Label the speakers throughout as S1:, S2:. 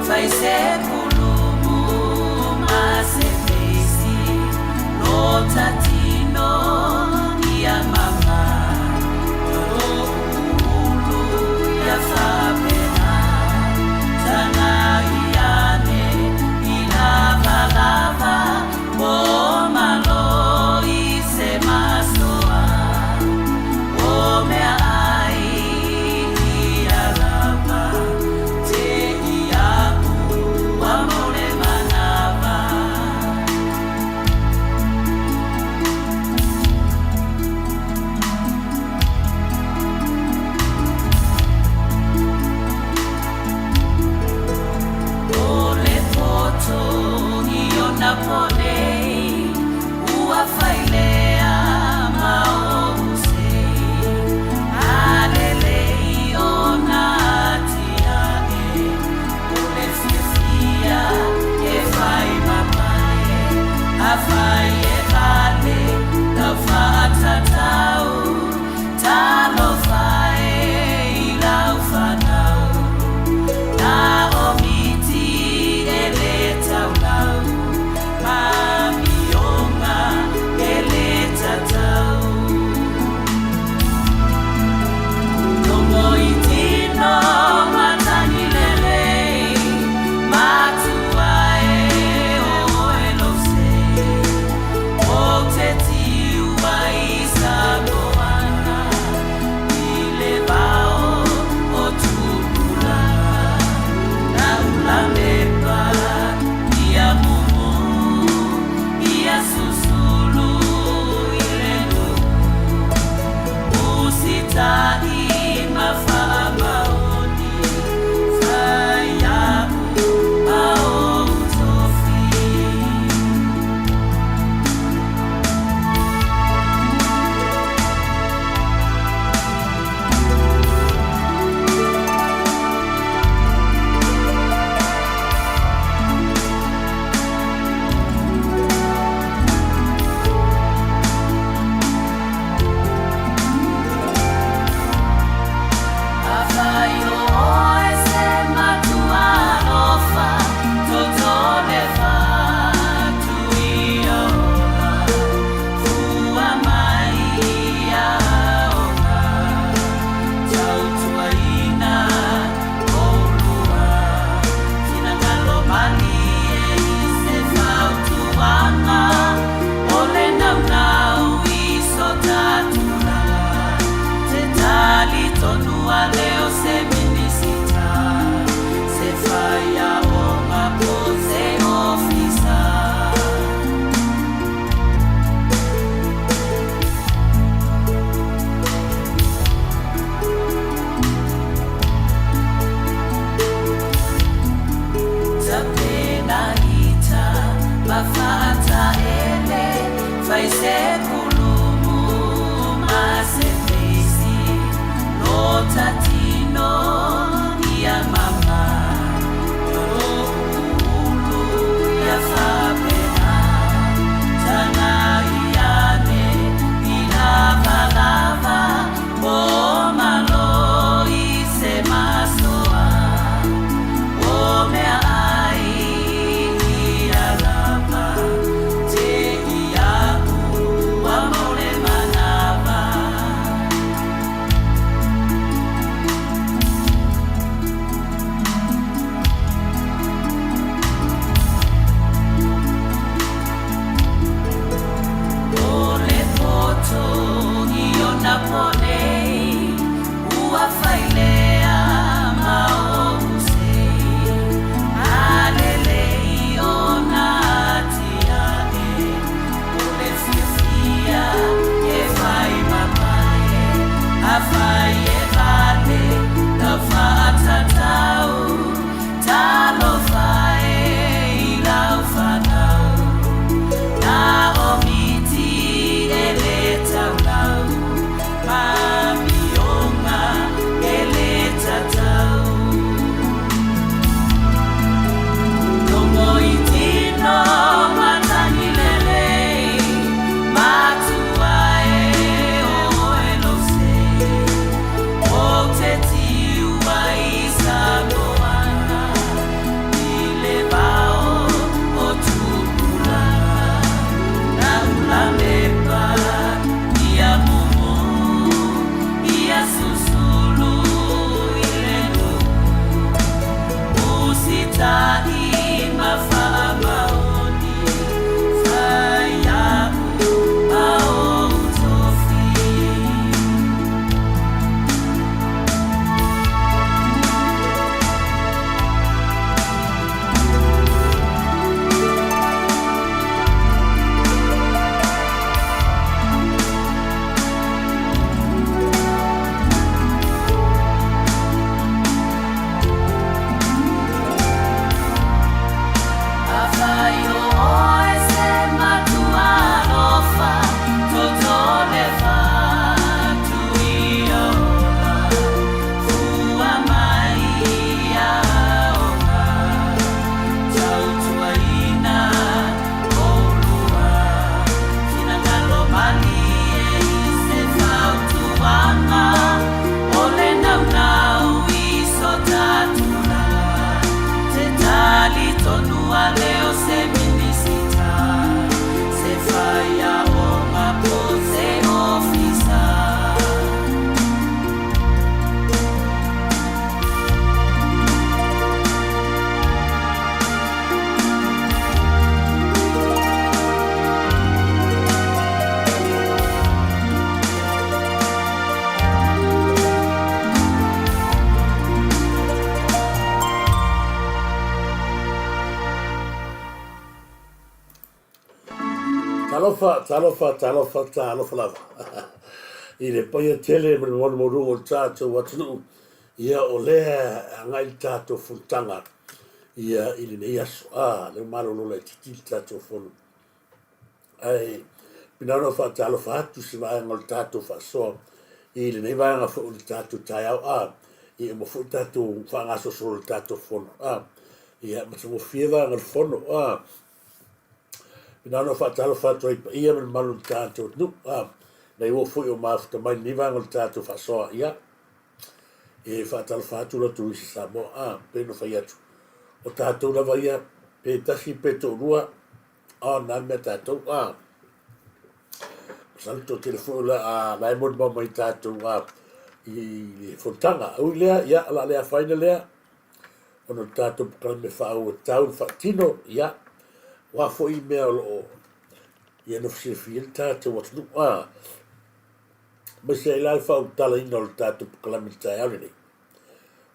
S1: Fai se kulumu ma se feisi lo tatino ia mama ulu ia fapena tana iane i lava lava o malo i se masoa o mea ai ia lava te iaku wa mo le manava. Taitai ma faamaoni, fai aʻu ma ou tofi. Afai o oe se matua alofa, toto le fatu ia ola, fua mai ia aoga, tautuaina oulua, finagalo malie i se fautuaga, o le naunau i so tulaga, te talitonu a le o se Minisita, se faiaoga po se ofisa.
S2: Talofa, talofa, talofa, talofa lava. I le paia tele ma le mamalu maualuga o le tatou atunuu, ia o lea e agai le tatou fonotaga ia i lenei aso. A, lea ua malolo laitiiti le tatou fono. Ae pei na ona ou faatalofa atu i se vaega o le tatou faasoa i lenei vaega foi o le tatou taeao, a ia uma foi tatou faagasolosolo i le tatou fono, a ia matagofie vaega o le fono, a pei na ona ou faatalofa atu ai i paia ma le mamalu o le tatou atunuu, a nai uo foi o mafuta mai i lenei vaega o le tatou faasoa, ia e faatalofa atu la outou isi Samoa, a pei ona fai atu o tatou lava ia pe tasi pe toalua. A na mea tatou a. Masalo toatele foi o le a la e molimau mai tatou a i le fonotaga. Ui lea, ia, o le a le afaina lea, ona o le tatou polokalame faaauau e tatau ona faatino, ia, o a foi mea o lo o ia nofo silafia ai le tatou atunuu, a, aemaise ai la le faaulutalaina o le tatou polokalame i le taeao lenei,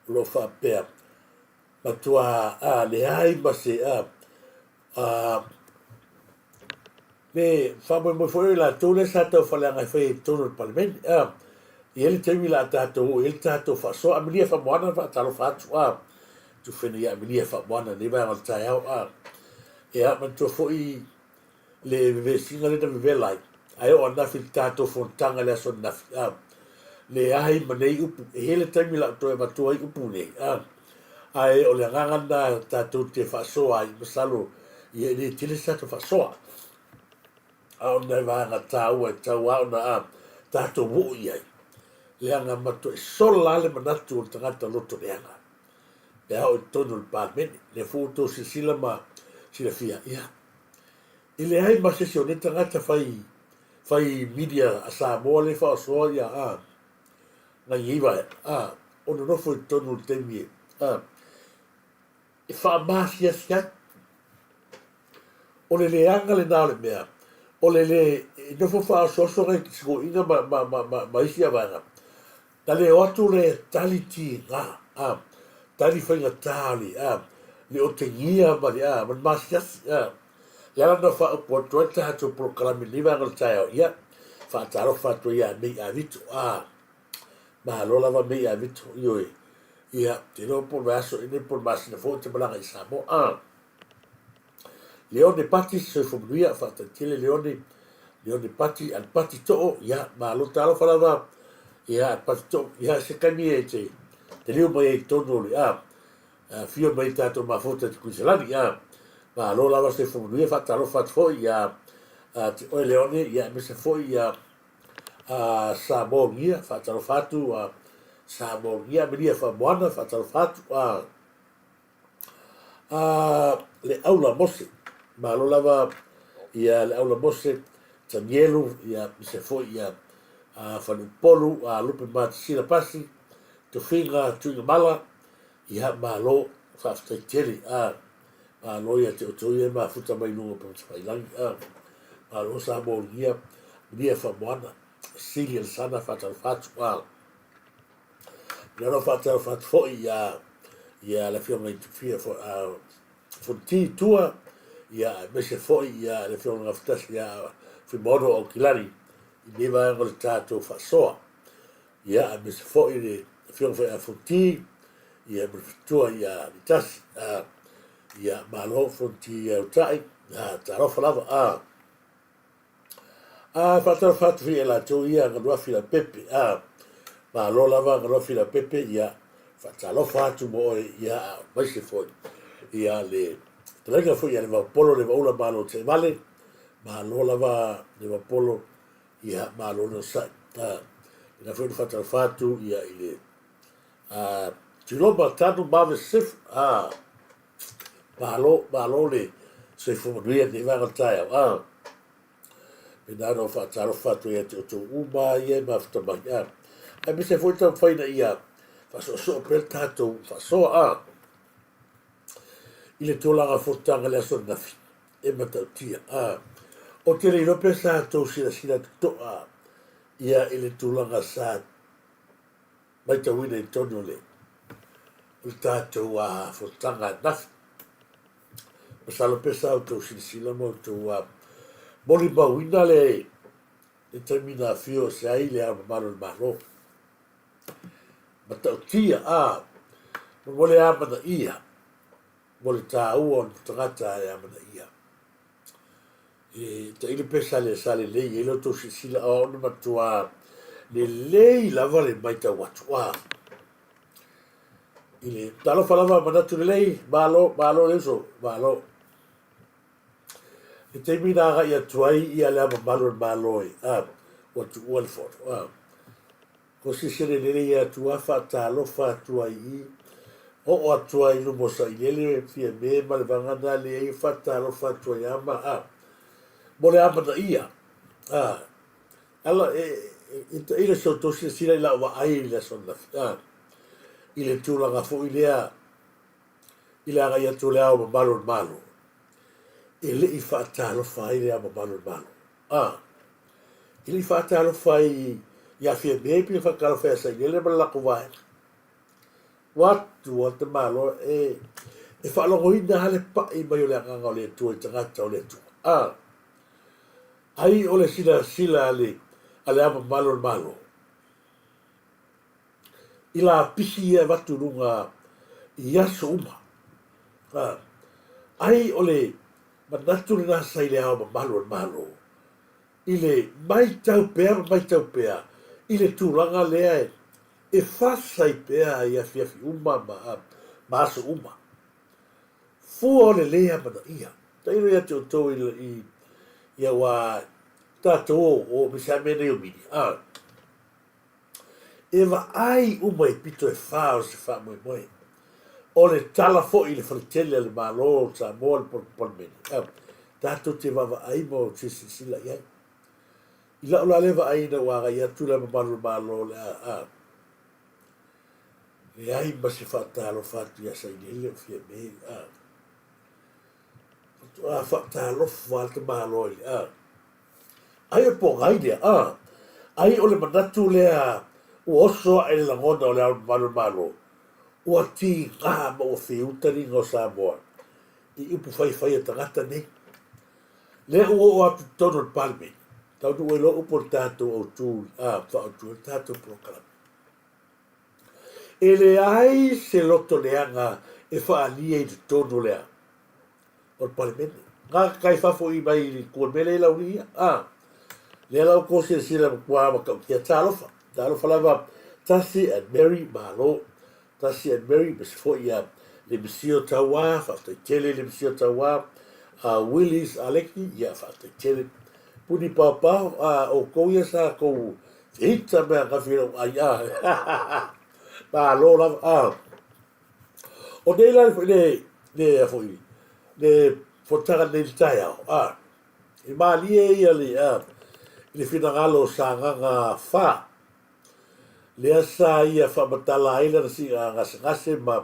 S2: o lo o faapea, matua a, leai ma se a, A le faamoemoe foi o i latou lea sa taufaaleaga e fai ai i totonu o le Palemene, a, e i ai le taimi o le a tatou oo i ai le tatou faasoa. Amelia Faamoana, faatalofa atu, a, tufena ia Amelia Faamoana i lenei vaega o le taeao, a. Ia, manatua foi le vevesiga lea na vevela ai, ae oo ananafi i le tatou fonotaga i le aso ananafi, a, leai ma nei upu, e i ai le taimi o le a ou toe avatua ai upu nei, a. Ae o le agaga lena tatou te faasoa ai, masalo ia e le tele se tatou faasoa. A o nai vaega taua e tatau lava ona a tatou oo i ai, leaga matuai sola lava le manatu o le tagata loto leaga pe a oo i totonu o le Palemene. Lea foi ua outou silasila ma silafia, ia, e leai ma se isi o nei tagata fai, fai media a Samoa lea e faaosoa ia a nai nei vaega, a, o nonofo i totonu o le taimi e, a, e faamasiasi ai. O le leaga lena o le mea, o le le e nofo faaosoaso nai sikoiina ma, ma, ma, ma, ma isi vaega, na le o atu le tali tiga, a, tali faigata o le, a, le otegia ma le, a, ma le masiasi, a. Le ala na faaupu atu ai le tatou polokalame i lenei vaega o le taeao, ia, faatalofa atu ai ia Mei Avito, a, malo lava Mei Avito, ioe, ia, ou te iloa po o le vaiaso ea nei po o le masina fou e te malaga i Samoa, a. Leone Pati, soifua manuia, faafetai tele Leone, Leone Pati, Alipati Too, ia, malo talofa lava, ia, Alipati Too, ia, se taimi e te, te liu mai ai i totonu o le, a, Afio mai tatou mafuta i te Kuiselani, a. Malo lava soifua manuia, faatalofa atu foi ia te oe Leone, ia aemaise foi ia Samoa Ugia, faatalofa atu a Samoa Ugia, Amelia Faamoana, faatalofa atu a le Aula Mose, malo lava ia le Aula Mose, Tanielu, ia aemaise foi ia Faleupolu, Lupe Matasila Pasi, Tofiga Tuigamala, Ia, malo. Faafetai tele, a. Malo ia te outou ia e mafuta mai luga o Upatafailangi, a. Malo Samoa Ulugia, Manuia Faamoana, Sili Alesana faatalofa atu, a. Lea faatalofa atu foi ia ia le afioga i Tufia Fonoti Tua, ia aemaise foi ia le afioga Gafatasi ia Fuimaono Aukilani i lenei vaega o le tatou faasoa. Ia aemaise foi le afioga foi ia Fonoti, ia ma le faletua ia Litasi. Ia malo Fonoti ia Utai, talofa lava. A faatalofa atu foi ia latou ia Galuafi Leaupepe. A malo lava Galuafi Leaupepe, ia faatalofa atu mo oe, ia aemaise foi ia le fetalaiga foi ia Levaopolo Levaula malo Taivale, malo lava Levaopolo, ia malo le onosai. A lena foi na faatalofa atu ia i le Tuiloma Tanu Mave Sefu. A malo, malo le soifua manuia i lenei vaega o le taeao. A pena ona ou faatalofa atu ia te outou uma ia e mafuta mai. A aemaise foi taumafai ina ia faasoosoo pea le tatou faasoa. A i le tulaga fonotaga i le aso ananafi e matautia. A ou te le iloa pe sa tou silasila totoa ia i le tulaga sa matauina i totonu o le tatou fonotaga ananafi. Masalo pe sa outou silasila ma outou molimauina le taimi na afio ese ai le Ao Mamalu o le Malo. Matautia, a, mo le amanaia, mo le taua o le tagata e amanaia. E tailo pe sa le sa lelei ai lo outou silasila, o au na matua lelei lava le matau atu. A, i le talofa lava manatu lelei, malo, malo le uso, malo. I taimi na agai atu ai ia le Ao Mamalu o le Malo e, a, ua tuua le fono, a. Ko se lelei ia atu a faatalofa atu ai i, oo atu ai i luma o Sailele, Fiame ma le vaega na leai e faatalofa atu ai a ma, a. Mo le amanaia, a. Ala, e, e, tailo se outou silasila i lau vaai i le aso ananafi, a. I le tulaga foi lea, i le agai atu o le Ao Mamalu o le Malo, e le i faatalofa ai le Ao Mamalu o le Malo. A, e le i faatalofa ai ia Fiame pe faatalofa ia Sailele ma le latou vaega. Ua atu a te Malo e, e faalogoina lava le pai mai o le Agaga o le Atua i tagata o le Atua. A, ai o le silasila a le, a le Ao Mamalu o le Malo, i lapisi ia e avatu i luga i aso uma. A, ai o le manatu lena sa i le Ao Mamalu o le Malo, i le matau pea ma matau pea i le tulaga lea e fasa ai pea i afiafi uma ma, ma aso uma. Fua o le lē amanaia. Tailo ia te outou i, i, ia ua tatou o, o me se a mea nei o mini. A, E vaai uma i pito e fa o se faamoemoe. O le tala foi i le faletele a le Malo o Samoa le Palemene, tatou te vaavaai ma o silasila i ai. I lau la lea vaai ina ua agai atu le mamalu o le Malo o le a leai ma se faatalofa atu ia Sailele o Fiame, a faatoa faatalofa lava le tamaloa i le a. Ai o pogai lea, a. Ai o le manatu lea ua oso aʻe le lagona o Le Ao Mamalu o le Malo, ua tiga ma ua fiu taliga o Samoa i upu faifai a tagata nei. Lea ua oo atu i totonu o le Palemene, taunuu ai loa upu o le tatou autu, a, faaautu ai le tatou polokalame. E leai se loto leaga e faaalia i totonu o le a? O le Palemene. Gagakai fafo i mai i le kuamele i lau ia. A. Lea lau ko silasila matua matautia. Talofa. Talofa lava. Tasi and Mary, malo. Tasi and Mary, ma se foi ia le Misio Tauā, faafetai tele le Misio Tauā. Willis Aleki, ia faafetai tele. Puni paopao, a outou ia sa tou fehita mea ananafi i lau ai, a. Malo lava, a. O nei la le, le, foi, le fonotaga nei i le taeao, a, e malie ia le, a, i le finagalo o Sagaga 4, lea sa ia faamatala ai lana siiga gasegase ma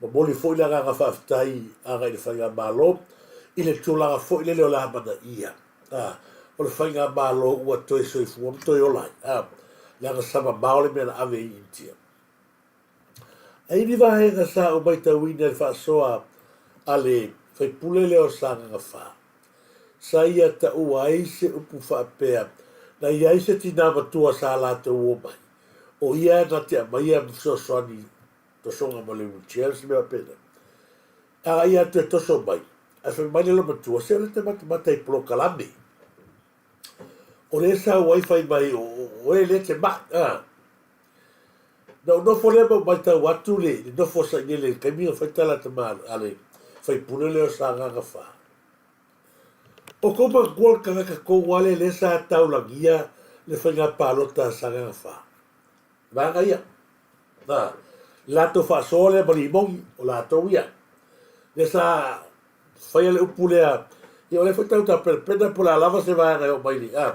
S2: Momoli foi le agaga faafetai agai i le Faigamalo i le tulaga foi lele o le amanaia o le Faigamalo ua toe soifua ma toe ola ai, leaga sa mamao le mea na ave i Initia. Ae i ni vaega sa ou matauina i le faasoa a le faipule lea o Sagaga 4, sa ia taua ai se upu faapea, na i ai se tinā matua sa latou omai, o ia na te aumaia ma fesoasoani tosoga ma le wheelchair se mea faapena. A ia atu e toso mai, ae fai mai le loomatua, se o lea e te matamata i polokalame. O lea e sau ai fai mai o oe lea e te mai. A. Na ou nofo lea ma ou matau atu le nofo a Sailele i le taimi na fai tala a le faipule lea o Sagaga 4. O kou manatua le tagata tonu lava lea lea sa taulagia le faiga palota a Sagaga 4. Vaega ia. Na, le latou faasoa lea ma Limoni, o latou ia. Lea sa faia le upu lea, ia o lea foi tau tapenapena po o le a lava se vaega e oo mai i le, a,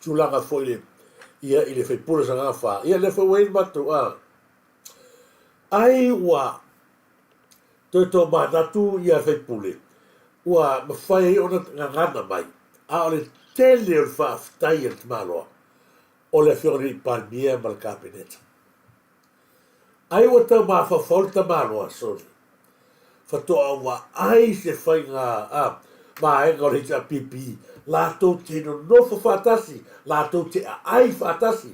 S2: tulaga foi le, ia, i le faipule o Sagaga 4. Ia lea foi ua i ai le matou, a, ai ua toe tomanatu ia faipule, ua mafai ai ona gagana mai, a o le tele o le faafetai a le tamaloa, o le Afioga i le Palemia ma le Kapeneta. Ai ua tau mafaufau le tamaloa, sorry, faatoa ou vaai se faiga a vaega o le HRPP latou te nonofo faatasi, latou te aai faatasi,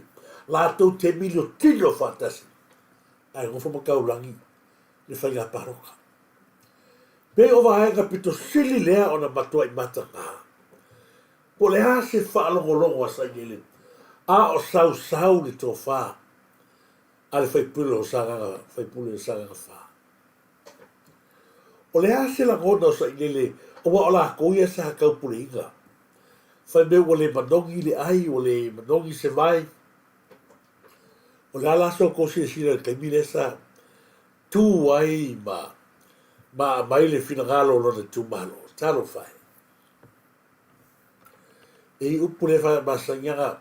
S2: latou te milotilo faatasi, ae nofo ma taulagi le faiga palota. Pei o vaega pito sili lea ona matuai mataga. Po o le a se faalogologo a Sailele, a o sausau le tofa a le faipule o Sagaga, faipule o Sagaga 4. O le a se lagona o Sailele aua o lakou ia sa taupuleina. Fai mai ua le manogi le ai, ua le manogi se vai. O le a la sa outou silasila i le taimi lea sa tu ai ma ma aumai le finagalo o lona itumalo? Talofa e. E i upu le masani ana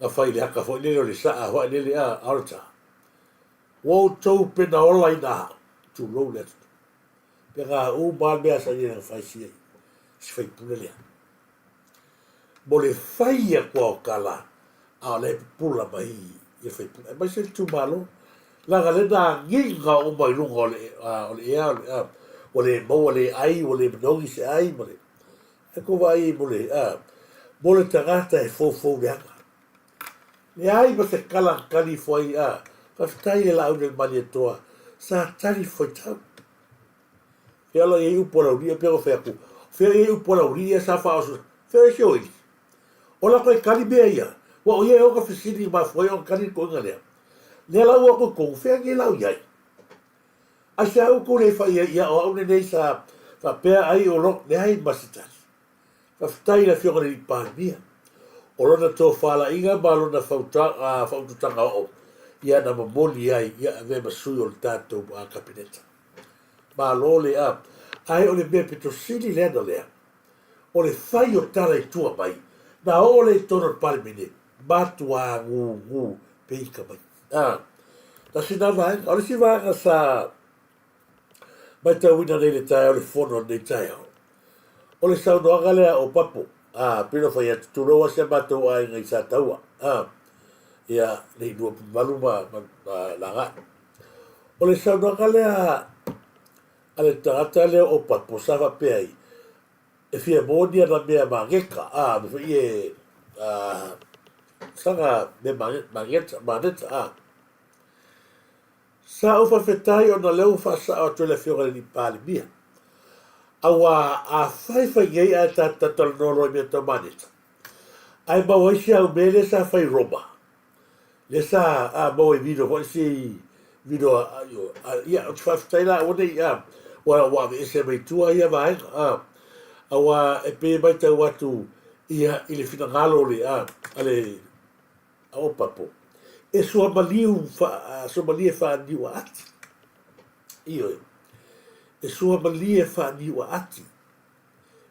S2: na fai i le aka foi lele o le saa foi lele a altar. Ua outou pena ola ina, tulou le atu. Pe na uma le mea sa ia na fai si si faipule lea. Mo le fai atu o tala, a o le pupula mai i le faipule. Aemaise le itumalo, leaga lea na agiga uma i luga o le o le ea, ua le maua le ai, ua le manogi se ai ma le E kou vaai ai mo le, a, mo le tagata e foufou leaga. Leai ma se kala na tali ifo ai, a, faafetai i le laau i le Malietoa, sa tali faitau. Fea la i ai upu a Laulii, pei ona fai atu, fea i ai upu a Laulii ia sa faaoso, fea i si o ili. O la toe tali mea ia, ua o ia e ona fesili mafua ai ona tali le toeaina lea. Lea la ua atu i totonu, fea nei la o i ai. Aisea outou le fai ai, ia o au lenei sa faapea ai o lo, leai ma se tali. Faafetai i le Afioga i le Alii Palemia. O lona tofalaiga ma lona faaututaga oo, ia na momoli ai, ia avea ma sui o le tatou Kapeneta. Malo le a. Ae o le mea pito sili lea na lea, o le fai o tala i tua mai, na oo lea i totonu o le Palemene, matuā gūgū pei ka mai. A, tasi na vaega. O le isi vaega sa matauina nei le taeao, le fono o lenei taeao, o le saunoaga lea o Papo, a, pei ona fai atu, tulou lava si a matou aiga i Sataua, a, ia, le i Luapumalu ma, ma, ma Lagai. O le saunoaga lea a le tagata lea o Papo sa faapea ai, e fia maua ni ana mea mageka, a, me foi e, a, saga mea mageta, maneta, a. Sa ou faafetai ona lea ua faasao atu e le Afioga i le Alii Palemia. Auā, afai fai nei ae ta talanoa loa i mea tau maneta, ae maua ai si au mea lea sa fai i Roma, lea sa a maua i video foi si video a ia ou te faafetai la aua ne i a ua ua aveese mai tua ia vaega a auā e pei e matau atu ia i le finagalo o le a a le a o Papo e suamaliu fa suamalie faaniuaati ioe e suamalie faaniuaati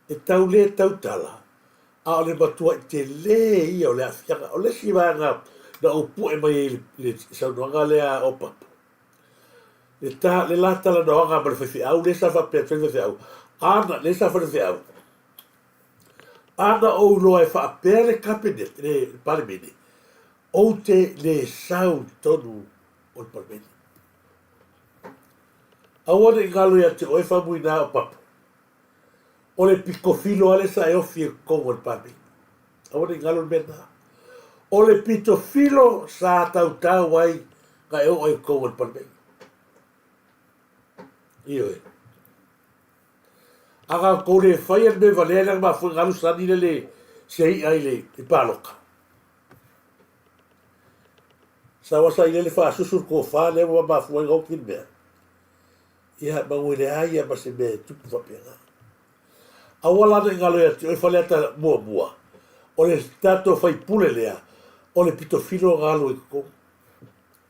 S2: e tau le tautala, a o le matuaʻi telē ia o le aafiaga. O le isi vaega na ou puʻe mai ai i le saunoaga lea a Opapo, Le ta, le la talanoaga ma le faifeau, lea sa faapea atu ai le faifeau, ana, lea sa fai le faifeau, ana ou iloa e faapea le Kapeneta, le Palemene, ou te le sau i totonu o le Palemene. Aua ne i galo ia te oe Faumuina o Papo, o le pitofilo lava lea sa e ofi ai i totonu o le Palemene. Aua ne i galo le mea lena. O le pitofilo sa tautau ai na e oo ai i totonu o le Palemene. Ioe. A na outou le faia le mea valea lea na mafua ai ona alu Sani lea le se i'a i le palota. Sau a sailele faasusu le tofa lea ua mafua ai ona oti le mea. Ia, manu e leai lava ma se mea e tupu faapena. Aua la ne i galo ia te oe Faleata muamua, o le tatou faipule lea, o le pitofilo na alu ai i totonu.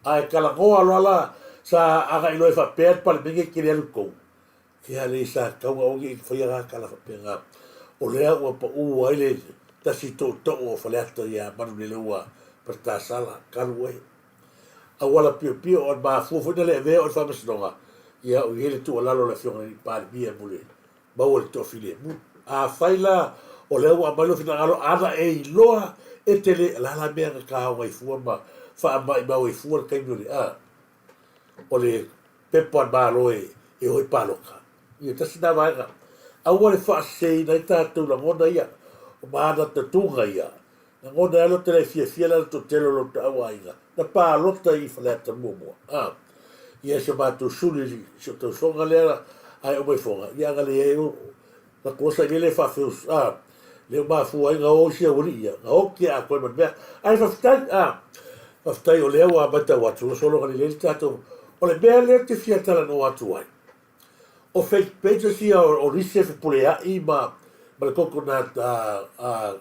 S2: Ae talanoa loa la sa agai loa e faapea le Palemene e te le alu i totonu, ia le sa tatau ona aua ne i faia na tala faapena. O lea ua pau ai le tasi tootoo o Faleata ia Manuleleua Paletasala, talu oe. Auala piopio o le mafua foi na le avea oe i le faamasinoga, ia o i ai le tuualalo a le Afioga i le Palemia mo le maua i le toafilemu. Afai la o lea ua aumai lou finagalo, ana e iloa e te le, o le a la mea na taoga ai fua ma faamaimau ai fua le taimi o le, a, o le pepa a le Malo e o ai palota. Ia tasi na vaega. Aua le faaseseina ai tatou lagona ia, o manatatuga ia, Lagona ai lo te le fiafia le toatele o lo taau aiga na palota i Faleata muamua. A, ia si o matou suli i si o tausoga lea ae o mai foga, ia aga le ai o na kosa i lele faafeus, a, le o mafua ai na o isi aualii ia, na oti a koe ma le mea. Ae faafetai, a, faafetai o lea ua matau atu, ua sologa lelei le tatou, o le mea lea ou te fia talanoa atu ai, o fake pages ia o nisi e fepuleai ma ma le coconut a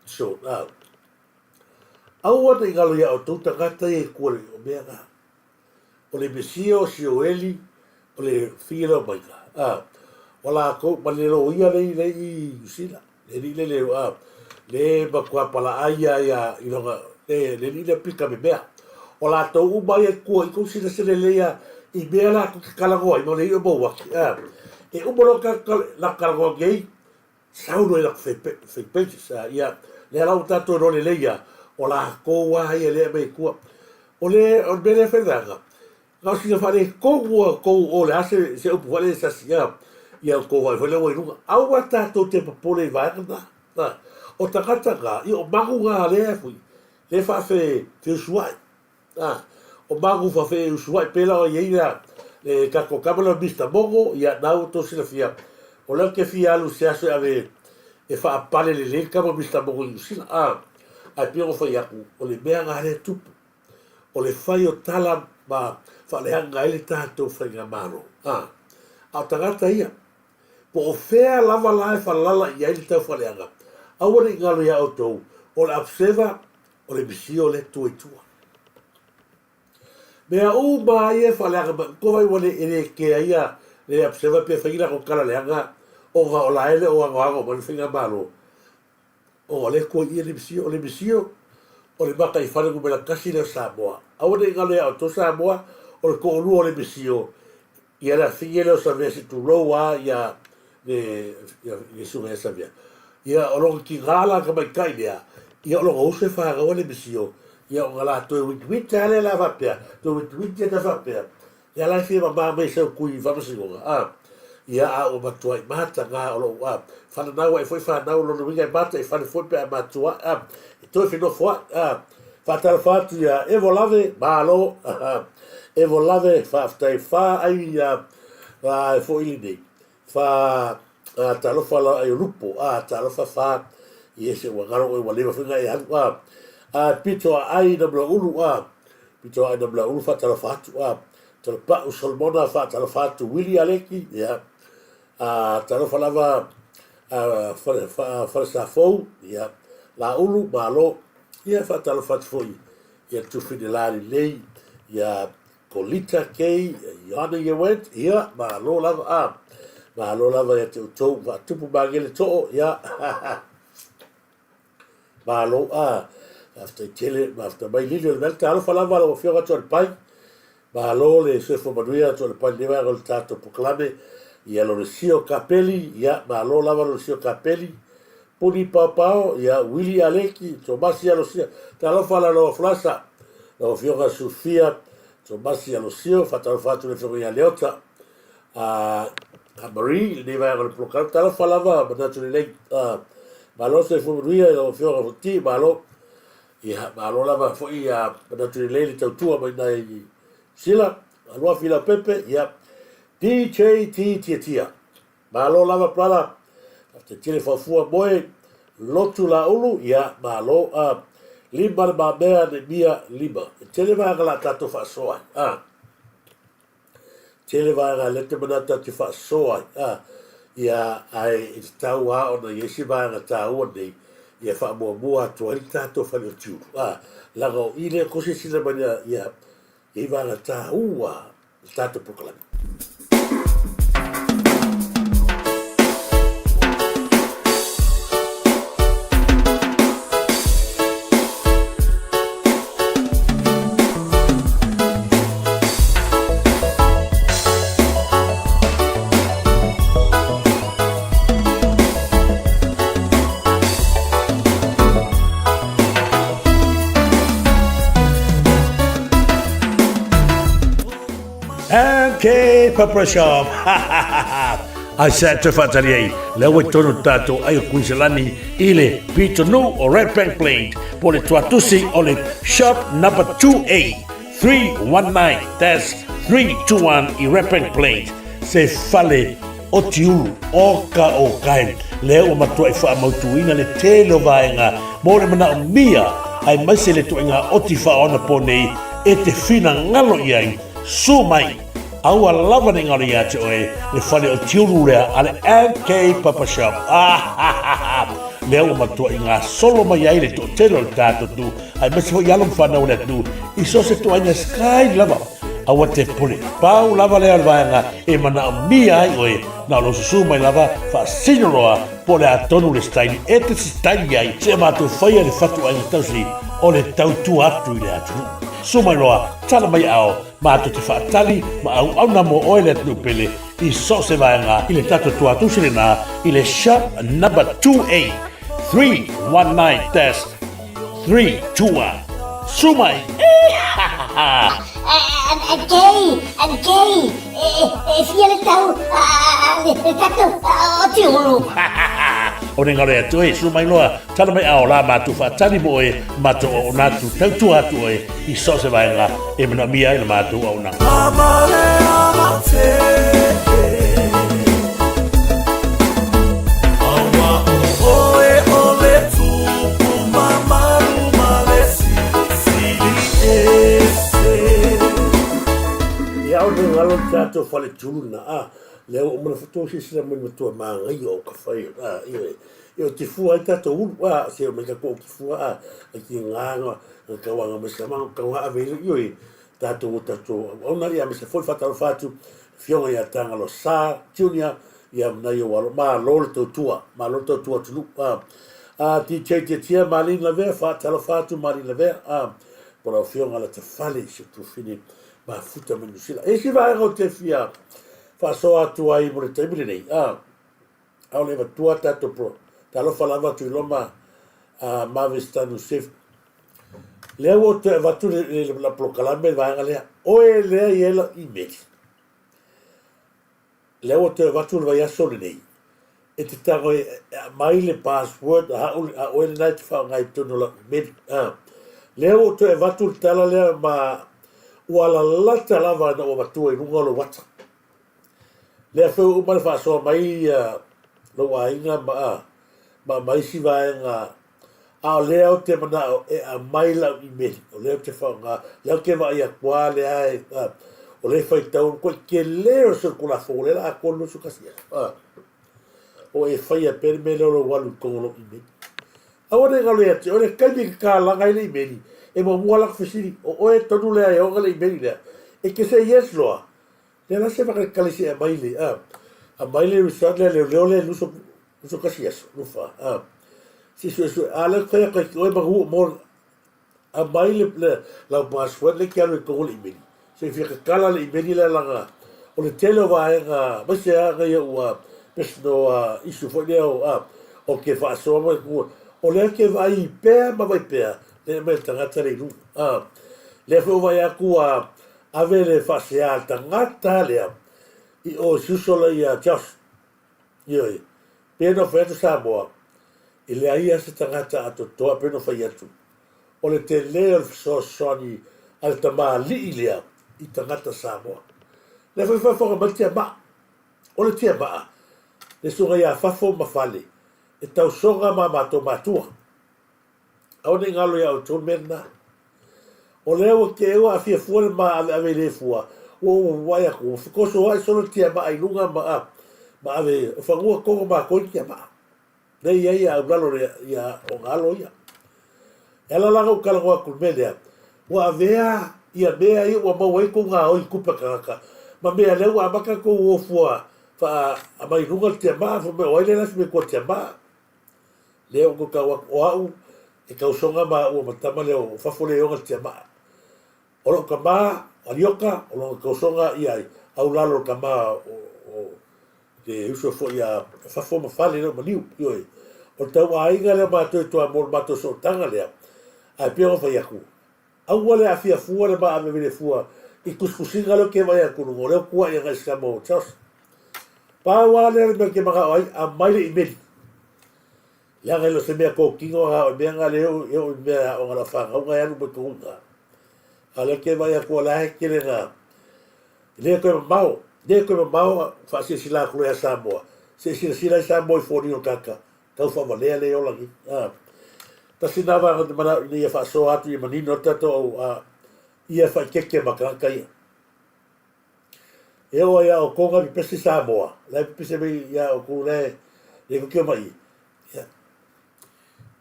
S2: so a aua ne i galo ia outou tagata ia i tua o mea na o le Mesia o Sioeli o le fia lea o Maika a o lakou ma le loia le i le i Niu Sila le alii le le a le matua palaai ia ia i lona le le alii lea pika me mea o latou uma ia i tua i tou silasila lelei a i mea latou te talanoa ai ma le i'a maua ake a e uma loa la talanoa nei sau loa i latou fake pages a ia lea la ua tatou iloa lelei a o latou a ia lea e aumai i tua o le o le mea lea e fai leaga Na o sina faaletonu a outou o le a se, se upu foi lea e sasi a, ia outou vaai foi lea ua i luga. Aua tatou te popole i vaega na. Na, o tagata na, ia o magu na lea foi, lea e faafeusuai. Na, o magu faafeusuai pei la o i ai la, le tatou tama lea o Mister Mogo, ia na ua outou silafia, o lea ou te fia alu i se aso e ave e faapale lelei le tama o Mister Mogo i Niu Sila. A, ae pei ona fai atu, o le mea na lea e tupu. o le fai o tala ma faaleaga ai le tatou faigamalo. A, a o tagata ia, po o fea lava la e falala i ai le taufaaleaga, aua ne i galo iā outou, o le observer, o le misio lea tua i tua. Mea uma lava ia e faaleaga mai, ua vaai ua le, e le kea ia le observer pe fai ni latou tala leaga ona o la e le o anoano mai le faigamalo. O lea koe ia le misio, o le misio o le mataifale numera tasi lea o Samoa. Aua ne i galo ia outou Samoa, o le toalua o le misio, ia le afine lea o Savea se tulou a ia le le susuga ia Savea. Ia o lona tiga la tamaitai lea, ia o lona uso e fanau ai le misio, ia ona la toe witwit lava lea la faapea, toe witwit lea faapea, Ia la e fia mama mai sau kui i faamasinoga, a. Ia, a ua matuai mata na o lou, a. Fananau ai foi fanau, lona uiga e mata i fale foi pe a matua, a. E toe fenofoai, a. Faatalofa atu ia Evo Lave, malo, a. Evo Lave, faafetai fa ai ia, a, e foi lenei. Fa, a, talofa la ai o Lupo, a, talofa fa, i ese ua galo oe ua leva foi na e alu, a. A, pito a ai na mea ulu, a. Pito a ai na mea ulu, faatalofa atu, a. Talapa'u Solomona, faatalofa atu Wili Aleki, ia. A, talofa lava, a, fale, fa, Falesafou, ia. Laulu, malo, ia, faatalofa atu foi ia Tufine Lalelei, ia, Kolita Kei, Ioane Yewet, ia, malo lava, a, malo lava ia te outou, faatupu magele too, ia, malo, a, faafetai tele, mafuta mai Lili o le Mea, talofa lava lau Afioga Tualepai, Malo le soifua manuia atu o le pai lenei vaega o le tatou polokalame. Ia Lolesio Kapeli, ia malo lava Lolesio Kapeli. Puni Paopao, ia Wili Aleki, Tomasi Alosia, talofa la lau Falasa, lau Afioga Sufia, Tomasi Alosio, faatalofa atu le Afioga ia Leota, a Marie, lenei vaega o le polokalame, talofa lava manatu lelei. Malo soifua manuia i lau Afioga Futi, malo. Ia, malo lava foi ia manatu lelei le tautua mai nai Sila, Aluafi Laupepe, ia, DJT Tiatia. Malo lava brother, faafetai tele faufua moe, lotu laulu, ia, malo, a, lima le mamea ne mia lima. E tele vaega la tatou faasoa ai, a. Tele vaega lea te manatu tatou te faasoa ai, a, ia, ae e tatau lava ona i ai se vaega taua nei ia faamuamua atu ai le tatou fale o Tiulu, a, leaga o i lea e kosi sila mai ia, ia i vaega taua le tatou polokalame. MK Pepper Shop. Ai sa te whaatari ai, lea ua tonu tātou ai o Kuisalani i le Pitonu o Red Bank Plains po le tuatusi o le shop number 2A 319-321 i Redbank Plains, se fale o tiulu o ka o kai lea ua matuai faamautuina le tele o vaega mo le manaomia aemaise le ituaiga oti faaonaponei e te finagalo i ai. Sue mai, aua lava ne i galo ia te oe le fale o tiulu lea a le MK Papa Shop. Ah, lea ua matuai gasolo mai ai le toatele o le tatou atunuu aemaise foi alo ma fanau o le atunuu i so o se ituaiga sky lava. Aua te pule, pau lava lea o le vaega e manaomia ai oe, na o lou susu mai lava faasino loa po o le a tonu le style e te style ai seia matou faia le fatuaiga tausi o le tautua atu i le atunuu. Susu mai loa, tala mai ao, matou te faatali ma auauna mo oe le atunuu pele i so o se vaega i le tatou tuatusi lena i le shop number 2A 319 3, 2, 1. Su mai!
S3: Kei, Kei, e fia le tau le tatou o Tiulu.
S2: O ne ngaro atu e, su mai loa, tala mai ao la mātou whaatali mo oe, mātou o ona atu, tautua atu oe, i so se vaenga, e manaomia ai le mātou auaunaga. Ia o ne ngalo le tatou fale tulu na a lea ua uma na fatou silasila mai le matua magaia o ka fai a ioe e o te fua ai tatou ulu a se o mai tatou o te fua a ai ki ngā ngā kauanga mai sa ma kauanga ave ioe tatou o tatou auauna ia aemaise foi faatalofa atu Afioga ia Tagalo Sa Junior ia ma nai ou alo malo le tautua malo le tautua atunuu a a DJ Tiatia Malin Lavea faatalofa atu Malin Lavea a po lau Afioga Latafale si o Tufine Mafuta mai Niu Sila. E isi vaega o te fia faasoa atu ai mo le taimi lenei a aole avatua tatou pro talofa lava atu i loma a Mavis Tanu Sef Lea ua ou toe avatu le, le, le polokalame le vaega lea. Oe lea i ai lau email. Lea ua toe avatu le vaiaso lenei. E te tago e, e aumai le password a au, a oe lena e te faaaoga i totonu o lau email. Ah. Lea ua ou toe avatu le tala lea ma ua lalata lava ina ua avatua i luga o lou ata. Lea foi ua uma le faasoa mai ia lou aiga ma, ah, ma, ma isi vaega A o lea ou te manao e aumai lau imeli, o lea ou te faaaoga, lea ou te vaai atu lava lea e, o lea e faitau, ua matua tele o le solitulafono lea o le a atoa le 21 aso. O e faia pea le mea lea o lou alu i totonu o lou imeli. Aua ne i galo ia te oe le taimi e tatalaga ai le imeli, e muamua lava lata fesili, o oe tonu lea e ona le imeli lea? E te say yes loa, lea la se faatalitali se i aumai le, aumai le result lea a leoleo lea i le 21 aso, 24, a. Se i suesue, a lea ou te fai atu ai ki oe manu mo aumai le, le, lau password lea e te alu ai i totonu o le imeli. Se i fia kakala le imeli lea laga o le tele o vaega aemaise lava ia ua personal issue foi lea o a o ke faasoa mai ku o lea ke vaai pea ma vai pea le aumai le tagata le i luga a lea foi ua vaai atu ua ave le faasea a le tagata lea i o si uso la ia Josh. Ioe, pei ona fai atu Samoa, e leai lava se tagata atoatoa pei ona fai atu, o le tele o le fesoasoani a le tamalii lea i tagata Samoa. Lea foi faafofoga mai le tiamaa. O le tiamaa, le susuga ia Fafo ma Fale, e tausoga ma matou matua. Aua ne i galo ia outou le mea lena. O lea ua te ua aafia fua le maaveave i le fua, ua ou vaai atu, ua fetosoa'i solo le tiamaa i luga ma a, ma ave, o fanua togo matou i le tiamaa. Lea e i ai a aulalo le, ia ona alo ia. E ala la ona ou talanoa atu i le mea lea, ua avea ia mea ia ua maua ai tou gaoi i tupe a tagata, ma mea lea ua amata tou o fua faa aumai i luga le tiamaa, fai mai o ai lea la si mea tua tiamaa. Lea ua tau atu, o au e tausoga maua ma tama lea o fafo lea e ona le tiamaa. O lou tama, o Alioka, o lona tausoga ia ai, au lalo o le tama o le uso foi a fafo ma fale lea o Maliu. Ioe, o le tauaiga lea o matou i Toamua o le matou sootaga lea, ae pei ona fai atu, aua le aafia fua le maaveave le fua i tusitusiga lea ou te vaai atu i luga, o lea ua tuai agai i se tama o Charles. Pau lava lea o le mea ou te manao ai, aumai le imeli. Leaga e le o se mea totino a o le mea lena lea e oo i mea e aoga lau fanau na e alu mai totonu i ina. A o lea ou te vaai atu o la e tele na, e le toe mamao, le toe mamao faasilasila atu loa ia Samoa, se i silasila ai Samoa i foliga o tagata tau faavalea lea e ola nei. A, tasi lena vaega ou te manao ina ia faasoa atu ia manino ai le tatou au, a, ia faaeteete ma tagata ia. E oo ai ia outou na pepesi Samoa, la e pepese mai ia outou la e le tou te omai i, ia,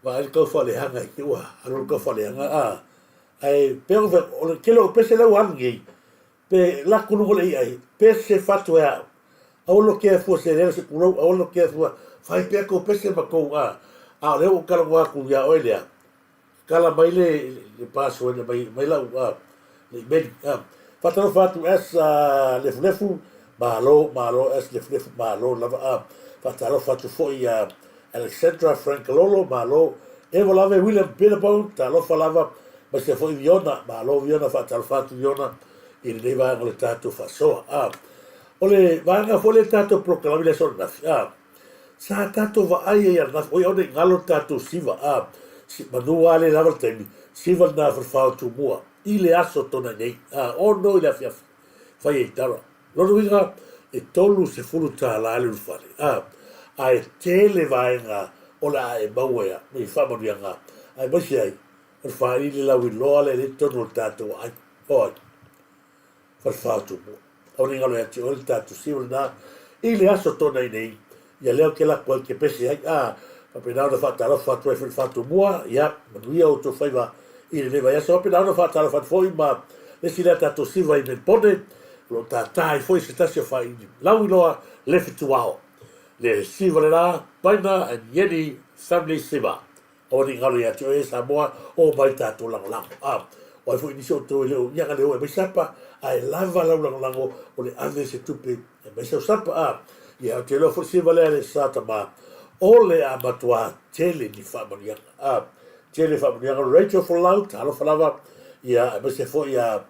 S2: vaai le tau faaleaga i te ua alu le tau faaleaga, a, ae pei ona fai atu, o le tele o pese la ua alu nei, pe lako luga o le i'a ai, pese fatu e a'u, aua lo kea fua se leo se pulou, aua lo kea fua, fai pea kou pese ma kou, a, a o lea ua ou talanoa atu ia oe lea, Kala mai le le password mai mai lau le email. Faatalofa atu S Lefulefu, malo malo S Lefulefu, malo lava a. Faatalofa atu foi ia Alexandra Frank Lolo, malo. Evo lava William Peterbone, talofa lava. Aemaise foi Viona, malo Viona, faatalofa atu Viona i lenei vaega o le tatou faasoa. A. O le vaega foi lea tatou polokalame i le aso ananafi. A. Sa tatou vaai ai ananafi, oi aua ne i galo le tatou siva, a, manu lava lea lava le taimi, siva lena Falefā o Tumua, i le aso Toonai nei, a, 6 i le afiafi, fai ai tala. Lona uiga, e $30 le ulufale, a, ae tele vaega o le a e maua ia i faamanuiaga, aemaise ai o le faaili lauiloa lea i totonu o le tatou aai, oi. Falefā o Tumua. Aua ne i galo ia te oe le tatou siva lena i le aso Toonai nei, ia lea ou te lako ai, te pese ai, a faapena ona faatalofa atu ai Falefā Tumua, ia manuia outou faiva i lenei vaiaso. Faapena ona faatalofa atu foi ma le isi lea tatou siva i Melbourne, o lo o tātā ai foi se tasi o faaili lauiloa le fetuao. Le siva lena, Paina and Ieni Family Siva. Aua ne i galo ia te oe e Samoa, o mai tatou lagolago. A, o ai foi nisi o outou e le o ia le o e mai sapa, ae lava lau lagolago o le ave se tupe e mai sau sapa. A, ia ou te iloa foi siva lea le sa tama, o le a matuā tele ni faamanuiaga. A, tele faamanuiaga. Rachel Folau, talofa lava, ia aemaise foi a,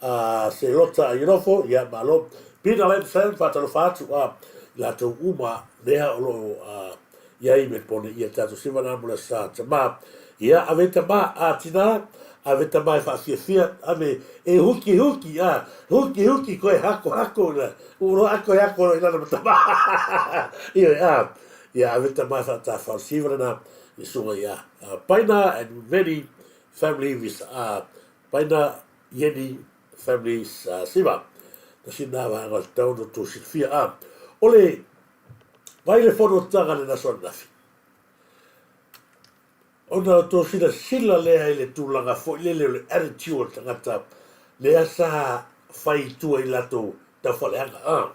S2: a Selota Aianofo, ia malo. Peter Lamson, faatalofa atu, a, i latou uma lea o lo o, a, i ai me pone ia tatou siva na mo le sa tama. Ia ave tama a tina, ave tama e whaafiafia, ave e huki huki, a huki huki koe hako hako na, uro a koe hako i lana ma tama. Ia, a, ia ave tama e whaatawhao siva na i sunga ia. Paina and many family visa. A, Paina Yeni family siva. Tasi na vaega o le tau no tō silafia. A, o le Mai le fonotaga le aso ananafi, ona o tō silasila lea i le tulaga foi lele o le attitude o le tagata lea sa fai i tua i latou taufaaleaga. A,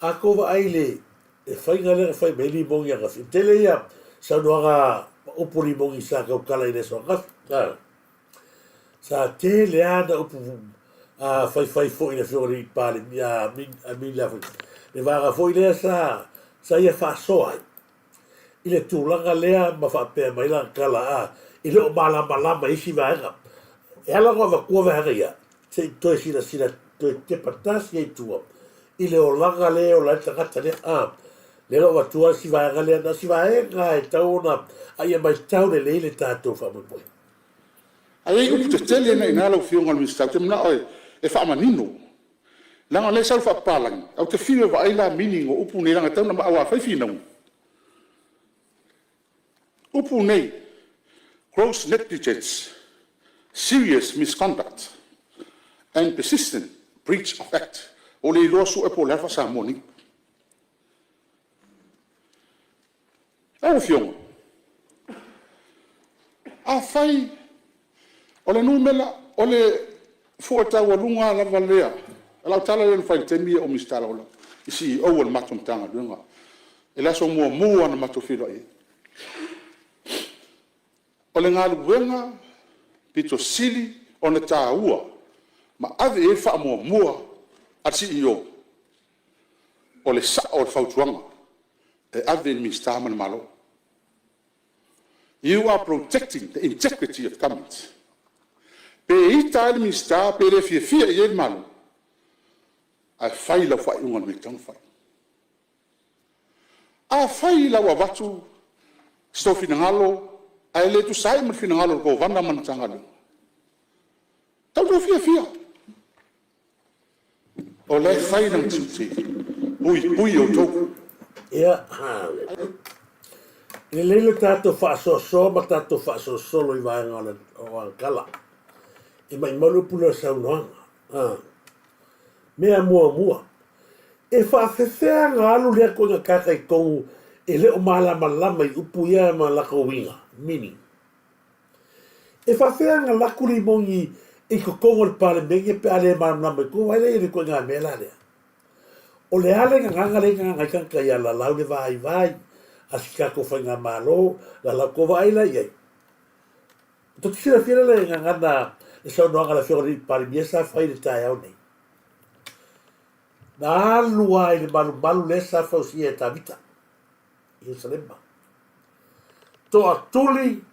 S2: a kou vaai i le faiga lea na fai mai ai limogi ananafi, e tele ia saunoaga ma upu limogi sa tautala i le aso ananafi. A, sa tele lava na upu A faifai foi le Afioga i le Palemia, a Minia foi, le vaega foi lea sa sa ia faasoa ai i le tulaga lea ma faapea mai lana tala, a e le o malamalama i isi vaega. E ala ona avatua vaega ia, se i toe silasila, toe tepa tasi ai i tua i le olaga lea e ola ai le tagata lea. A lea na avatua si vaega lea, na o si vaega e tatau ona, a ia matau lelei le tatou faamoemoe.
S4: Ae i ai upu tetele na i ina lau Afioga i le Minisita ou te manao e faamanino, leaga o lea e sau i le faapapalagi, ae ou te fiu e vaai la meaning o upu nei leaga e tatau ona… aua a fai finauga, o upu nei, gross negligence, serious misconduct and persistent breach of act. Ua ou le iloa sue po o le a le faa-Samoa o nei upu. Lau Afioga, afai o le numera, o le fua taualuga lava lea, o lau tala lea na fai i le taimi a o ou Minisita Lagolago i CEO o le matou Matagaluega i le aso muamua lava na matou feiloai ai. O le galuega pito sili ona taua ma ave i ai le faamuamua a le CEO, o le sao o le fautuaga e ave i le Minisita ma le Malo. You are protecting the integrity of Government. Pe ita ai le Minisita pe le fiafia i ai le Malo, ae fai lau faaiuga i le mea e tatau ona fai. Afai la ua avatu sou finagalo ae le tusa ai ma le finagalo o le Kovana ma le Matagaluega, e tatau ona outou fiafia, o la e fai lana tiute e puipui outou.
S2: Ia, e lelei le tatou faasoasoa ma tatou faasolosolo i vaega o Ankara. E maumau le upu lea o saunoaga. Mea muamua, e faafefea ona alu lea ituaiga tagata i totonu e le o malamalama i upu ia ma latou uiga, meaning? E faafefea ona alu atu limoni i totonu o le Palemene pe a le malamalama i totonu? Vaai la i ai i le ituaiga mea la lea. O le a le gagana lea e gagana ai tagata ia lalau le vaivai a si tatou faigamalo, lalau tou vaai la i ai. Tou te silafia la le gagana le saunoaga a le Afioga i le Palemia sa fai i le taeao nei. Na alu lava i le malumalu lea sa fausia e Tavita i Ierusalema. Toatuli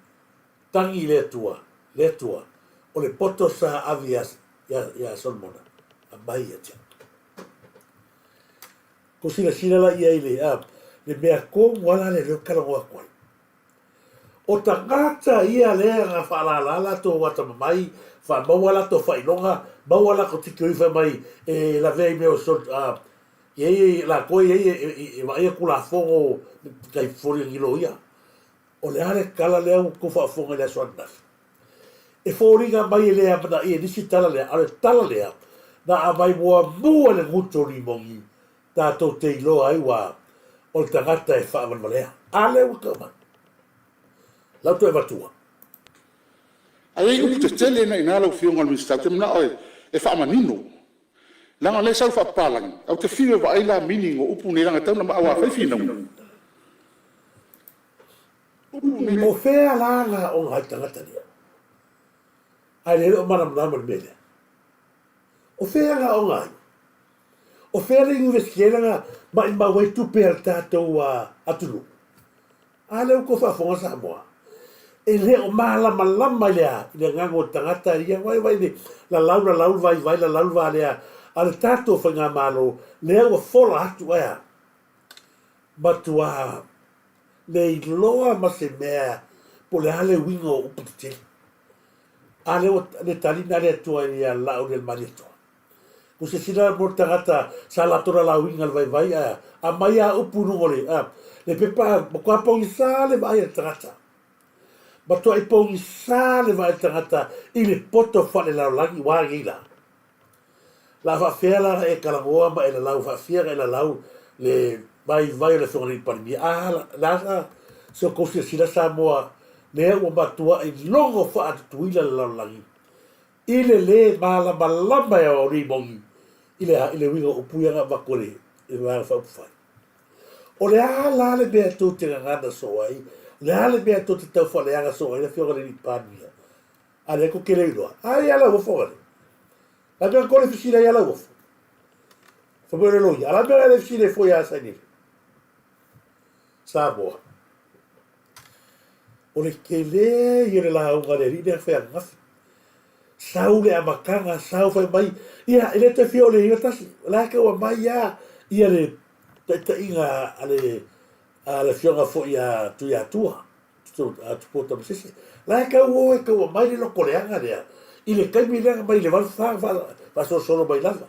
S2: tagi i le Atua, le Atua, o le poto sa ave ia, ia, ia Solomona, aumai ia te au. Tou silasila la i ai le, a, le mea tonu lava la lea o lea ou te talanoa atu ai. O tagata ia lea na faalala latou atamamai, faamaua latou faailoga, maua latou tikeri fai mai e lavea i mea o sol, a, i ai latou e i ai e vaaia Tulafono tai foliga ni loia. O le a le tala lea ua outou faafofoga i le aso ananafi? E foliga mai e le amanaia e nisi tala lea, a o le tala lea na aumai muamua e le gutu o Rimoni tatou te iloa ai ua o le tagata e faavalevalea. A lea ua tau mai. Lau toe avatua.
S4: Ae i ai upu tetele na i ina lau Afioga i le Minisita ou te manao e faamanino, leaga o lea e sau i le faapapalagi, ae ou te fiu e vaai la meaning o upu nei leaga e tatau ona… aua a fai finauga, upu nei.
S2: O fea la na aoga ai le tagata lea? Ae le o malamalama i le mea lea. O fea na aoga ai? O fea le Iunivesite lea na maimau ai tupe a le tatou atunuu? A lea ua tou faafofoga Samoa, e le o malamalama i le a? I le agaga o le tagata ia, vaai vaai le lalau lalau le vaivai lalau le valea a le tatou faigamalo lea ua fola atu ae a? Matua le iloa ma se mea po o le a le uiga o upu tetele. A lea ua le tali na le Atua ia Laauli o le Malietoa. Ko se sila mo le tagata sa latou lalauina le vaivai ae aumai a upu i luga o le a le pepa a matua pogisa le vaai a le tagata. Matuai pogisa le vaai a le tagata i le poto faalelalolagi ua nei la. La faafefea la ona e talanoa ma e lalau faafia ona e lalau le vaivai o le Afioga i le Palemia. A la sa se tou silasila Samoa lea ua matuai logo faatutuila le lalolagi I le lē malamalama e o Rimoni i le i le uiga o upu ia na avatu e le Vaega Faaupufai. O le a la le mea tou te gagana soo ai? O le a le mea tou te tau faaleaga soo ai le Afioga i le Alii Palemia? A lea tou te le iloa. Ai a lau ofoga nei. La mea kore fesili ai ia Lauofo. Fai mai o le loia, a la mea le fesili ai fua ia Sailele. Samoa. O le tele ia o le lauga a le alii lea fai ananafi. Sau le amataga, sau fai mai, ia e le toe fia o le 91, o la e tau aumai lava ia le taitaiga a le a le afioga foi ia Tuiatua, a Tupua Tamasese. La e tau o e tau aumai le lotoleaga lea i le taimi lea na mai le 84 na faasolosolo mai lava.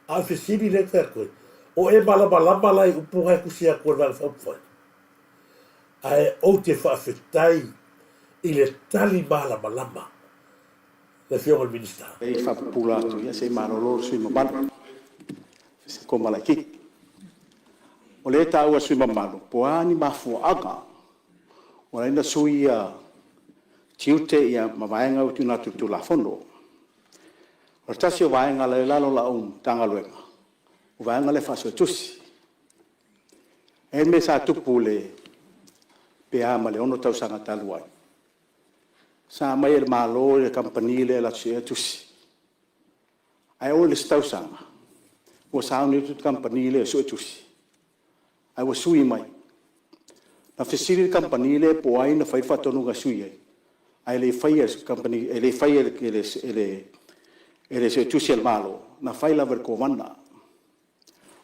S2: A o le fesili lea ou te fai atu ai, o e malamalama la i upu na e tusi atu e le Vaega Faaupufai? Ae ou te faafetai i le tali malamalama le Afioga i le Minisita.
S5: E faapupula atu, ia se i malolo le sui usufono mamalu i se koma laitiiti. O lea e taua e le sui usufono mamalu, po o a ni mafuaaga ua ala ai ona sui ia tiute ma vaega ua tuuina atu i le Tulafono. O le tasi o vaega la e i lalo o lau Matagaluega, o le vaega lea faa-Suetusi. E i ai le mea sa tupu pe a ma le 6 tausaga talu ai, sa aumai e le Malo le kamupani lea e alu atu e sue tusi. Ae oo i le isi tausaga ua sauni atu le kamupani lea e sue tusi ae ua sui mai. Na fesili le kamupani lea po o ai na faia le faatonuga e sui ai, ae le i faia e le i faia e le Suetusi a le Malo, na fai lava e le Kovana.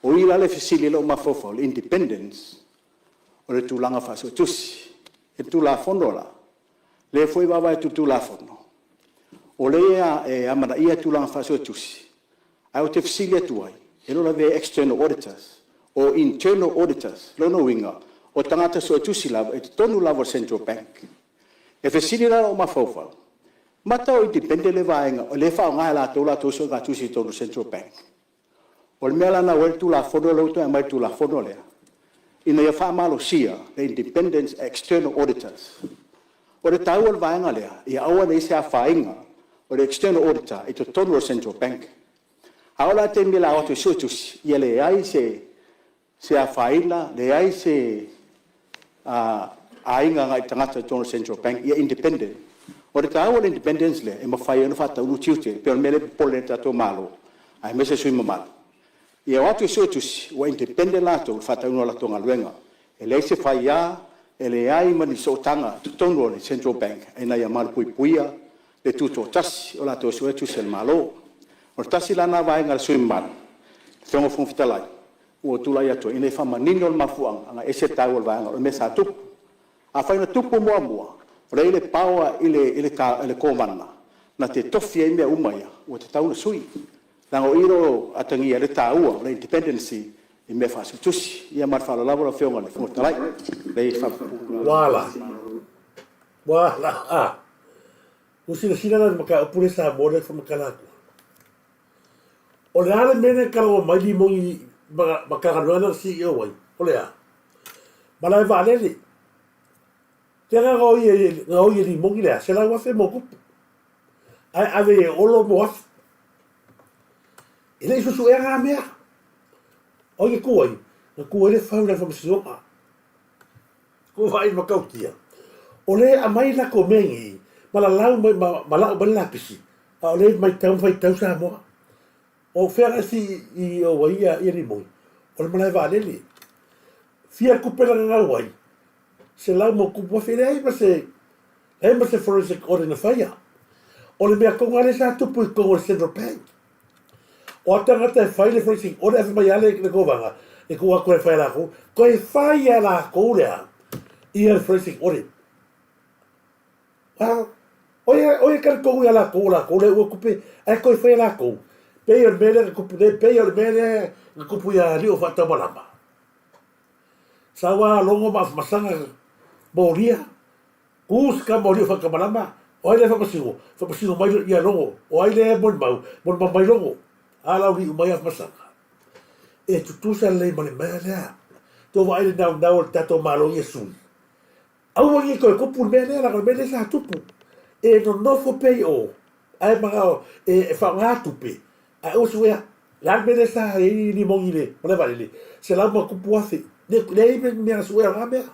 S5: O i la lea e fesili ai lou mafaufau i le independence o le tulaga faa-Suetusi. I le Tulafono la, lea foi e vaavaai atu i le Tulafono, o lea e amanaia tulaga faa-Suetusi, ae ou te fesili atu ai, e le o lavea ai external auditors o internal auditors. O lona uiga, o tagata suetusi lava i totonu lava o le Central Bank. E fesili la lou mafaufau, mata o independent lea vaega o lea e faaaoga e latou latou suegatusi i totonu o le Central Bank? O le mea la lena ua i ai le Tulafono lea ua toe aumai le Tulafono lea, ina ia faamalosia le independence external auditors. O le taua o le vaega lea, ia aua ne i i ai se afaina o le external auditor i totonu o le Central Bank. A oo la i le taimi o le a o atu e suetusi, ia leai se afaina, leai se aiga agai le tagata i totonu o le Central Bank, ia independent. O le taua o le independence lea, e mafai ai ona faataunuu tiute, e pei o le mea lea e popole ai le tatou Malo aemaise sui usufono mamalu, ia o atu e suetusi ua independent latou i le faatauina o latou galuega. E leai se faia, e leai ma ni sootaga i totonu o le Central Bank ina ia malupuipuia le tutoatasi o latou suetusi a le Malo. O le tasi la lena vaega le sui usufono mamalu, lau Afioga i le Fofoga Fetalai, ua ou tulai atu ai ina ia faamanino le mafuaaga ona e ese le taua o le vaega, o le mea sa tupu. Afai na tupu muamua, o lea e i ai le power i le Kovana na te tofi ai mea uma ia, ua tatau ona sui, leaga o i o lo o atagia ai le taua o le independency i mea faa-Suetusi. Ia ma le faaaloalo lava lau Afioga i le Fofoga Fetalai.
S2: Ua ala, ua ala, a. Ua silasila la i le mataupu lea Samoa lea e faamatala atu. O le a le mea lea e talaua mai limoni Matagaluega lea na CEO ai? O le a? Malae vaalele. Te na gaoi e limoni le a? 100,000 ma tupu. Ae ave e Olo mo afu. E le i suesuea na mea. O ai na tu ai? Na tu ai le fau i lana faamasinoga. Ua vaai i le matautia, o lea e aumai latou mea nei ma lalau mai ma lau mai le lapisi, a o lea e matau ma faitau Samoa. O fea la e CEO ai ia Limoni? O le malae vaalele. Fia tupe na gagau ai? 100+,000. E leai ma se leai ma se forensic audit na faia. O le mea tonu lava lea sa tupu i totonu o le Central Bank. O a tagata e fai le forensic audit ave mai lava le kovana e tuu atu e fai e latou. Toe fai e latou le a? Ia le forensic audit. A, o ia, o ia e talitonu ia latou, o latou lea ua tupe, ae toe fai e latou. Pei o le mea lea na tupu nei, pei o le mea lea na tupu ia Lio Faataumalama. Sau a logo ma Afamasaga molia, tu se tama o Lio Faataumalama, o ai lea e faamasino? Faamasino mai ia Logo, o ai lea e molimau? Molimau mai Logo. A laulii mai Afamasaga. E tutusa lelei ma le mea lea. Tou vaai i le naunau o le tatou Malo ia sui. Aua ne i toe tupu le mea lea, leaga o le mea lea sa tupu. E nonofo pea i o, ae manao e faaaoga tupe, ae aua suea. O le a le mea lea sa i ai limoni i le malae vaalele? 100+,000. Leai ma ni mea na suea o na mea.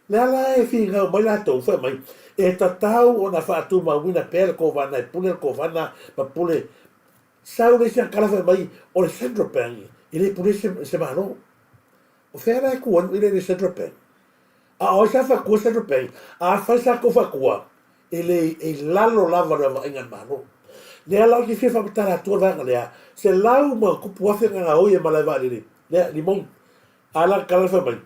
S2: Le a la e finau mai latou, fai mai, e tatau ona faatumauina pea le Kovana e pule le Kovana ma pule. Sau le isi ankala fai mai, o le Central Bank e le pulea se, se Malo. O fea la e ku ai le Central Bank? A o ai sa faatua Central Bank? Afai sa tou faatua, e le e i lalo lava o le vaavaaiga a le Malo. Lea la ou te fia faamatala atua le vaega lea, 100,000+ gagaoi e malae vaalele, lea, limoni. A la tala fai mai,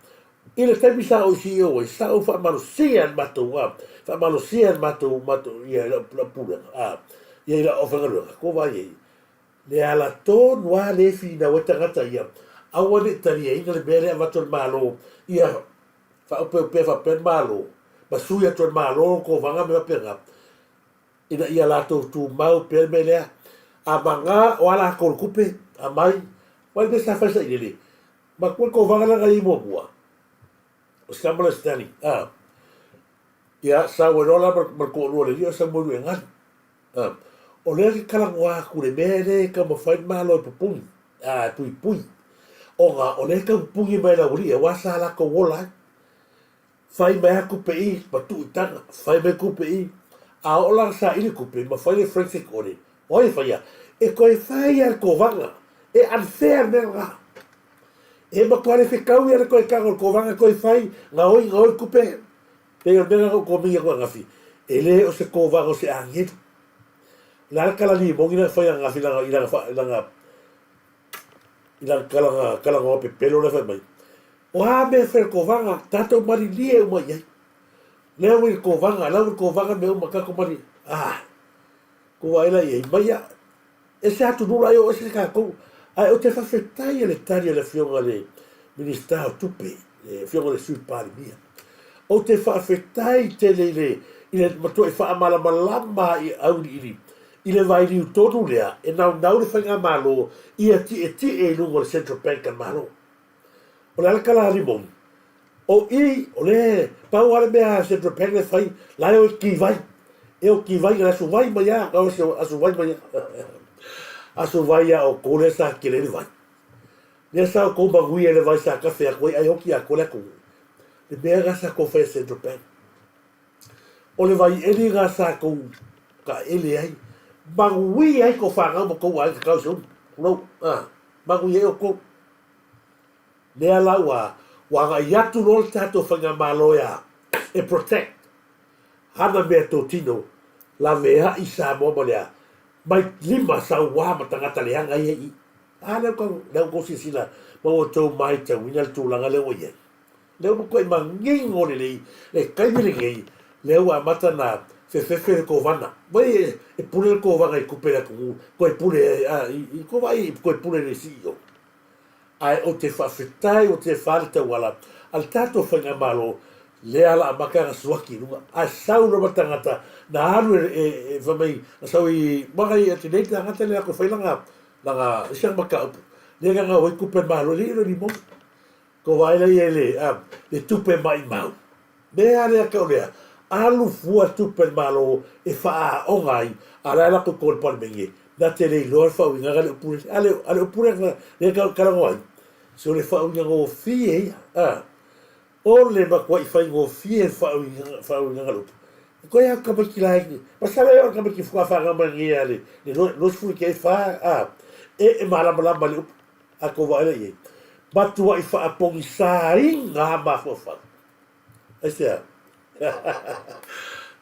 S2: i le taimi sa ou CEO ai, sa ou faamalosia e le matou, a, faamalosia e le matou, matou, ia, lau, lau pulega, a, ia i lau aufaigaluega, ko vaai ai, le ala tonu lava lea e finau ai tagata ia, aua ne i taliaina le mea lea e avatu e le Malo, ia faaopeopea faapea le Malo, ma sui atu e le Malo le kovaga ma mea faapena, ina ia latou tumau pea le mea lea, a maga o a latou le tupe, aumai, aua le mea sa fai sailele, matua le kovaga lea na i ai muamua, o se tama lea o Stanley, a, ia, sau ai loa la ma le toalua o le alii o Samuelu e galu. A, o lea ke talanoa atu i le mea lea e taumafai le Malo e pupuni, a, e puipui, ona o lea e tau pupuni mai e le aualii aua sa latou ola ai. Fai mai a tupe i ma tuu i taga, fai mai tupe i, a oo la saili tupe ma fai le forensic audit, o ai e faia? E toe fai lava le kovaga, e unfair le mea lena. E matua le fetau ia le toe taga o le kovaga e toe fai, gaoi gaoi le tupe, pei o le mea lena na ou komeni atu ananafi, e le o se kovaga o se agelu. O le a le tala limoni lea na fai ananafi i lana, i lana, i lana, i lana talanoa, talanoa pepelo lea fai mai, O a mea e fai e le Kovaga, tatou malilie uma i ai. Lea ua i le Kovaga, la ua i le Kovaga mea uma, tatou malilie. Ah, ko ai la i ai mai a. E se atunuu la e oo ese tatou. Ae ou te faafetai i le tali a le Afioga i le Minisita o Tupe, le Afioga i le Sui Palemia. Ou te faafetai tele i le, i le matuai faamalamalama i auiliili i le vailiu tonu lea e naunau le faigamalo ia tietie i luga o le Central Bank a le Malo. O le a le tala a Limoni? O i, o le pau lava le mea a Central Bank e fai, la e o i kivai. E o kivai, le aso vai mai a, aso vai mai a. Aso vai a outou lea sa tele ai le vai. Lea sa outou manuia i le vai sa tafe atu ai, ai oti atoa le atunuu. Le mea lena sa tou fai e Central Bank. O le vai eli lena sa tou taele ai, manuia ai tou fanau ma tou aiga tau se umi. Tulou, a, manuia ai outou. Lea la ua ua agai atu loa le tatou faigamalo e a? E protect hana mea totino laveai Samoa ma le a? Mai lima sauā ma tagata leaga ia i i. A lea ua lea ua tou silasila ma ua outou maitauina le tulaga lea ua i ai. Lea ua matuai manino lelei le taimi lenei lea ua amata ona fefefe le kovana. Vai e pule le kovana i tupe a le atunuu, toe pule a i tou vaai toe pule i le CEO. Ae ou te faafetai ua tefa le tauala a le tatou faigamalo lea la amata ana suaki i luga ae sau lava tagata na alu e fai mai na sau i maga i ati nei tagata lea latou fai lana lana isi ana mataupu lea na gau ai tupe a le malo e le i le limoni Ko vaai la ia i le, a, le tupe maimau. Mea lea tau lea, alu fua tupe a le Malo e faaaoga ai, a la e lako i totonu o le Palemene, na te le iloa le faauigaga le upu lea. A le, a le upu lea lea tau talanoa ai, se o le faauigagofie ia, a. O le matuai faigofie le faauigaga, faauigaga le upu. E toe a tamaiti laiti, masalo e oo le tamaiti faatoa fanau mai nei a le, le 20 kei fa, a, e, e malamalama i le upu. A tou vaai la i ai, matuai faapogisaina a mafaufau. Aisea?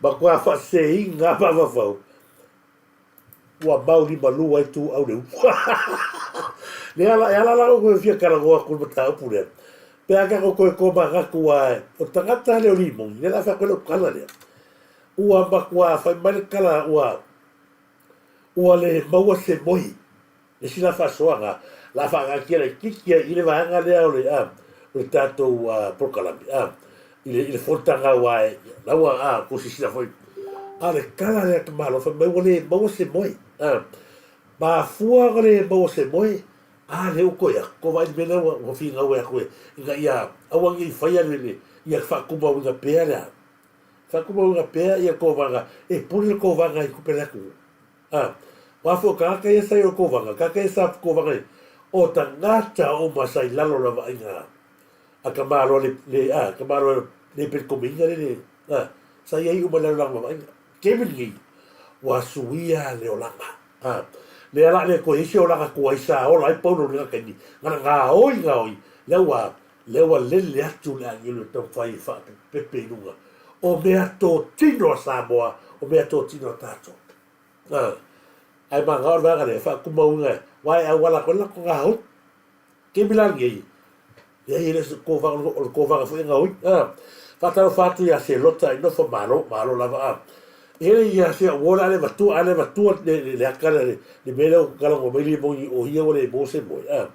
S2: Matua faaseseina a mafaufau. Ua mau limalua ai ituau le upu. Le ala, e ala la ou fia talanoa atu i le mataupu lea. Pe a tatou toe tomanatu lava, o le tagata lea o Limoni, lea o le a fai atu ai lau tala lea. Ua matua fai mai le tala ua, ua le maua se moi Le isi la faasoaga, la faagaatia laitiiti ai i le vaega lea o le, a, o le tatou polokalame, a, i le, i le fonotaga aua e, la ua, a, tou silasila foi, a o le tala lea a le tamaloa fai mai ua le maua se moe, a, mafua ona le maua se moe, a lea ua toe atu, tou vaai i le mea lea ua, ua finau ai atu e, ina ia aua ne i faia le, le, ia faatumauina pea le a, faatumauina pea ia kovaga, e pule le kovaga i tupe a le atunuu. A, aua foi o tagata ia sa i o kovaga, tagata ia sa kovaga i, o tagata uma sa i lalo o le vaaiga a ka Malo le, le, a, ka Malo le pelekomeina le le, a, sa i ai uma i lalo lana vaaiga. Taimi lenei, ua suia le olaga. A, lea la le toe i ai se olaga tuai sa ola ai Paulo i lena taimi, na ona gaoi gaoi, lea ua, lea ua lele atu le agelu e taumafai e faapepepe i luga o meatotino a Samoa, o meatotino a tatou. A, ae manao le vaega lea e faatumauina, aua e auala atu ai le latou gaoi. Taimi la lenei, leai e le o se kovaga, o le kovaga foi e gaoi. A, faatalofa atu ia Selota i nofo malo, malo lava. A, e le ia se au ola ale vatua, ale vatua le, le, le ata le, le mea lea o talanoa mai le moni o ia ua le maua se moe. A,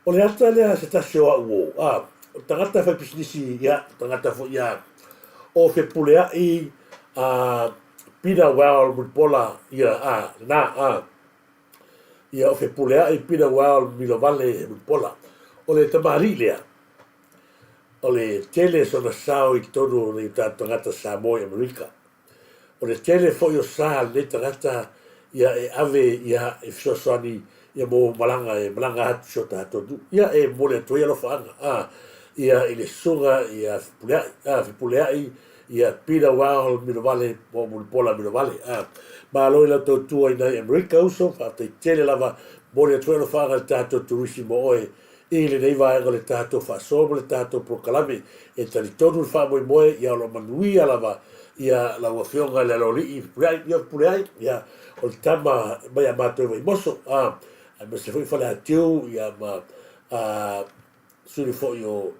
S2: o le ata lea se tasi o au o, a, o tagata fai pisinisi, ia, tagata foi ia, o Fepuleai, a, Peter Well Mulipola, ia, a, na, a, Ia o Fepuleai Pina Well Milovale Mulipola. O le tamalii lea, o le tele sona sao i totonu o nei tatou tagata Samoa i Amerika. O le tele foi o sa a lenei tagata ia e ave ia e fesoasoani ia mo malaga e malaga atu i si o tatou nuu. Ia e momoli atu ai alofaaga a ia i le susuga ia Fepuleai, a Fepuleai Ia Peter Wao Milovale po o Mulipola Milovale. A malo i lau tautua i nai Amerika uso, faafetai tele lava, momoli atu foi alofaaga i le tatou turisi mo oe i lenei vaega o le tatou faasoa ma le tatou polokalame. E talitonu le faamoemoe ia o lo o manuia lava ia lau afioga i le Aloalii Fepuleai, ia Fepuleai, ia o le tama mai a matou i Vaimoso, a aemaise foi Faleatiu ia ma a suli foi o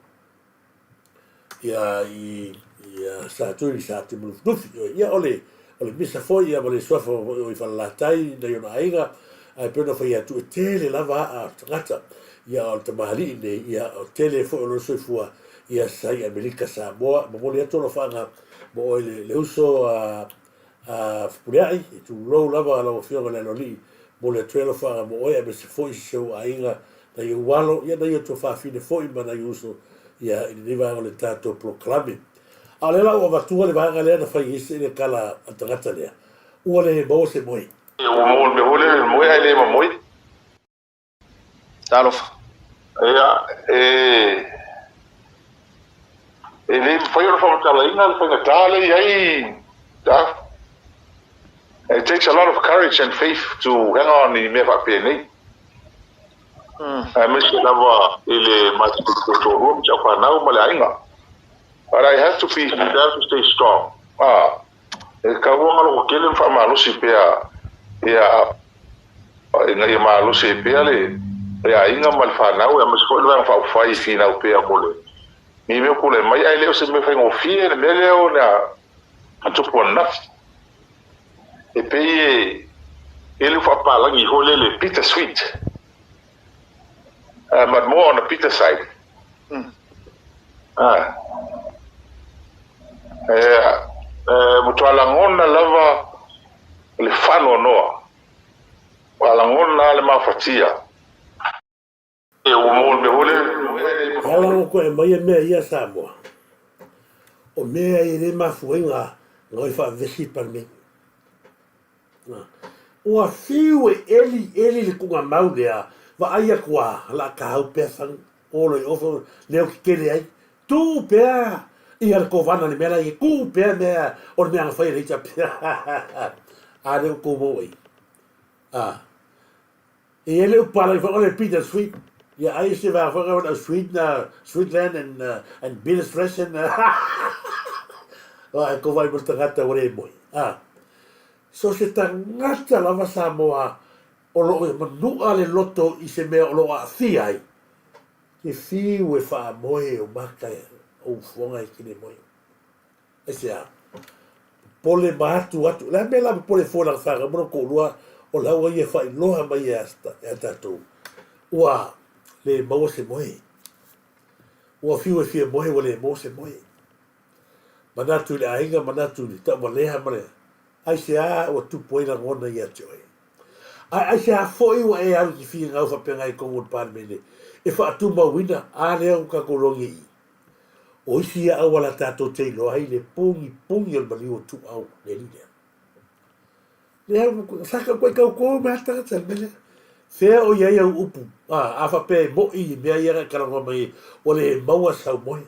S2: ia i ia Satui Satuimalufilufi ia o le o le misa foi ia ma le suafa foi o i Falelatai nai ona aiga ae pei ona fai atu e tele lava aa o le tagata ia o le tamalii nei ia o tele foi o lona soifua ia sa i Amerika Samoa momoli atu alofaaga mo oe le, le uso a a Fepuleai e tulou lava lau afioga i le Aloalii momoli atu ai alofaaga mo oe aemaise foi si ou aiga nai ou alo, ia nai ou tuafafine foi ma nai uso, ia, i lenei vaega o le tatou polokalame. A o lea la ua avatua le vaega lea na fai ai se le tala a le tagata lea, ua le maua se moe.
S4: Ua maua le mea foi lele, le moe ae le mamoe.
S6: Talofa.
S4: Ia, e, e le mafai ona faamatalaina le faigata lea e i ai, ta. It takes a lot of courage and faith to hang on i mea faapenei. Aemaise lava i le matou toalua ma si au fanau ma le aiga. But I have to be, I have to stay strong. Ah, e tatau ona loko tele ma faamalosi pea ia ina ia malosi ai pea le le aiga ma le fanau aemaise foi le vaega faaupufai e finau pea mo le ni mea o tulai mai ae le o se mea faigofie le mea lea o na tupu ananafi. E pei e e le faapalagi foi lele bitter sweet but more on the bitter side. Ah. E, e matua lagona lava le faanoanoa. Ua lagona le mafatia. E ua maua le mea foi lele.
S2: E ala ona toe aumaia mea ia Samoa, o mea e le mafua ai na gaoi faavesi i le Palemene. Ua fiu e eli eli le tuugamau lea, vaai atu a, laatau pea fanu, olo i ofa, leo tetele ai, tuu pea ia le kovana le mea la i tuu pea mea o le mea na fai e le HRPP. A lea ua tou maua ai. A. E i ai le upu palagi foi o le bitter sweet. Ia ai se vaega foi lea sweet na sweet land and uh, and bitter stress and uh, ai ko vai mo tagata ua le moe. Ah. So se tagata lava Samoa o loo e manua le loto i se mea o loo aafia ai, ke fiu e faamoe o maka o ufoga e kile moe. Aisea? Popole ma atu atu. O le a mea la popole fua lana fanau ma lona toalua o la ua ia faailoa mai ia tatou ua le maua se moe. Ua fiu e fia moe ua le maua se moe. Manatu i le aiga, manatu i le tauvalea ma le aisea ua tupu ai lagona ia te oe. Ae aisea foi ua e alu i te finau faapena i totonu o le Palemene e faatumauina a lea ua tatou logi i i. O isi ia auala tatou te iloa ai le pugipugī o le maliu o Tuuau le alii lea. Lea, sa tau koe tau kō mai a tagata le mea lea. Fea o i ai au upu, a, a faapea e mo'i i mea ia na e talanoa mai ai, ua le maua sau moe.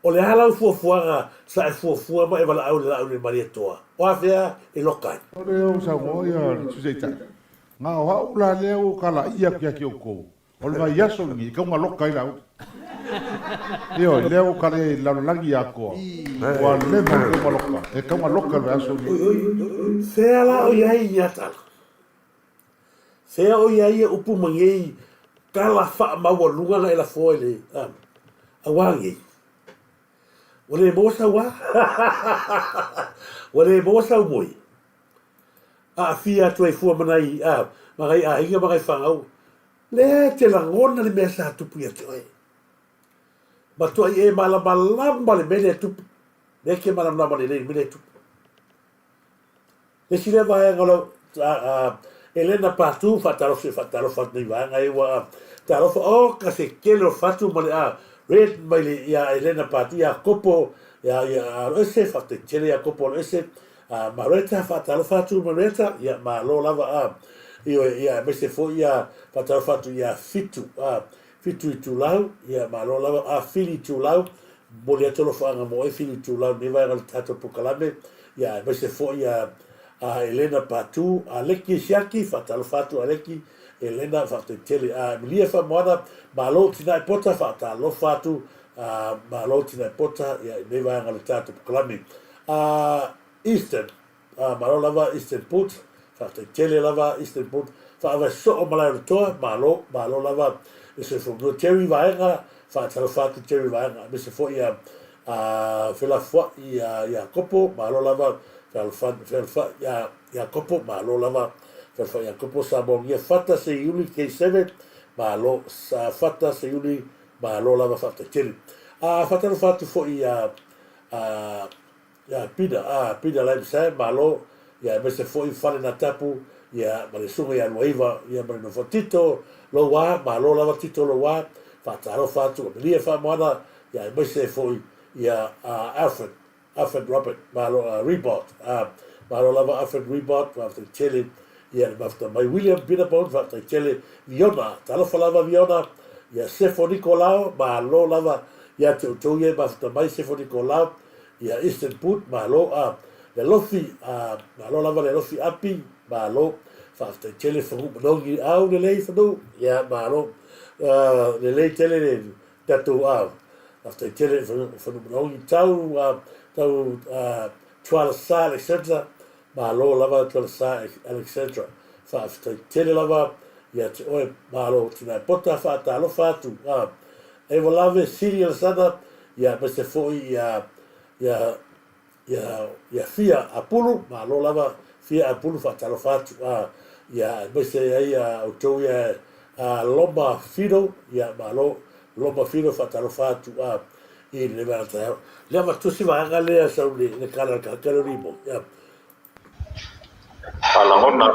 S2: O le a lau fuafuaga sa e fuafua ma e valaau i le Laaulialemalietoa? O afea e loka ai?
S4: O lea ua saunoa ia le Sui Taitai, na o au la lea ua kalaia atu ia te outou, o le vaiaso lenei e tau loka ai Laauli. Ioe, lea ua kalaia i le lalolagi atoa, ua leva ona tau loka, e tau loka i le vaiaso lenei.
S2: Fea la o i ai ia tala? Fea o i ai ia upu ma nei tala faamaualuga na e lafoa i le auā nei? Ua le maua sau ā? Ua le maua sau moe? Aafia atu ai fua ma nai, a, ma nai aiga ma nai fanau. Lea e te lagona le mea sa tupu ia te oe. Matuai e malamalama le mea lea e tupu. Lea e te malamalama lelei i le mea lea e tupu. Le isi lea vaega o lau Elena Patu, faatalofa faatalofa atu nei vaega e ua talofa o ka se tele o fatu ma le a red mai le ia Elena Patu ia Kopo ia ia Aloese faafetai tele ia Kopo Aloese a Mareta faatalofa atu Mareta ia malo lava a ioe ia aemaise foi ia faatalofa atu ia Fitu a Fitu Itulau ia malo lava a Fili Itulau Momoli atu alofaaga mo oe Fili Itulau lenei vaega o le tatou polokalame, ia aemaise foi a a Elena Patu, a Leki Siaki, faatalofa atu a Leki, Elena faafetai tele, a Emilia Faamoana, malo Tinae Pota, faatalofa atu, a malo Tinae Pota, ia i lenei vaega o le tatou polokalame. A Eastern Ā, malo lava Eastern Port, faafetai tele lava Eastern Port, faavae soo malae o le toa, malo, malo lava le soifua manuia. Terry Vaega, faatalofa atu Terry Vaega, aemaise foi ia a Felafoai ia Iakopo, malo lava Fealofani, Fealofai ia Iakopo, malo lava Fealofai Iakopo, Samoangia Fata Seiuli K7, malo, sa Fata Seiuli, malo lava faafetai tele. Ā, faatalofa atu foi ia a Ia Pina, a Pina Lamb Malo, ia aemaise foi Fale na Tapu, ia ma le Susuga ia Luaiva, ia ma le nofo Tito Louā, malo lava Tito Louā, faatalofa atu Amelia Faamoana, ia aemaise foi ia Alfred, Alfred Robert, malo Rebot, a malo lava Alfred Rebot, faafetai tele ia le mafuta mai William Binabone, faafetai tele Viona, talofa lava Viona, ia Sefo Nikolao, malo lava ia te outou ia e mafuta mai Sefo Nikolao, Ia Eastern Boot, malo a le alofi a malo lava le alofi Api, malo faafetai tele Fanuu Manogi au lelei Fanuu, ia malo lelei tele le tatou a faafetai tele Fanuu Manogi tau a tau a Tualasa Alexandra, malo lava Tualasa Alexandra, faafetai tele lava ia te oe malo Tinae Pota faatalofa atu a Ewa lave Siri Alexander Ia aemaise foi ia ia ia ia Fia Apulu, malo lava Fia Apulu faatalofa atu a ia aemaise ai ia outou ia a Loma Fido, ia malo Loma Fido faatalofa atu a i le vaega taeao. Lea ma tusi vaega lea sau le le kala ka kala limo. Ia.
S6: A lagona,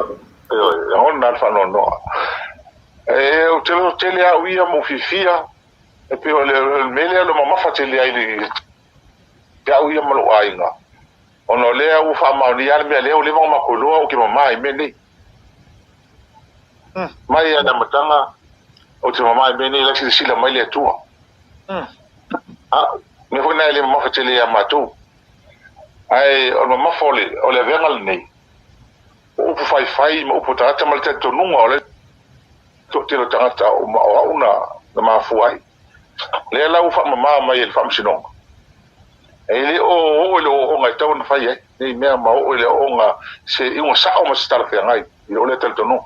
S6: ioe, lagona le faanoanoa. E, ou te loto tele au ia ma ou fiafia, E pei o le mea lea o le mamafa tele ai i au ia ma lou aiga, ona o lea ua faamaonia lava le mea lea ua leva ona matou iloa ou te mama i mea nei. Mai lava i le amataga ou te mama i mea nei, o la e silasila mai le Atua. A, mea foi lena e le mamafa tele ia matou. Ae o le mamafa o le, o le avega lenei, o upu faifai ma upu o tagata ma le talitonuga o le toatele o tagata o au na mafua ai. Lea la ua faamama mai e le Faamasinoga, e le o oo i le ooooga e tatau ona fai ai nei mea ma oo i le ooooga se iuga sao ma se talafeagai i lou lea talitonuga.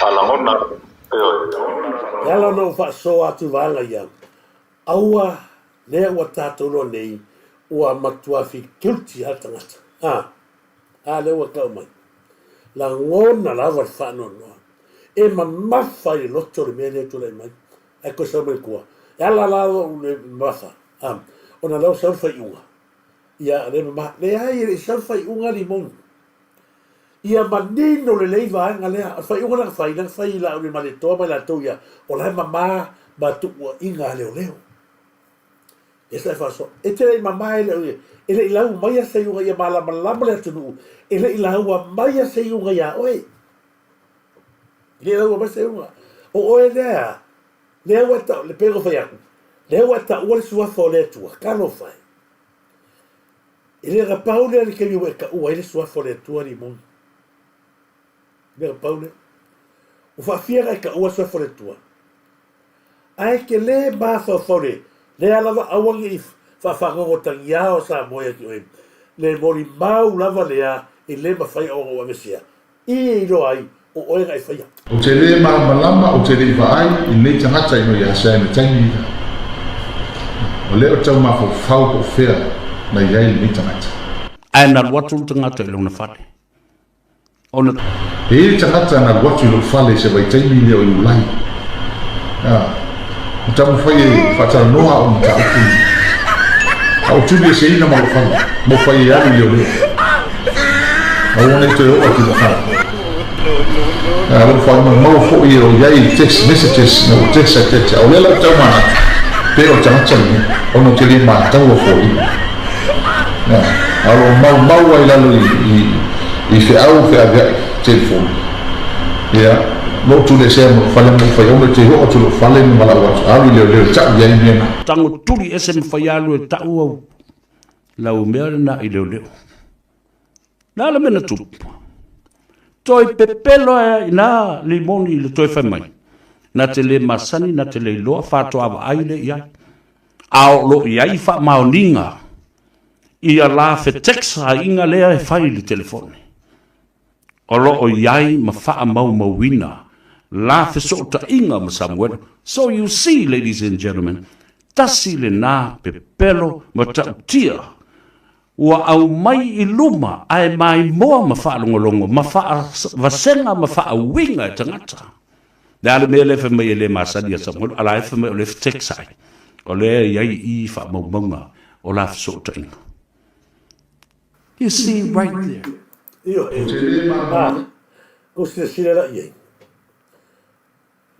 S6: A lagona, ioe.
S2: E ala ona ou faasoa atu i vaega ia, aua lea ua tatou iloa nei ua matua feel guilty lava le tagata. A. A lea ua tau mai. Lagona lava le faanoanoa. E mamafa i le loto le mea lea e tulai mai. Ae toe sau mai i tua. E ala la lou le mamafa, a, ona lea ua sau le faaiuga. Ia, lea e mama. Leai, e le i sau le faaiuga Limoni. Ia manino lelei vaega lea. O le faaiuga lea na fai, lea na fai i lau le Malietoa ma i latou ia, o la e mama ma tuuaiga a leoleo. Esa e faasoa. E te le i mama e le e le i lau maia se iuga ia malamalama le atunuu, e le i laua maia se iuga iā oe. E le i laua mai se iuga. O oe lea. Lea ua e tau, le pei ona fai atu, lea ua e taua le Suafa o le Atua, talofa e. E le na pau lea le taimi ua e taua ai le Suafa o le Atua Rimoni. E le na pau lea. Ua faafia ona e taua le Suafa o le Atua. Ae e te le mafaufau le, lea lava aua ne i faafagogotagiā o Samoa ia te oe, le molimau lava lea e le mafai ona ou aveesea, i e iloa ai o oe na e faia.
S4: Ou te le malamalama, ou te le i vaai i lenei tagata ina ia asea i le taimi lea. O lea ou te tau mafaufau po o fea na i ai lenei tagata.
S7: Ae na alu atu le tagata i lona fale, ona.
S4: E i ai le tagata na alu atu i lou fale i se vaitaimi lea o Iulai. A, ua taumafai e faatalanoa au mataupu nei. A ua tulieseina ma lou fale, ma ua fai e alu i leoleo. Aua ne i toe oo atu i lou fale. A, ua faamaumau foi e o i ai text messages na ua text atu ia te au. O lea la ou te tau manatu, pe o le tagata lenei, ona ou te le mataua foliga. A o lo o maumau ai lalo i feau feaveai telefoni. Ia, lou tulesea ma lou fale ma ou fai aua e te oo atu i lou fale ma valaau atu, alu i leoleo e tau i ai mea na.
S7: Tago tuli ese ma faialu e tau au lau mea lena i leoleo. Le a le mea na tupu? Toe pepelo ai ina limoni i le toe fai mai. Na te le masani, na te le iloa, faatoa vaai lea i ai. A o lo o i ai faamaoniga ia la feteksaiga lea e fai i le telefoni. O lo o i ai ma faamaumauina la fesootaiga ma Samuelu. So you see, ladies and gentlemen, tasi lena pepelo matautia ua aumai i luma ae maimoa ma faalogologo ma faavasega ma faauiga e tagata. Le a le mea lea fai mai e le masani ia Samuelu, a la e fai mai o lea e feteksai, o lea e i ai i i faamaumauga o la fesootaiga. You see right there.
S2: Ioe. A, kou silasila la i ai.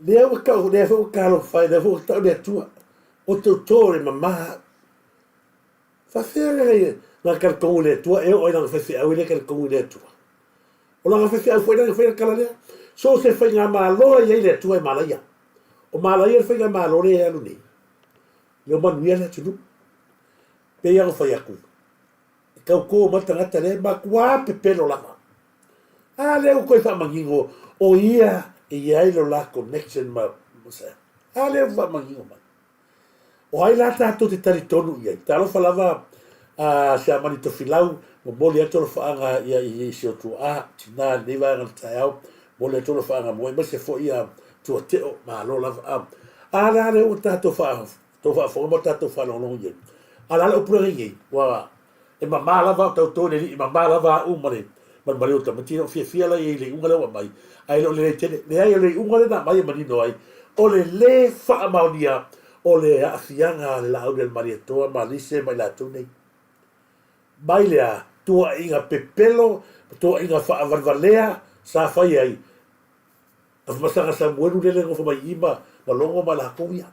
S2: Lea ua tau, lea foi ua talofa ai, lea foi ua tau le Atua, o te uto le mama. Faafefea lea na talitonu i le Atua e oo ai lana faifeau e le talitonu i le Atua. O lana faifeau foi lea na faia le tala lea. So o se faigamalo e i ai le Atua e malaia. O malaia le faigamalo lea e alu nei. Lea o manuia le atunuu. Pei ona fai atu, e tauto mai le tagata lea e matua pepelo lava. A lea ua toe faamanino o ia e i ai lo la connection ma Mosea. A lea ua faamanino mai. O ai la tatou te talitonu i ai? Talofa lava a Siamani Tofilau, momoli atu alofaaga ia i si o tuaa, tinā i lenei vaega o le taeao, momoli atu alofaaga mo aemaise foi ia Tuateo, malo lava. A, a la lea ua tatou faa, tou faafofoga ma tatou faalogologo i ai. A la le upu lea nei, ua E mama lava au tauto i le Alii, e mama lava au ma le ma le maliu o tamaiti. E le o fiafia la ia i le iuga lea ua aumai, ae le o lelei tele. Leai, o le iuga lea na aumai e manino ai, o le lē faamaonia o le aafiaga a le Laauli a le Malietoa ma Alise ma i latou nei. Mai le a? Tuuaiga pepelo, tuuaiga faavalevalea sa fai ai Masaga Samuelu lele nofo mai i i ma Logo ma latou ia.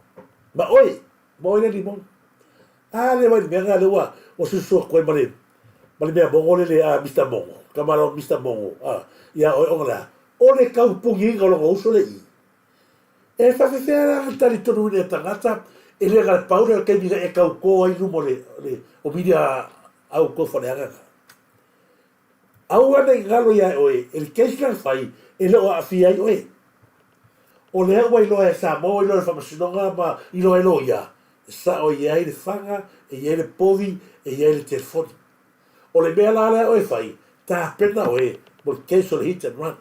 S2: Ma oe, ma oe le limon. A le vai le mea lena lea ua ua susu atu ai ma le ma le mea mongo lele a Mister Mongo, tama la o Mister Mongo a ia oe ona le a? O le taupugiina o lona uso le i. E faafefea la ona talitonuina e tagata e le na le pau lea o le taimi na e tautō ai i luma o le o le o media a outou faleaga na. Aua ne i galo ia oe e le case na fai e le o aafia ai oe. O lea ua iloa e Samoa ua iloa e le Faamasinoga ma iloa e loia, e sao e i ai le faga, e i ai le povi, e i ai le telefoni. O le mea la lea oe fai, tapena oe mo le case o le hit and run.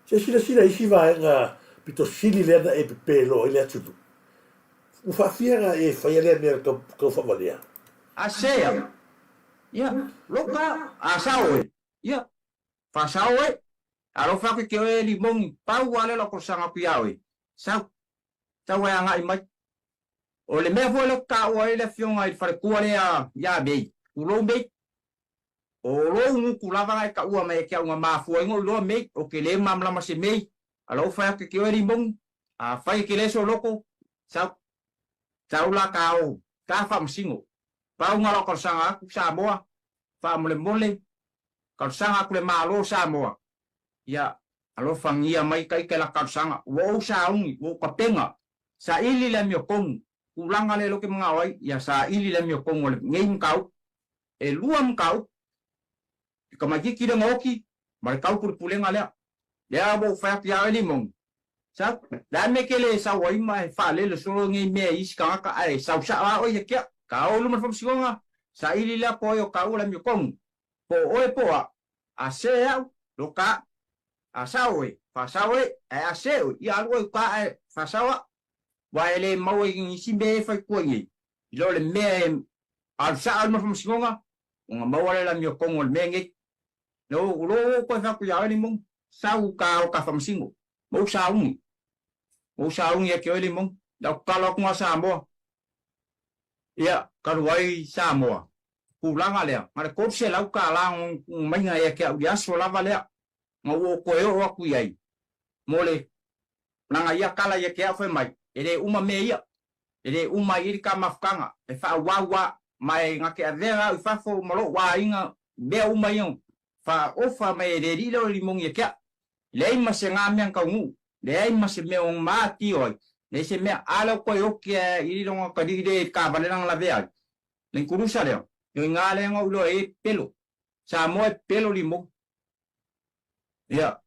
S2: Se silasila i isi vaega pito sili lea na e pepelo ai le atunuu. Ua faafia na e faia lea mea tau faavalea.
S8: Asea, Ia, loka, a sao e. Ia, fa sao e. Alofa aku ke oe limoni, pau a le lau talosaga aku iā oe. Sau, sau e agai mai. O le mea foi lea ou te taua ai le afioga i le faletua lea ia Mei, tulou Mei. O lou gutu lava na e taua mai e ke au na mafua ai na ou iloa Mei, ou te le malamalama se Mei. Alofa aku ke oe limoni, afai e te le sou loto, sau, sau la ta o, ta faamasino. Pau na lau talosaga atu Samoa, faamolemole, talosaga atu le Malo o Samoa, ia, Alofagia mai ka ike la talosaga, ua ou sauni, ua ou kapega, saili le amiotonu, tulaga lea lea ou te manao ai, ia saili le amiotonu o lenei mataupu. E lua mataupu, le tamaititi lea na oti ma le tau pulepulega lea. Lea ua ou fai atu ia oe Limoni, sau, le a le mea e te le sau ai ma e faalele solo nei mea i isi tagata ae sau sao lava oe ia te au. Ka o i luma le faamasinoga, saili lea po ai o taua le amiotonu, po o oe po o au. A se au, loka a'u. A sao oe, faasao oe, ae a se oe, ia alu oe i uka ae faasao a'u. Aua e le maua i nisi mea e fai tua i nei, i lo le mea e alu sa'a ai ma le faamasinoga, ona maua lea le amiotonu o le mea nei. No, o lo o koe fai atu ia oe Limoni, sau uka o ka faamasino, ma ou sauni. Ma ou sauni ia te oe Limoni. Lau tatalo atu na Samoa, ia, talu ai Samoa, tulaga lea, na o le 300 tala na maiga ia te au i le aso lava lea, na ua ou toe oo atu i ai, mo le laga ia tala ia te au fai mai, e le uma mea ia, e le uma ai i le ta mafutaga, e faaauau a, ma e na te avea au i fafo ma lou aiga, mea uma ia faaofa mai e le alii lea o le limoni ia te au. Leai ma se ga mea na taunuu, leai ma se mea o matio ai, leai se mea, a lea ua toe oti a i lona talii lea i le taavale lana lavea ai, le kulusa lea, io i ga lea na ou iloa ai e pelo. Samoa e pelo limoni. Ia,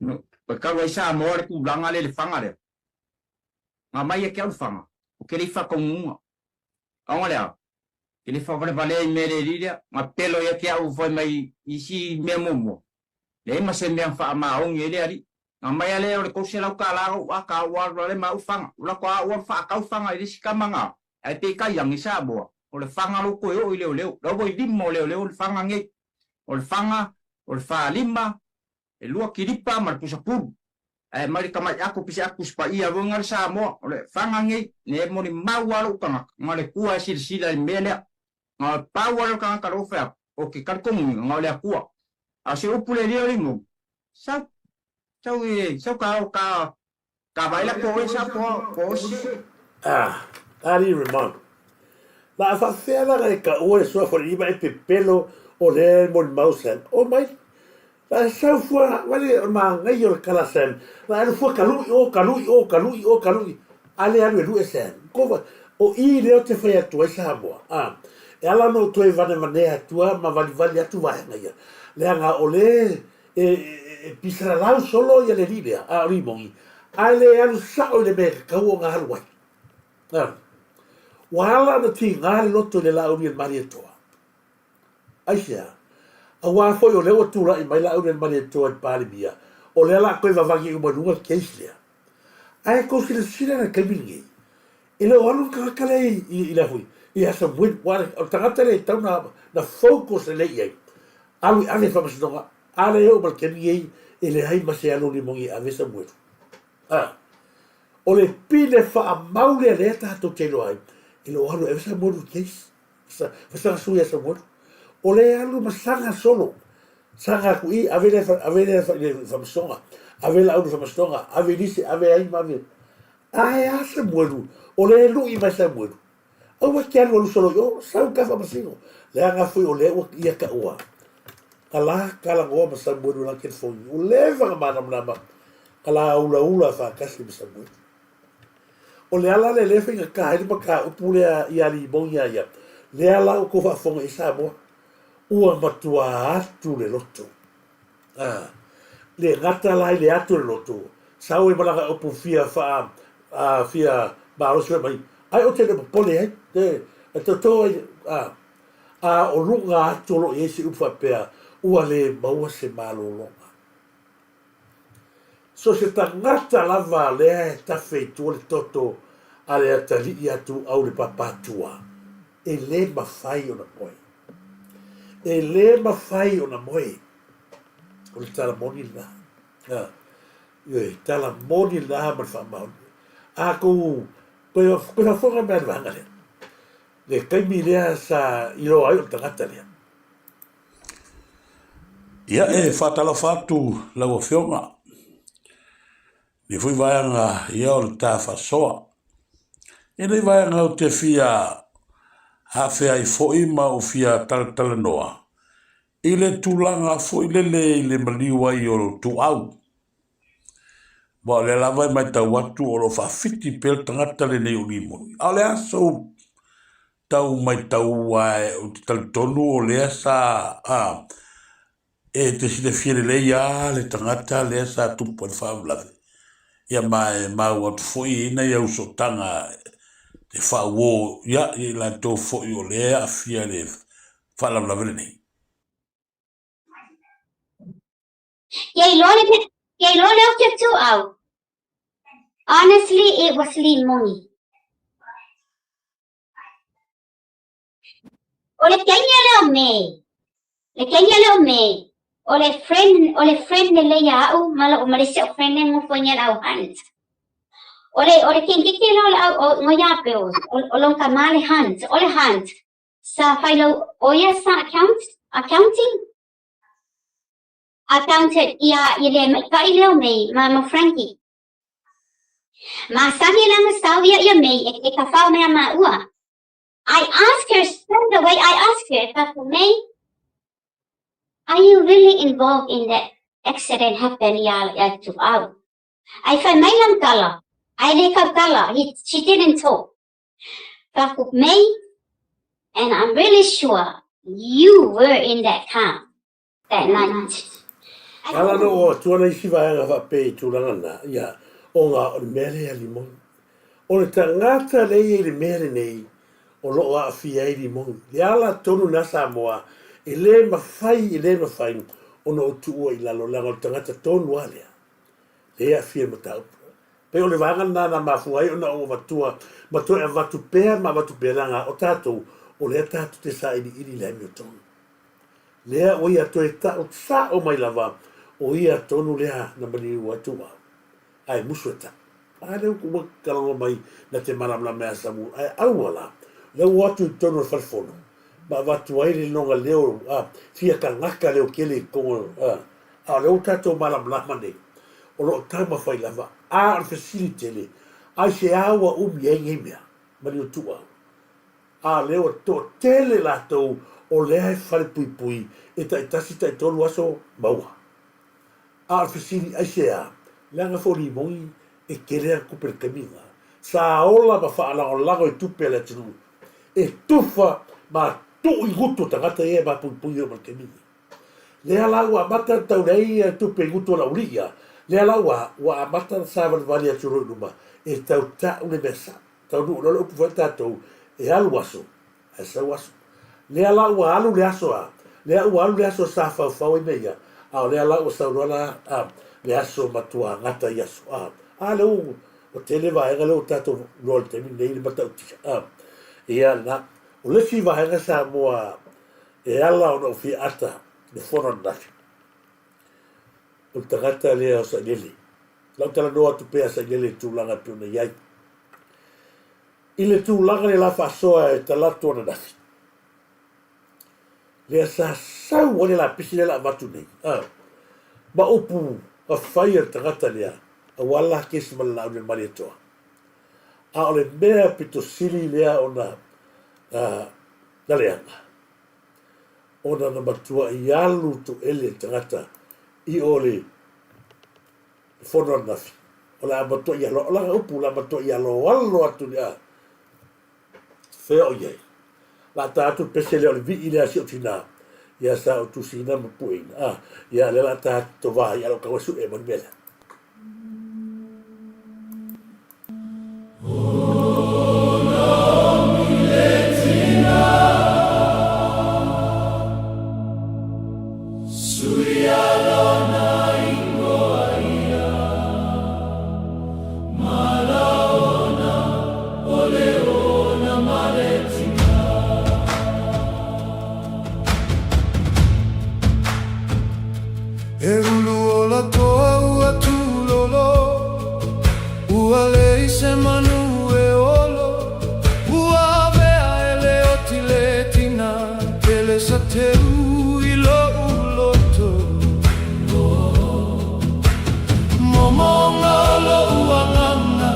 S8: no, e tau ai Samoa le tulaga lea i le faga lea. Na mai e ke au le faga, ou te le i faataunuuga. Aoga lea, ke le faavalevalea i mea le alii lea, na pelo ia te au fai mai isi mea muamua, leai ma se mea na faamaoni ai le alii. Na mai a lea o le 300 tala lou aka ua alu ale ma au faga, ua lako a ua faatau faga i le isi tama na, ae peitai ane Samoa, o le faga lou toe oo i leoleo, la ua i lima o leoleo le faga nei. O le faga, o le falima, e lua kilipa ma le pusa pulu. Ae mai le tamai ako pise aku si paia voi nga le Samoa, o le faga nei, ne molimau a lou tagata, na le Akua e silasila i le mea lea. Na o le pau a le tagata lou fai atu, o ke talitonuina, na o le Akua. A o se upu le lia o Limoni, sau, sau i, sau ka o ka, ka vaai la po oe sa po, po oe se.
S2: Ah, alii Ramon. La a faafefea la e taua le suafa o le lima e pepelo o lea e molimau Sam. Oh mai, la e sau fua vale o le manaia o le tala a Sam. La e alu fua kaluʻi o, kaluʻi o, kaluʻi o, kaluʻi. A le alu e luʻe Sam. Kova, o i lea ou te fai atu ai Samoa. Ah, e ala ona ou toe vanevanea atua ma valivali atu vaega ia. Leaga o le e, e, e pisalalau solo ia le alii lea, a o Limoni, ae le alu sao i le mea e tatau ona alu ai. Ah, ua ala ona tiga le loto i le Laaulialemalietoa. Aisea? Auā foi o lea ua tulai mai Laaulialemalietoa i le Palemia, o lea la toe vavagi uma i luga le case lea. Ae tou silasila i le taimi lenei, e le o alu le tagata lea i, i, i le hui, i Asamuelu, ua o le tagata lea e tatau na, na focus lelei i ai. Alu i ave i le faamasinoga, a lea e oo mai le taimi lenei, e leai ma se alu o Limoni e ave Samuelu. A, o le pine faamau lea lea tatou te iloa ai, e le o alu e ave Samuelu i case. Fasaga sui ia Samuelu. O le alu ma saga solo. Saga atu i, ave le, ave le i le faamasinoga, ave Laauli i le faamasinoga, ave Lise, ave ai ma ave. Ae a Samuelu, o le lui mai Samuelu. Aua te alu alu solo i o, sau ka faamasino. Leaga foi o lea ua ia taua. Ka la talanoa ma Samuelu i lana telefoni. Ua leva ona malamalama ka la ulaula faatasi ma Samuelu. O le ala lea lea e faigata ai le mataupu lea ia Limoni ia ia, lea la ua tou faafofoga i ai Samoa, ua matua atu le loto. A, le gata la i le atu o le loto, sau ai ma lana upu fia faa, a, fia malosi fai mai, ai ou te le popole ai, te, e toto ai, a, a o luga atu o lo o i ai se upu faapea, ua le maua se malologa. So se tagata lava lea e tafe i tua le toto a le atalii atu au le papatua, e le mafai ona moe. E le mafai ona moe. O le tala moni lena. A, ioe, tala moni lena ma le faamaoni. A kou toe faafofoga mai le vaega lea, le taimi lea sa iloa ai o le tagata lea.
S7: Ia e faatalofa atu lau Afioga i lenei foi vaega ia o le ta faasoa. I lenei vaega ou te fia afea ai foi ma ou fia talatalanoa i le tulaga foi lele i le maliu ai o ituau. Aua o lea lava e matau atu o lo o faafiti pea le tagata lenei o Limoni. A o le a sou tau matau ae ou te talitonu o lea sa a, e te silafia lelei lava le tagata lea sa tupu ai le faalavelave. Ia ma e maua atu foi e i ai nai au sootaga e faauo ia i latou foi o lea e aafia i le faalavelave lenei.
S3: Ia iloa le ia iloa le oki o Tuau. Honestly, it was Limoni. O le taimi lea o May, le taimi lea o May, o le friend, o le friend lelei ia a'u ma la'u ma le isi a'u friend lea e nofo ai nei le au Hunt. O le, o le kenkeke lea o le au, o ngo ia pe o, o lona tama le Hunt, o le Hunt, sa failau, o ia sa account, accounting, accountant ia i le maika'i lea o May ma, ma Frankie. Masani lana sau ia ia May e, e tafao mai a māua. I asked her straight away, I asked her, Pastor May, are you really involved in that accident happened iā ia Tuau? Ai fai mai lana tala, ai le kau tala, he, she didn't talk. Pastor May, and I'm really sure you were in that car that night.
S2: Ala no o atu ana isi vaega faapea i tulaga na, ia, o nga o le mea lea Limoni. O le tagata lea i ai le mea lenei o lo o aafia ai Limoni. Le ala tonu na Samoa, e le mafai, e le mafai ona ou tuua i lalo, leaga o le tagata tonu a lea, lea e aafia i le mataupu. Pei o le vaega lena na mafua ai ona ou avatua ma toe avatu pea ma avatu pea, leaga o tatou, o lea tatou te sailiili i le amiotonu. Lea ua ia toe ta'u sa'o mai lava o ia tonu lea na maliu atu au. Ae musu e ta'u. A lea ua kalaoa mai na te malamalama ia Samu ae aua la. Lea ua o atu i totonu o le fale fono ma avatu ai le loga leo a fia kagaka leo kele i totonu a a o lea ua tatou malamalama nei o lo o taumafai lava a o le fesili tele aisea ua umi ai nei mea maliu tu'au. A lea ua toatele latou o lea e falepuipui e taitasi taitolu aso maua. A o le fesili, aisea? Leaga foi o Limoni e tele ana tupe i le taimi lena. Sa ola ma faalagolago i tupe a le atunuu e tufa ma tuu i gutu o tagata ia e mapuipui oo mai le taimi lenei. Lea la ua amata ona tau leai ia tupe i gutu o le aualii ia, lea la ua ua amata ona savalivali atu loa i luma e tau ta'u le mea sa'o. Taunuu loa le upu foi a tatou, e alu aso, ae sau aso. Lea la ua alu le aso a, lea ua alu le aso sa faufau ai mea ia, a o lea la ua sau loa la a, le aso matua gata i aso a. A lea ua, ua tele vaega lea ua tatou iloa i le taimi lenei i le matautia a. Ia lena. O le isi vaega Samoa e ala ona ou fia ata le fono ananafi, o le tagata lea o Sailele. Lau talanoa atu pea Sailele i tulaga e pei ona i ai. I le tulaga le la faasoa e talatu ananafi, lea sa sau ai le lapisi lea la avatu nei, a, ma upu a fai a le tagata lea, aua le la kesi ma le laau i le Malietoa. A o le mea pito sili lea ona a, na leaga, ona na matuai alu toele le tagata i o le fono ananafi, o le a matuai alo, o lana upu, o le a matuai aloalo atu i le a fea o i ai. La ta atu le pese lea o le vii lea a si ou tinā, ia sa ou tusiina ma pueina, a, ia lea la ta atu to vā i alo kau e suʻe ma le mea lea.
S9: E ulu ola toa ua tūlolo, Ua lei se manu e olo, Ua avea e le oti le tina, Pele sa teu i loʻu loto. Momonga o loʻu agaga,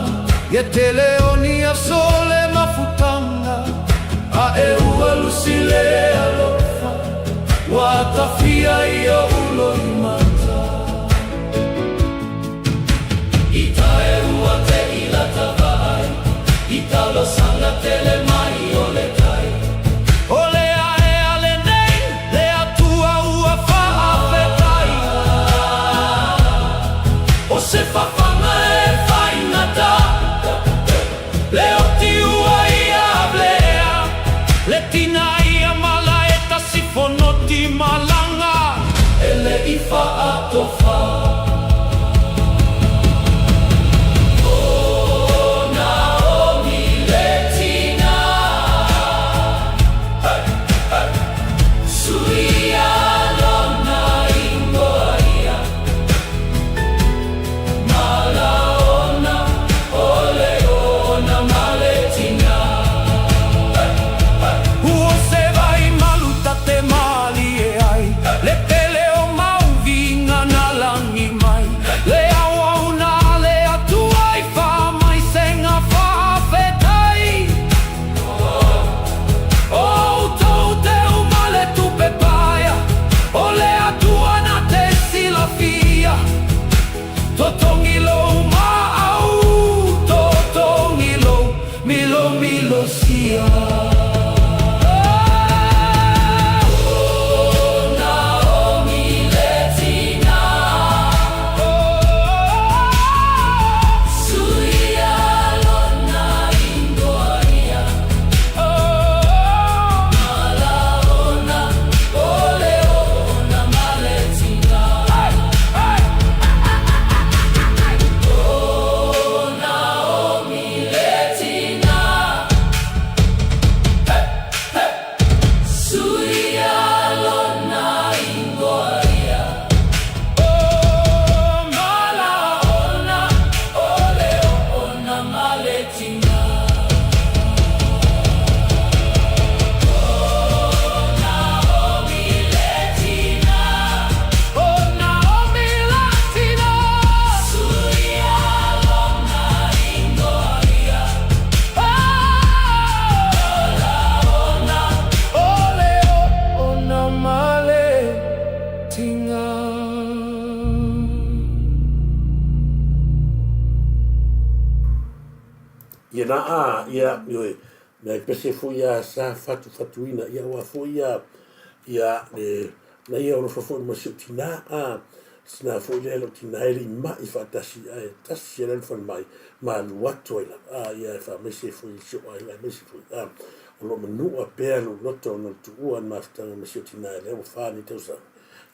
S9: Ia tele o ni aso le mafutaga, A e ua lusi le alofa, Ua tafia i oʻu loimata.
S2: Ia na a, ia, ioe, nai pese foi ia sa fatufatuina, ia aua foi ia, ia, le, na ia alofa foi ma si ou tinā, a, sina foi lea lou tinā e le i ma'i faatasi, ae tasi e le alu falemai, ma alu atu ai lava, a, ia e faamaise foi i si ou aiga, aemaise foi, a, o lo o manua pea lou loto ona o le tuua o le mafutaga ma si ou tinā, lea ua fa nei tausaga,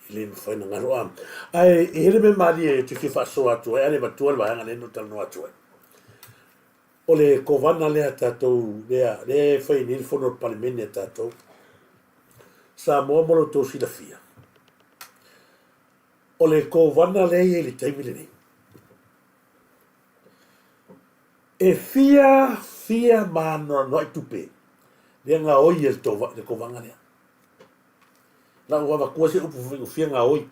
S2: e le mafai ona galo, a. Ae e i ai le mea malie ou te fia faasoa atu ai, ae le matua le vaega lea na ou talanoa atu ai. O le kovana lea a tatou, lea, lea e fai nei le fono a le Palemene a tatou. Samoa mo lo outou silafia, o le kovana lea e i ai i le taimi lenei, e fia, fia maanoanoai tupe lea gaoi e le kovana lea. La ua avatua se upu faigofie gaoi.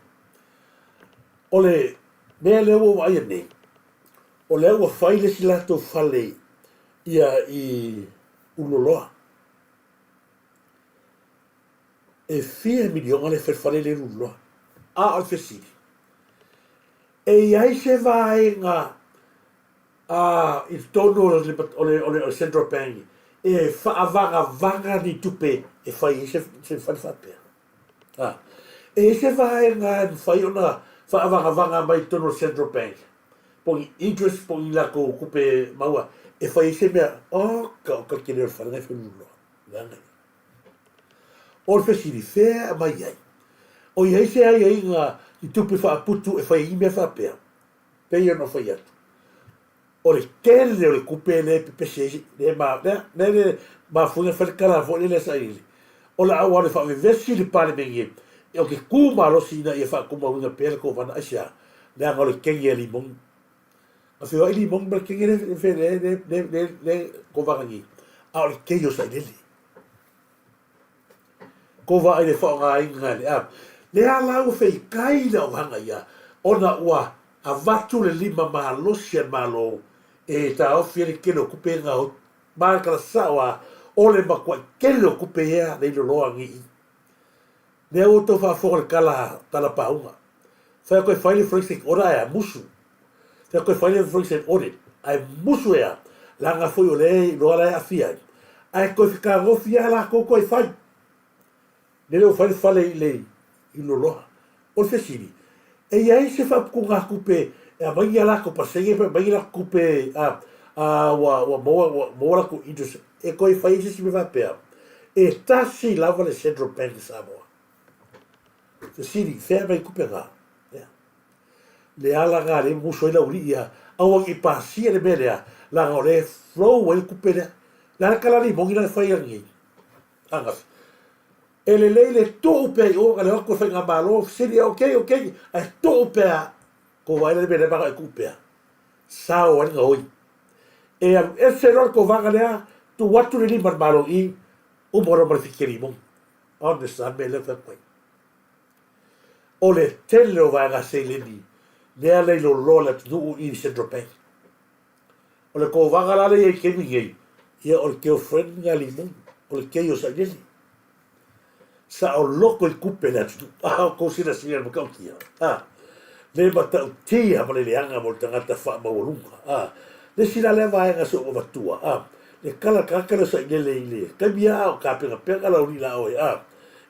S2: O le mea lea ua ou vaaia nei, o lea ua fai le isi latou fale ia i Ululoloa. E fia miliona le fai fale le Ululoloa. A o le fesili, e i ai se vaega a i totonu o le, o le, o le Central Bank e faavagavaga ni tupe e fai ai se, se fale faapea. A, e i ai se vaega e mafai ona faavagavaga mai i totonu o le Central Bank po o ni interest po o ni latou tupe maua e fai ai se mea, oka o ka tele o le fale na e fai loa. Leaga ia. O le fesili, fea e aumai ai? O i ai se aiaiga i tupe faaputu e fai ai ni mea faapea? Pei ona fai atu, o le tele o le tupe lea e pepesi ai, lea ma, lea, lea, lea mafua ona fai le tala foi lea sailiili. O le au alu e faavevesi le Palemene, ou te tu malosi ina ia faatumauina pea le kovana, aisea? Leaga o le kegi a Limoni. Na feoai Limoni ma le kegi lea, lea, lea, lea, lea, lea kovana nei, a o le kegi o sailele. Ko vaai le faaaogaina e le app. Lea la ua feikai le auvaga ia ona ua avatu le lima malosi a le Malo e taofi ai le tele o tupe e gaoi. Ma le tala sao a, o le matuai tele o tupe ia le iloloa nei i. Lea ua outou faafofoga i le tala tala pauga. Fai atu e fai le forensic audit ae a musu. Fai atu e fai le forensic audit ae musu e a, leaga foi o lea e iloa la e aafia ai. Ae toe fetagofi lava latou toe fai. Lele ua fai le fale i le i Loloa. O le fesili, e i ai se faaputugatupe e aumai ni a latou pasene pe aumai ni latou tupe a, a ua, ua maua, ua maua latou interest e toe fai ai se isi mea faapea? E tasi lava le Central Bank i Samoa. Fesili, fea e aumai tupe na? Ia. Le ala na lea e musu ai le aualii ia, aua ne i pasia le mea lea, leaga o lea e flow ai le tupe lea. Le a le tala limoni la e fai ananei? Ananafi. E lelei le tuu pea i o na le o atu le faigamalo, fesili, ok, ok, ae tuu pea, kou vaai la le mea lea manao e tuu pea. Sao ai le gaoi. E alu ese loa le kovaga lea, tuu atu le lima i le Malo i, uma loa ma le fiti limoni. Honest a le mea lea ou fai atu ai. O le tele o vaega seleni lea le iloloa le atunuu i Central Bank. O le kovaga la lea i ai i taimi nei, ia o le girlfriend lena a Limoni, o le kei o Sailele. Saoloto i tupe le atunuu. A o tou silasila i le matautia, a, le matautia ma le leaga mo le tagata faamaualuga. A, le isi la lea vaega se ou avatua, a, le tala tagata lea o Sailele i le taimi a o tapenapena lau alii la oe, a,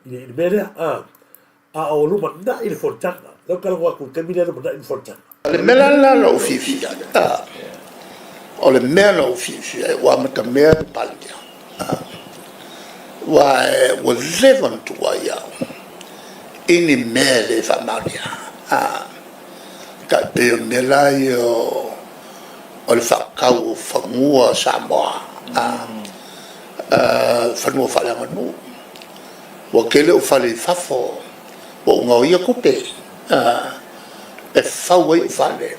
S2: i le, i le mea lea, a, a o lumanai le fonotaga. Lea ou talanoa atu i le taimi lea e lumanai le fonotaga.
S10: O le mea la lena na ou fiafia ai, o le mea na ou fiafia ai ua amatamea le Palemia, aua ua leva ona tuuai au i ni mea e le faamaonia, e tai pei o le mea la ia o le faatau o fanua o Samoa, fanua faaleaganuu. Ua tele ou fale i fafo, ua ou gaoia tupe e fau ai ou fale.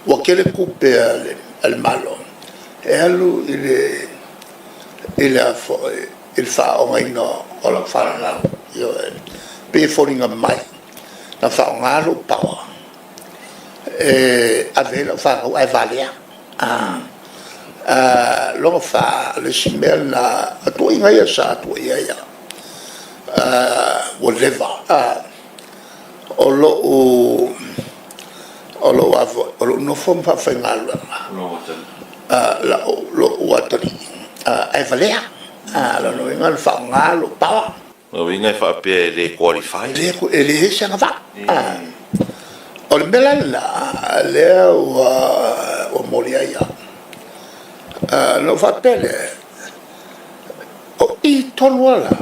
S10: Ua tele tupe a le Malo e alu i le faaaogaina o lau fanau. Ioe. E pei e foliga mai na faaaoga lou power e ave ai lau fanau ae valea. Lona fa, o le isi mea lena, o tuuaiga ia sa tuuaia ai au, ua leva. O lou nofo ma faafaigaluega. La'u lo'u atalii ae valea. O lona uiga na faaaoga lo'u power.
S11: Lona uiga e faapea e le qualify.
S10: E leai se agavaa. O le mea la lena lea ua momoli ai au. Ona ou faapea lea, o i tonu lava la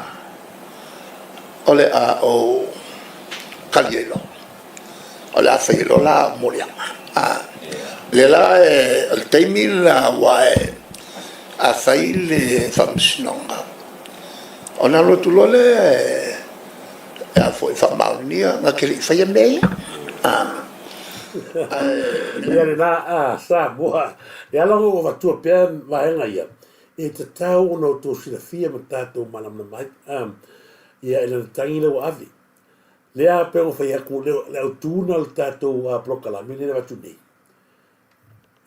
S10: o le a ou kali ai loa. O le a fai ai loa la au moliaga. O lea la o le taimi lena aua a fai le faamasinoga, ona alu atu loa lea e faamaonia na te le i faia mea ia.
S2: Ia lena a Samoa, e ala ona ou avatua pea vaega ia, e tatau ona outou silafia ma tatou malamalama ai. Ia e lana tagi lea ua ave. Lea pei ona fai atu, le autu lena o le tatou polokalame lea e avatu nei,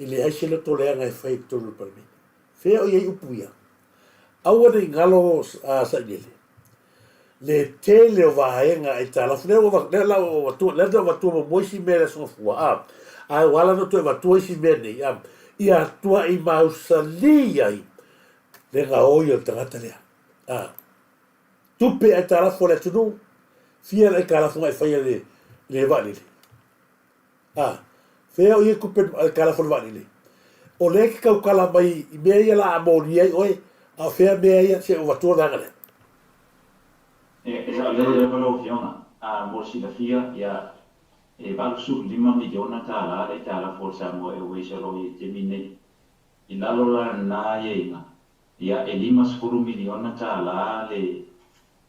S2: e leai se loto leaga e fai i totonu o le Palemene. Fea o i ai upu ia? Aua ne i galo Sailele, le tele o vaega aitalafu, lea ua lea la ua avatua, lea na avatua muamua isi mea i le Aso Gafua, a, ae ua ala ona toe avatua isi mea nei, a, ia atuai mausali ai le gaoi o le tagata lea. A. Tupe aitalafu a le atunuu, fia le aitalafu na e faia i le vaalele? A, fea o i ai tupe aitalafu a le vaalele? O lea e te tautala mai i mea ia la a molia ai oe, a o fea mea ia se i ou avatua le vaega lea?
S12: E saolele lava lau Afioga, a mo le silafia, ia, e $85 miliona le aitalafu a le Samoa Airways o lo o i ai i le taimi lenei. I lalo la lena aiaiga, Ia, e $50 miliona le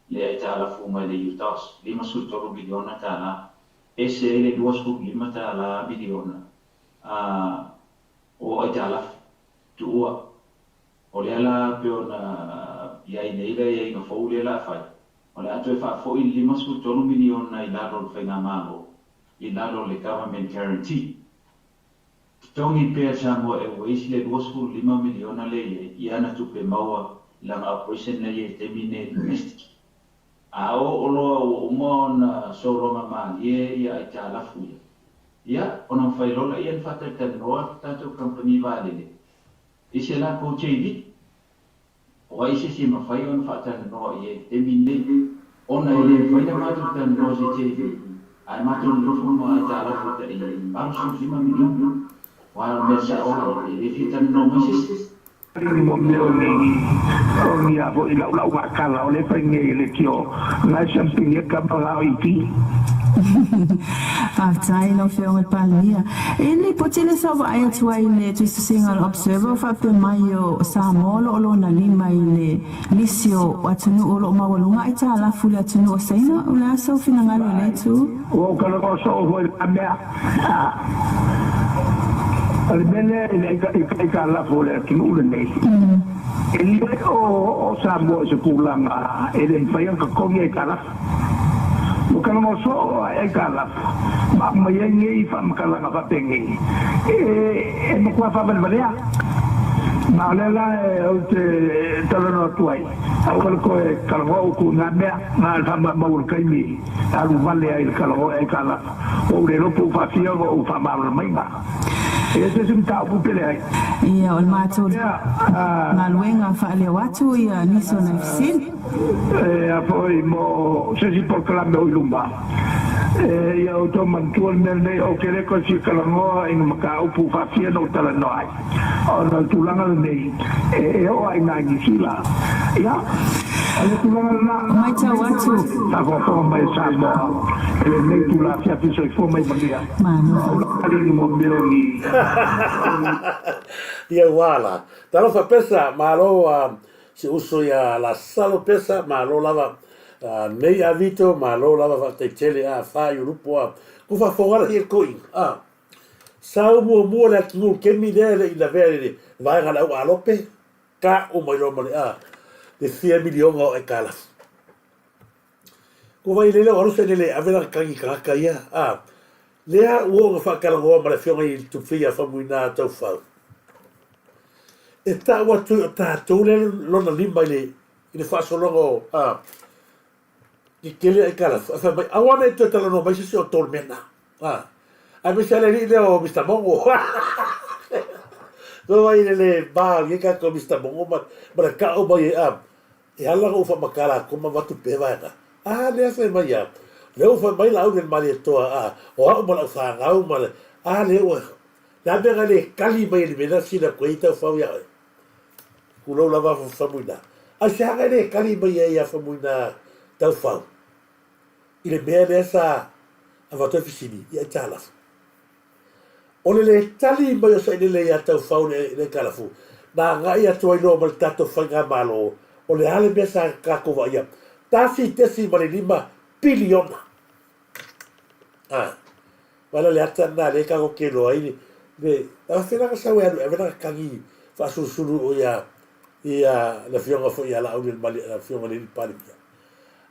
S12: le aitalafu mai le UTOS, $53 miliona, ese ai le $25 miliona o aitalafu tuua. O lea la pei ona i ai nei le aiaiga fou lea o le a fai, o le a toe faafoi le $53 miliona i lalo o le Faigamalo, i lalo o le Government Guarantee. Totogi pea e Samoa Airways le $25 miliona lea e i ai i ana tupe maua i lana operation lea e i ai i le taimi lenei domestic. A oo loa ua uma ona sologa malie ia aitalafu ia, ia ona mafai loa lea ona faatalatalanoa le tatou kamupani vaalele i se latou JV. O ai se isi e mafai ona faatalanoa i ai i le taimi lenei, ona e le mafai ona matou talanoa i se JV ae matou nonofo ma aitalafu e tai $85 miliona. Aua o le mea sao lava, e le fia talanoa mai se isi.
S13: Mo mea o ni o ni a foi laulau gaakala o le fai nei e le tio na e siampini e ka malao i ti.
S14: Faafetai i lau Afioga i le Palemia. I le lipoti lea sa ou vaai atu ai i le tusitusiga a le Observer o faapea mai o Samoa o lo o lona lima i le lisi o atunuu o lo o maualuga aitalafu i le atunuu o Saina. O le a sou finagalo i lea itu?
S13: Ua ou talanoa soo foi i lena mea. O le mea lea i le aitalafu o le atunuu lenei, e le o Samoa i se tulaga e le mafai ona totogi aitalafu. Ua talanoa soo a aitalafu ma aumai ai nei faamatalaga faapenei e matua faavalevalea. Ma o lea la ou te talanoa atu ai, aua le toe talanoa outou i na mea, na o le faamaumau o le taimi e alu vale ai le talanoa i aitalafu. Ua ou le iloa po ua faafia ona ou faamalamalamaina. E i ai se isi mataupu pe leai?
S14: Ia, o le matou galuega faaleo atu ia nisi o nai fesili.
S13: E a foi mo se isi polokalame o i luma, e ia outou manatua le mea lenei, ou te le toe fia talanoa i ni mataupu faafia na ou talanoa ai, ona o le tulaga lenei e oo lava i ina i Niu Sila. Ia, o le tulaga lena.
S14: Matau atu.
S13: Faafogafoga mai a Samoa i lenei itula afiafi soifua mai manuia.
S14: Malo.
S13: Alii mo mea o ni.
S2: Ia ua la. Talofa Pesa, malo a Si uso ia Lasalo Pesa, malo lava nei a Vito, malo lava faafetai tele a fa i ulupo a ku faafofoga la i ko inga a sau muamua le atunuu le kemi lea le i lavea i le vaega le au alope ka uma i loa ma le a le fia miliona o aitalafu. Ko vai lele o alu se lele ave lana tagi i tagata ia a lea ua oo ina faatalanoa ma le afioga i le Tupe ia Faumuina Taufau. E tau atu ai o tatou lea lona lima i le i le faasologa o a i tele aitalafu ae fai mai aua ne i toe talanoa mai se isi o Tolmena a aemaise lava le alii lea o Mister Mongo. Lava i le le ma i ka ko Mr. Mongo ma ma le ka o mai e a. E ala ko fa makala ko ma vatu pe vaega. A lea fai mai ia. Lea ua fai mai la au le Malietoa a o au ma lau fanau ma le a lea ua le a mea na le kali mai e le mea sila koe i tau fau ia oe. Kulou lava Faumuina. Ai se aga e le kali mai ai ia Faumuina tau fau. I le mea lea sa avatu ai fesili i aitalafu. O le lē tali mai o Sailele iā Taufau i le aitalafu, na agai atu ai loa ma le tatou faigamalo, o le a le mea sa tatou vaaia? 1.5 piliona! A, vaai la le ata lena lea tatou te iloa ai le, a fea la na sau e alu e ave lana tagi faasulusulu o ia, ia le afioga foi ia Laauli le afioga i le alii Palemia.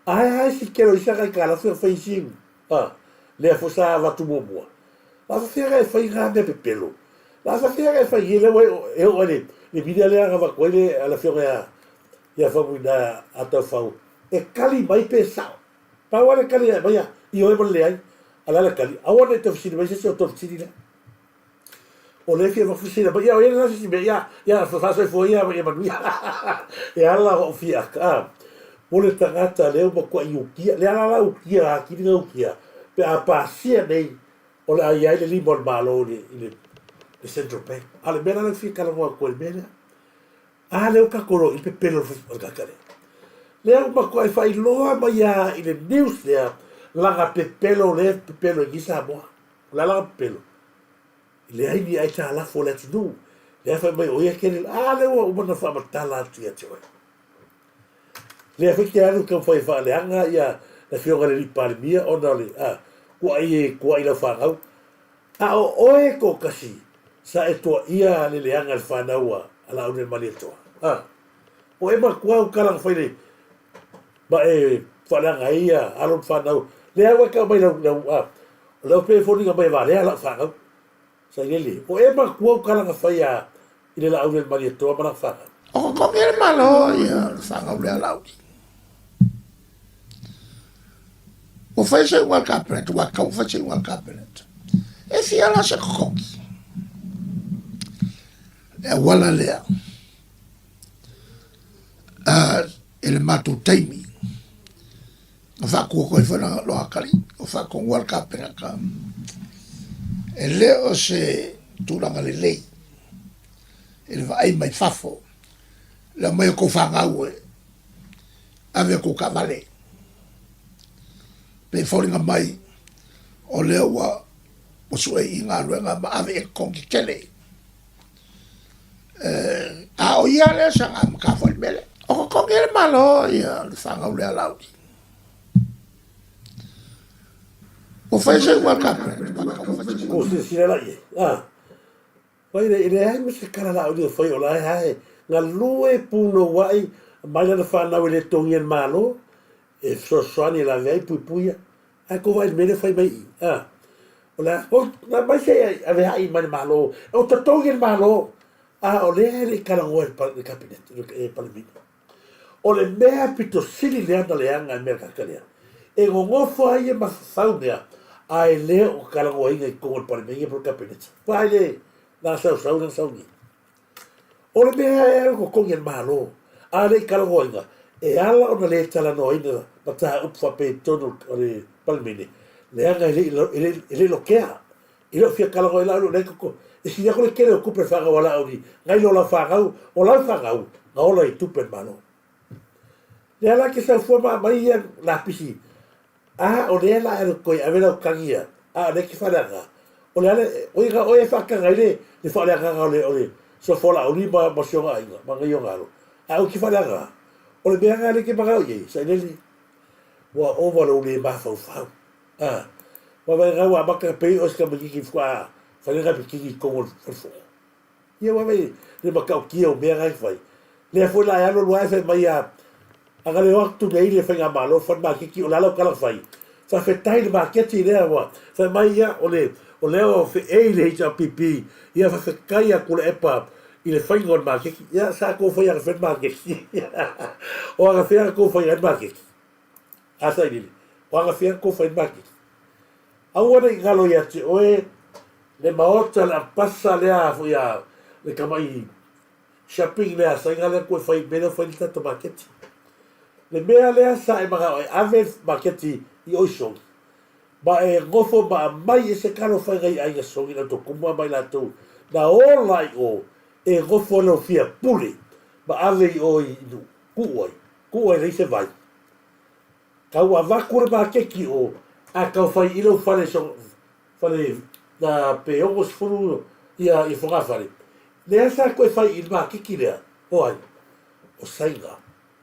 S2: Ae a isi tele o isi aitalafu e fai isi A, lea foi sa avatu muamua. La faafefea e fai na mea pepelo? La faafefea e fai i lea ua e oo ai le le media lea na avatu ai le a le afioga ia ia Faumuina a Taufau e kali mai pe sao. Pau lava le kali e aumai ioe ma le leai, a o le a le kali? Aua ne i toe fesili mai se isi o tou fesili lea. O lea e fia fesili mai, ia o i ai la se isi mea, ia, ia faasoifua ia ia manuia. E ala ona ou fia aka, a, mo le tagata lea ua matuai ukia, lea la la ukia atili na ukia, pe a pasia nei, o le a i ai le lima o le Malo i le, i le, le Central Bank. A o le mea la lea ou te fia talanoa atu ai i le mea lea, a lea ua tatou iloa i le pepelo o le tagata lea. Lea ua matuai faailoa mai lava i le news lea, lana pepelo lea e pepelo ai nei Samoa. O le a lana pepelo? Leai ni aitalafu o le atunuu, lea fai mai o ia kele, a lea ua uma ona faamatala atu ia te oe. Lea foi te alu taumafai e faaleaga ia le afioga i le alii Palemia ona o le a, kuai e kuai lau fanau. A o oe toatasi sa e toaia le leaga i le fanau a Laauli-a-le-Malietoa. A, o e matua au tala na fai le ma e faaleaga ai ia alo ma fanau. Lea ua e tau mai lau, lau, a, o lea pei e foliga mai e valea lau fanau. Sailele, o e matua au tala na fai a i le Laauli-a-le-Malietoa ma lana fanau.
S10: O kokogi e le Malo ia le fanau lea Laauli. Ua fai se iuga a le Kapeneta, ua tatau ona fai se iuga a le Kapeneta. E fia la se totogi? Le auala lea i le matou taimi, na faatua atu ai foi Loakali, o faatonuina le Kapeneta, e le o se tulaga lelei i le vaai mai fafo, le aumai o tou fanau e ave a tou taavale. Pei e foliga mai o lea ua sue i galuega ma ave i ai totogi tetele. A o ia lea sa amata foi i le mea lea. O totogi e le Malo ia le fanau lea Laauli. Ua fai se iuga a le Kapeneta.
S2: Ua silasila la i ai, a. Fai le, e leai ma se tala Laauli o fai o la e ae galue punouai mai lana fanau e le totogia e le Malo e fesoasoani e lave ai puipuia. Ae kou vaai i le mea lea fai mai i i, a. O le a, oi, na mai se i ave ai mai le Malo, o totogi e le Malo, a o lea e le i talanoa e le Kapeneta, e le Palemene. O le mea pito sili lea ona leaga i mea kaka lea, e nonofo ai e mafaufau mea, a e le o talanoaina i totonu o le Palemene po o le Kapeneta. Vaai le na sausau na sauni. O le mea e alu totogi a le Malo, a le i talanoaina, e ala ona le talanoaina mataupu faapea i totonu o le Palemene, leaga e le i lotea. E le o fia talanoa ai la o lea toto. E sili atu le tele o tupe fanau a Laauli nai lo lau fanau, o lau fanau na ola i tupe a le Malo. Lea la ke sau fua ma aumai ia lapisi, a o lea la e alu toe ave lau tagi ia, a o lea ke faaleaga. O le a le, oi na oe e faataga ai le, le faaleagaga o le, o le suafa o Laauli ma, ma si ona aiga, ma nai ona alo. A oi ke faaleaga, o le mea na lea ke manao i ai, sailele, ua ova lou le mafaufau. A, ua vaai ua amata pei o se tamaititi faatoa fai lana pitini i totonu o le falefono. Ia ua vaai le matautia o mea na e fai. Lea foi la e alu alu lava e fai mai a, a na le o atu nei le faigamalo fai le maketi o le a lau tala fai. Faafetai i le maketi lea ua fai mai ia o le o lea ua feei le HRPP ia faafetai ia Tuilaepa i le faiga o le maketi. Ia sa tou fai anafea le maketi. O anafea na tou faia ai le maketi. A sailili, o agafia tou fai maketi. Aua ne i galo ia te oe le maota le ampasa lea foi a le tamaʻi shopping lea saiga lea koe fai mea lea fai le tatou maketi. Le mea lea sa e manao e ave le maketi i oi sogi ma e nofo ma aumai ese kalo faiga i aiga sogi lau tou kumu ma i latou na ola i o e nofo lau fia pule ma ave i o i Nuu kuu ai kuu ai leai se vai. Tau avatu le maketi o ae tau fai i lou fale so fale na pe 60 ia ia fogafale lea sa toe fai i le maketi lea o ai o Saina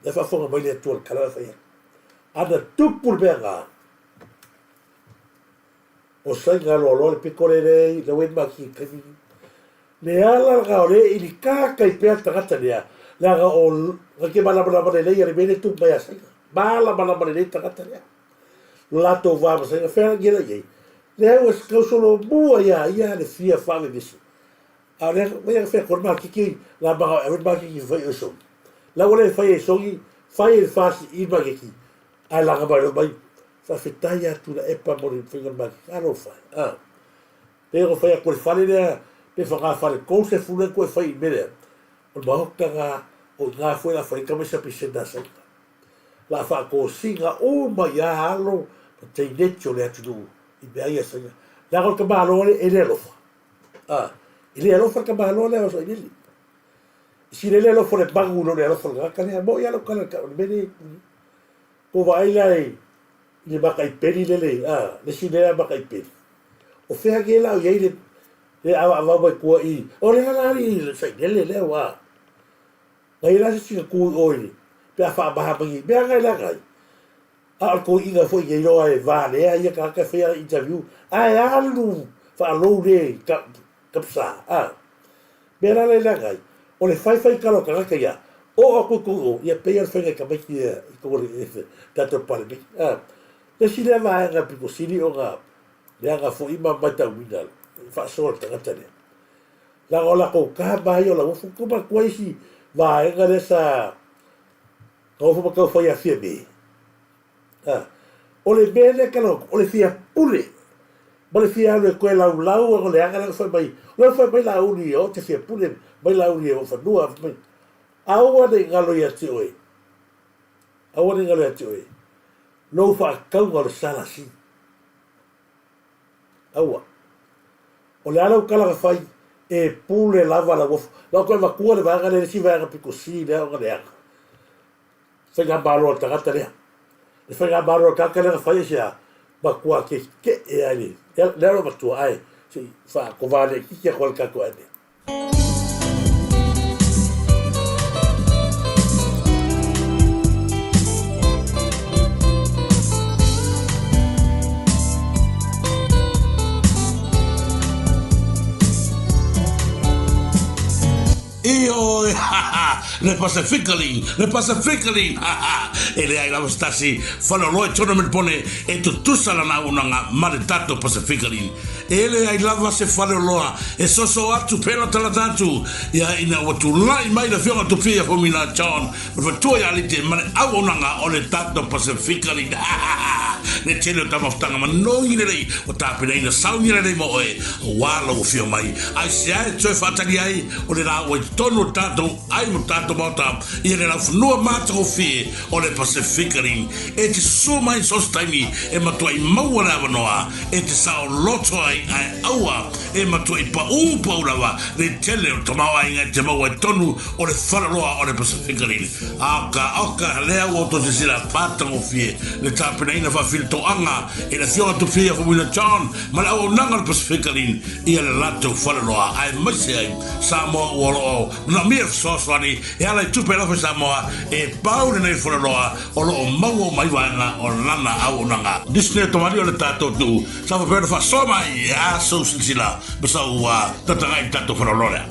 S2: lea faafofoga mai le Atua i le tala la fai atu ana tupu le mea na o Saina loaloa le pito le lea lea ua i le maketi i le taimi lenei le ala lena o lea e ilikaa kai pea le tagata lea leaga o na te malamalama lelei ia le mea lea e tupu mai ia Saina malamalama lelei le tagata lea lo latou va ma Saina fea lagi la i ai lea ua tau solomua ia ia le fia faavevesi a o lea mai fea ko le makiki la manga e ave le makiki fai o sogi la ua le fai e sogi fai e le fasi i makiki ae laga mai loa mai faafetai atu la epa mo le faiga o le makiki alofa a pe o fai atu le fale lea pe fogafale 30 lea koe fai i mea lea o le maota na o i ina foi la fai tama isa pisena a Saina la faatosina uma i a alo ma teineti o le atunuu i mea ia Saina leaga o le tamaloa lea e le alofa a e le alofa le tamaloa lea o Sailele i sile le alofa o le manu i lo le alofa o le tagata lea moʻi a lau tala o le mea lea ko vaai la i le makaipeli lele a le isi lea makaipeli o fea age la o i ai le le ʻauʻavau mai tua i o lea la alii Sailele lea ua na i la se sina tu i o i pe a faamaha mai nei mea na e leaga ai a o le toeaina foi nei loa e valea ia tagata e faia interview ae alu faalou le tapsa a mea la le leaga ai o le faifai tala o tagata ia oo atu i tou o ia pei lava le faiga i tamaiti ia i tou le tatou Palemene a le isi lea vaega pito sili ona leaga foi ma matauina le faasoa o le tagata lea leaga o latou tama ia o Lauofo tou manatua isi vaega lea sa Lauofo ma taufai ia Fiame a o le mea lea tala atu o le fia pule ma le fia alu e toe laulau ona leaga lea fai mai lea fai mai Laauli o te fia pule mai Laauli e fanua fai mai aua ne i galo ia te oe aua ne i galo ia te oe lou faatauga o le SLC. Aua. O le a lau tala na fai, e pule lava Lauofo. Lau toe avatua le vaega lea, le isi vaega pito sili lea ona leaga. Faigamalo a le tagata lea. Le faigamalo a le tagata lea na fai aisea? Matua kekeʻe ai le, lea lo matua ae se i faakovā laitiiti atu ai le tatou ae mea.
S7: Ioe, ha ha, le Pacifically, le Pacifically, ha ha, e leai lava se tasi faleoloa i Tournament Pone e tutusa lana auaunaga ma le tatou Pacifically. E leai lava se faleoloa e soso atu pelatalata atu ia ina ua tulai mai le Afioga Tupia Fomina John ma le faletua ia Alite ma le auaunaga o le tatou Pasifika League. Ha ha ha! Le tele o tamafutaga manogi lelei ua tapenaina sauni lelei mo oe aua lou afio mai. Aisea e toe faatali ai o le la ua i totonu o le tatou ai mo tatou maota ia le laufanua matagofie o le Pasifika League. E te susu mai so o se taimi e matuai maua le avanoa e te saoloto ai ae aua e matuai paū pau lava le tele o le tamaoaiga e te maua i totonu o le faleoloa o le Pasifika Lily. Oka, oka, lea ua outou silasila matagofie le tapenaina faafilitoaga e le Afioga Tupia Fomina John ma le auaunaga o le Pasifika Lily ia le latou faleoloa aemaise ai Samoa ua o lo o manaomia le fesoasoani e ala i tupe alofa i Samoa e pau lenei faleoloa o lo o maua uma ai vaega o lana auaunaga. Disney o tamalii o le tatou atunuu sa faapea ona faasoa mai e a sou silasila ma sau tatagaʻi i le tatou faleoloa lea.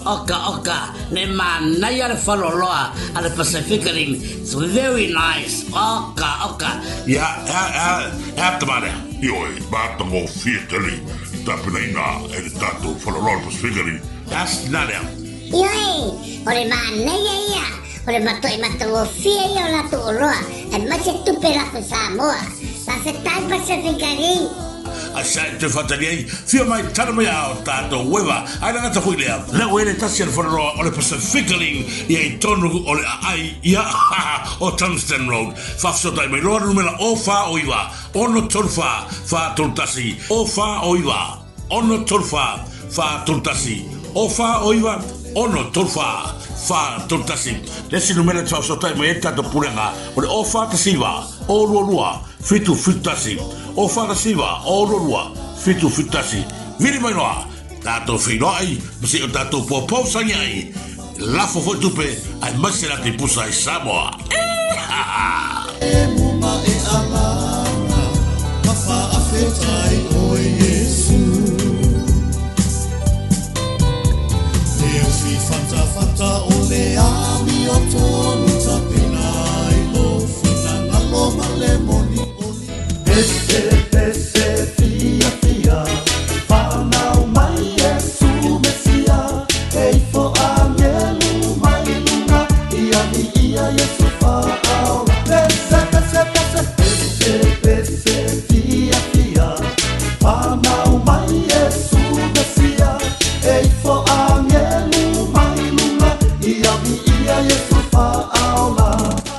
S15: Oka oka, ne manaia le faleoloa a le Pacific Rim, it's very nice, oka oka.
S7: Ia, e a, e a, e a tama lea?
S4: Ioe, matagofie tele i tapenaina e le tatou faleoloa o le Pacific Rim.
S7: E a se tina lea?
S16: Ioe, o le manaia ia O le matoʻi matagofie ia o latou oloa aemaise tupe lafo Samoa. Faafetai Pacific Rim.
S2: Aisea e toe faatali ai? Fia mai, tala mai a o tatou ueva. Ae le gata foi lea, lea ua i ai le tasi a le faleoloa o le Pacifica Line ia i tonu o le aai ia o Tungsten Road. Faafesootai mai loa le numera 0 4 o 9 6 3 4 4 3 1 0 4 o 9 6 3 4 4 3 1 0 4 o 9 6 3 4 4 3 1. Le isi numera e te faafesootai mai ai le tatou pulega o le 0 4 1 9 0 2 2 7 7 1 0 4 1 9 0 2 2 7 7 1. Vili mai loa tatou feiloai ma se i o tatou poupou sagi ai lafo foi tupe aemaise la te pusa i Samoa.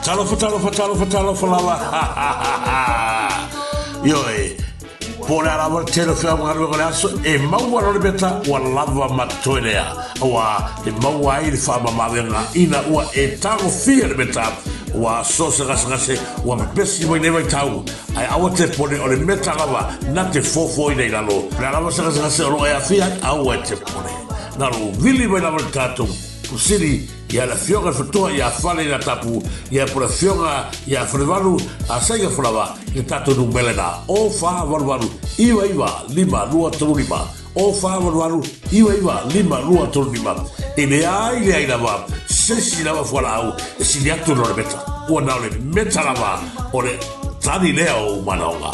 S2: Talofa, talofa, talofa, talofa lava. Ioe, po o le a lava le tele o feau ma galuega o le aso, e maua loa le meta ua lava ma totoe lea. Aua e maua ai le faamamaavega ina ua e tagofia le meta, ua so se gasegase ua pepesi mai nei vaitau, ae aua te pone o le meta lava na te fofoina i lalo. O le a lava se gasegase o lo o e aafia ai, aua e te pone. Na lou vili mai lava le tatou Pusili ia le Afioga i le Faletua ia Fale ina Tapu ia po le Afioga ia Falevalu a Saiga Folava i le tatou numera lena 0 4 8 8 9 9 5 2 3 5 0 4 8 8 9 9 5 2 3 5. E leai leai lava se isi lava fualaau e sili atu i lo le meta. Ua na o le meta lava o le tali lea o ou manaoga.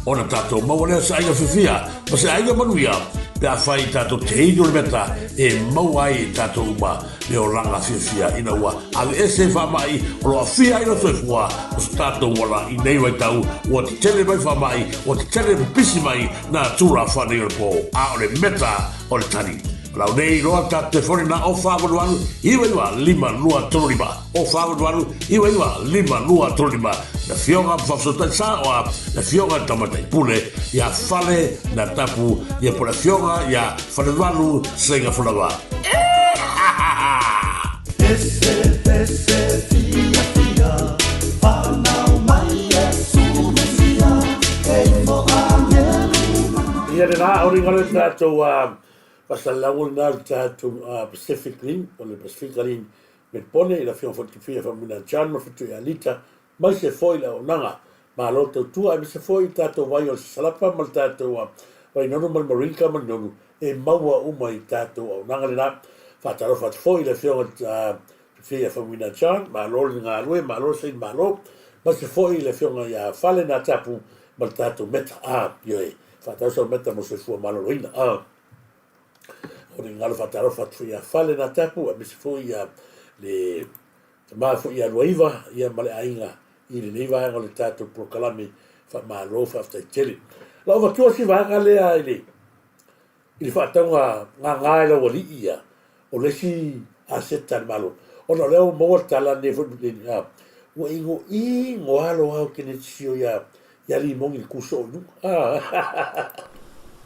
S2: Ona tatou maua lea o se aiga fiafia ma se aiga manuia pe afai tatou te inu le meta e maua ai e tatou uma le olaga fiafia ina ua aveese faamai o lo o aafia ai lou soifua o so tatou ola i nei vaitau ua tetele mai faamai, ua tetele pipisi mai nā tula whanei o le pō, a o le meta o le tali. O lau nei iloa tatou telefoni na 0 4 8 8 9 9 5 2 3 5, 0 4 8 8 9 9 5 2 3 5, le Afioga ma Faafesootai Saoa, le Afioga i le Tamaitai Pule ia Fale na Tapu ia po le Afioga ia Falevalu Seiga Folawa. Ia lena, aole i galo i le tatou faasalalau lena o le tatou Pacific Rim, o le Pasefika Rim Melpone i le Afioga foi Tufia Faumuina John ma Fatu ia Lita, maise foi le auaunaga. Malo le tautua aemaise foi i le tatou vai o le Sasalapa ma le tatou Vainonu ma le Moringa ma le nonu e maua uma i tatou auaunaga lena. Faatalofa atu foi i le Afioga i Tufia Faumuina John, malo le galue, malo le saini malo, maise foi i le Afioga ia Fale Natapu ma le tatou Meta. A, ioe, faatau sau Meta mo soifua maloloina. A. O le galo faatalofa atu foi ia Fale Natapu aemaise foi ia le tama foi ia Luaiva ia ma le aiga i lenei vaega o le tatou polokalame faamalo faafetai tele. La ou avatua si vaega lea i le i le faatauga gaga e lau alii ia o le isi aseta a le Malo ona o lea ua maua le tala nei foi ua igoigo lava lo ao Keneti ia Ia Limogi le kuso i luga.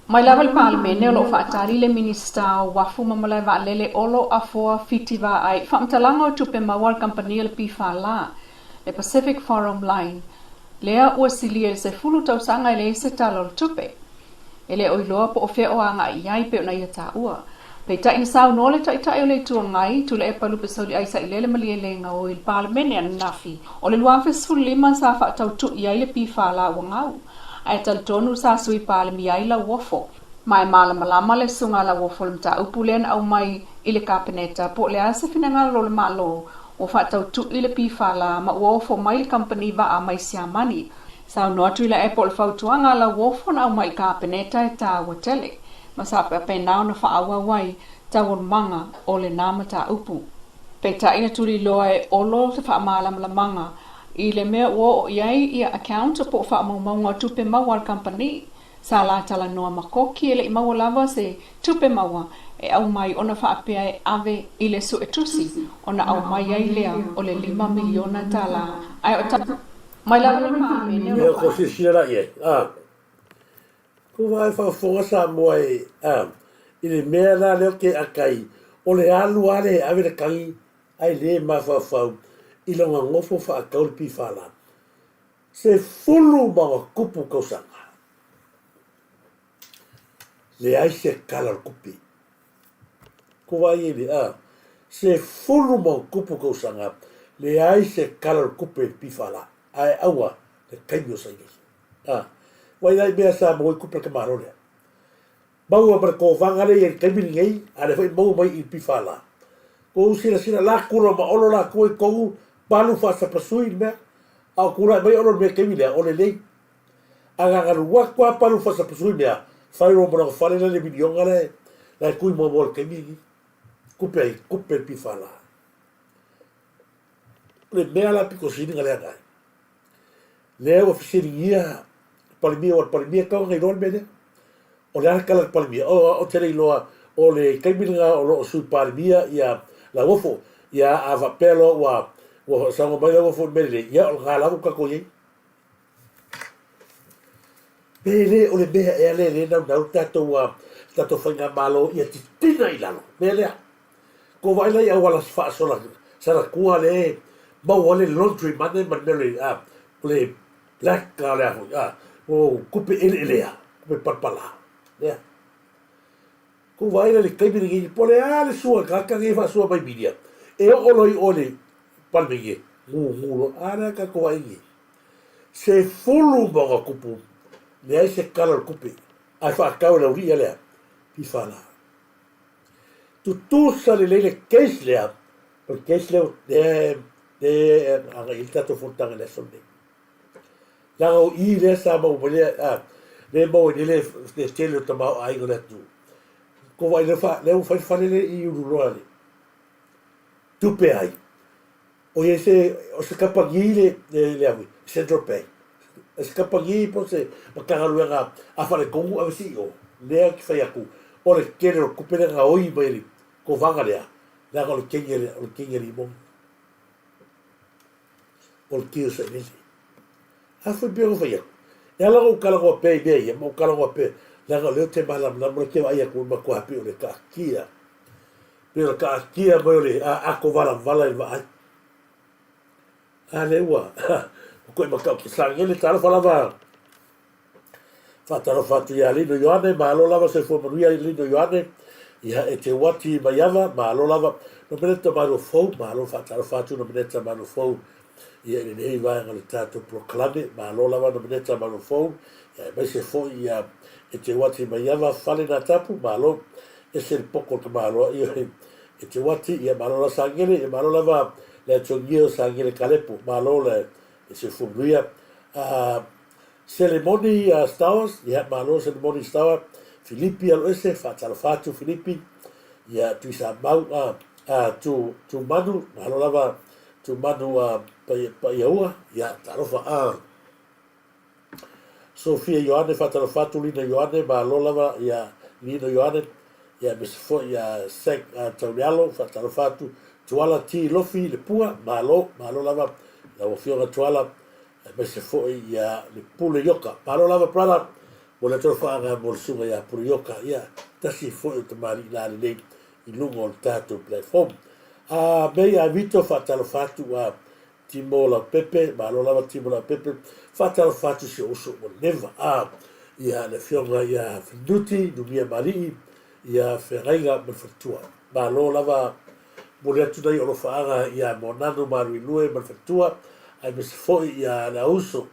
S17: Mai lava i le Palemene o lo o faatali le Minisita o Uafu ma Malae Vaalele Olo Afoa Fiti Vaai i faamatalaga o tupe maua a le kamupani a le PFL, le Pacific Forum Line, lea ua silia i le 10 tausaga e leai se tala o le tupe. E le o iloa po o fea o agai i ai pei ona ia taua. Peitai na saunoa le Taitai o le Itu Agai, Tuilaepa Lupesauliai Sailele Malielegaoi i le Palemene ananafi, o le 2015 sa faatautui ai le PFL ua gau, ae talitonu sa Sui Palemia ai Lauofo. Ma e malamalama le susuga a Lauofo i le mataupu lea na aumai i le Kapeneta po o le a se finagalo o le Malo ua faatautui le PFL ma ua ofo mai le kamupani vaa mai Siamani. Saunoa Tuilaepa o le fautuaga a Lauofo na aumai i le Kapeneta e taua tele. Ma sa faapena ona faaauau ai taualumaga o lena mataupu. Peitai na tuliloa e Olo se faamalamalamaga i le mea ua oo i ai ia account po o faamaumauga o tupe maua a le kamupani. Sa la talanoa ma Koki e le i maua lava se tupe maua e aumai ona faapea e ave i le suetusi ona aumai ai lea o le $5 miliona ae o mai lava le Palemene o lo
S2: o Ko silasila la i ai, a. Ko vaai faafofoga Samoa e, a, i le mea la lea ou te ata ai, o le alu lava lea e ave le tagi ae le mafaufau i lona nofo faatau le PFL. 10+ tausaga. Leai se tala o le tupe. Ko vaai i le, a, 10+ tausaga, leai se tala o le tupe i le PFL. Ae aua le taimi o saili. A, vaai la i mea sa maua ai tupe a le tamaloa lea. Maua ma le kovaga lea i ai i le taimi lenei, a lea foi maua mai i le PFL. Ua ou silasila la kula ma Olo latou i totonu palu faasapasui le mea, a o tulai mai Olo i le mea i le taimi lea, o lelei. A na alu atu lava palu faasapasui mea, fai loa ma lona fale la le miliona la e, la e tui muamua i le taimi lenei. Tupe ai, tupe le PFL. O le mea la pito sili ona leaga ai, lea ua fesiligia le Palemia, aua o le Palemia e tatau ona iloa le mea lea. O le a le tala a le Palemia? Ou te le iloa o le taimi lena o lo o Sui Palemia ia Lauofo, ia a faapea loa ua ua saunoa mai Lauofo i le mea lelei, ia o lena lava ua tatou i ai. Pe le o le mea ea lea lea e naunau le tatou le tatou faigamalo ia titina i lalo, mea lea. Ko vaai la i auala faasola salatua lea e maua ai le laundry money ma le mea o le a o le black a o le a foi a o tupe eleelea, tupe palapala lea. Ko vaai la i le taimi lenei po o le a le sua tagata nei e faasua mai media e oo loa i o i le Palemene gugu loa. A lea tatou vaai nei. 10+, leai se tala o le tupe ae faatau e le auli'i a lea pifa la. Tutusa lelei le case lea, o le case lea lea e agai i ai le tatou fonotaga i le aso lenei. Leaga o i lea sa maua mai lea, a, lea e maua ai nei le tele o tamaoaiga o le atunuu. Ko vaai lea fa, lea ua fai le fale lea i Ululoa le tupe ai. O i ai se, o se kamupani le, le, le a foi, Central Bank. O se kamupani po o se Matagaluega a Faletonu ave se i o, lea ou te fai atu, o le tele o le tupe lea na gaoi mai e le kovaga lea, leaga o le kegi a le, o le kegi a limoni. O le kio sailele. A foi pei ona fai atu, e ala ona ou talanoa pea i mea ia, ma ou talanoa pea, leaga o lea ou te malamalama, o lea ou te vaai atu i le matua pei o le taatia. Pei o le taatia mai o le ato valavala i le vaai. A lea ua toe matautia Sagele, talofa lava. Faatalofa atu ia Lino Ioane, malo lava soifua manuia Lino Ioane. Ia e te uati Maiava, malo lava. Nomeneta Malo Fou, malo faatalofa atu Nomeneta Malo Fou. Ia i lenei vaega o le tatou polokalame, malo lava Nomeneta Malo Fou. Ia aemaise foi ia e te uati Maiava, Fale Natapu, malo. Ese le poko o le tamaloa, ioe. E te uati, ia malo lava Sagele, ia malo lava le atogia o Sagele Kalepo, malo le soifua manuia. Selemoni Stowers, ia malo Selemoni Stowers, Filipi Aloese, faatalofa atu Filipi, ia Tuisamau, Tu, Tumanu, malo lava Tumanu Paiaua, ia talofa. Sofia Ioane, faatalofa atu Lina Ioane, malo lava ia Lino Ioane, ia aemaise foi ia Zac Taulealo, faatalofa atu Tuala T Lofi Lepua, malo, malo lava lau Afioga Tuala, aemaise foi ia le Pule Ioka. Malo lava brother, mo le alofaga mo le susuga ia Pule Ioka, ia tasi foi o tamalii lalelei i luga o le tatou platform. A May Avito, faatalofa atu a Timo Laupepe, malo lava Timo Laupepe, faatalofa atu si ou uso ua leva a ia le afioga ia Fenuti Numia Malii, ia Feagaiga ma le faletua. Malo lava momoli atu nai alofaaga ia Moananu Maluelue ma le faletua, aemaise foi ia le auso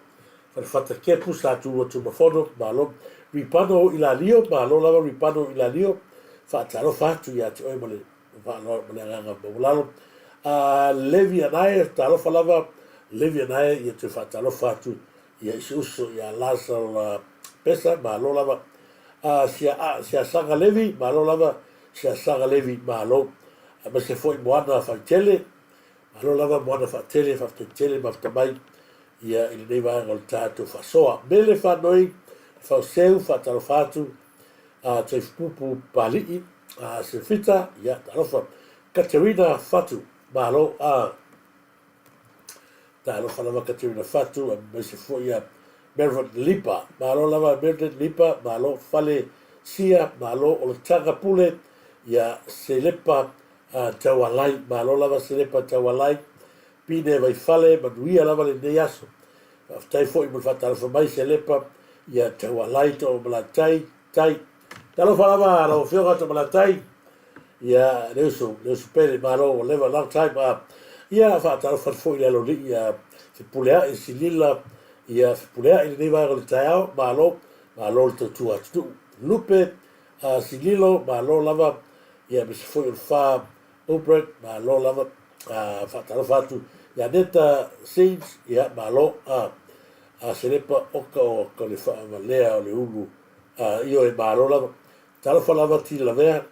S2: Falefata Kepu Sa Tulua Tumafono, malo. Ripano Ilalio, malo lava Ripano Ilalio, faatalofa atu ia te oe ma le ma le agaga maualalo. A Levi Anae, talofa lava Levi Anae, ia toe faatalofa atu ia i si uso ia Lazar Pesa, malo lava. A sia a sia Saga Levi, malo lava sia Saga Levi, malo. Aemaise foi Moana Faitele, malo lava Moana Faatele, faafetai tele ma mai ia i lenei vaega o le tatou faasoa. Mele Faanoi, Fauseu, faatalofa atu, a Taifupupu Papali'i, a Sefita, ia, talofa, Katerina Fatu, malo, a Talofa lava Katerina Fatu, aemaise foi ia Mervyn Lipa, malo lava Mervyn Lipa, malo Fale Sia, malo o le Taga Pule, ia Selepa Taualai, malo lava Selepa Taualai, Pine Vaifale, manuia lava lenei aso. Faafetai foi mo le faatalofa mai Selepa, ia Taualai Toomalatai, Tai. Talofa lava lau Afioga Toomalatai, ia le uso, le uso pele, malo ua leva long time. Ia faatalofa atu foi i le alolii ia Fepuleai Silila, ia Fepuleai lenei vaega o le taeao, malo, malo le tautua atunuu. Lupe Sililo, malo lava, ia aemaise foi o le fa Obert, malo lava. Faatalofa atu ia Neta Sings, ia malo. Selepa Oka o ka le faavalea o le ulu, ioe, malo lava. Talofa lava Tilavea,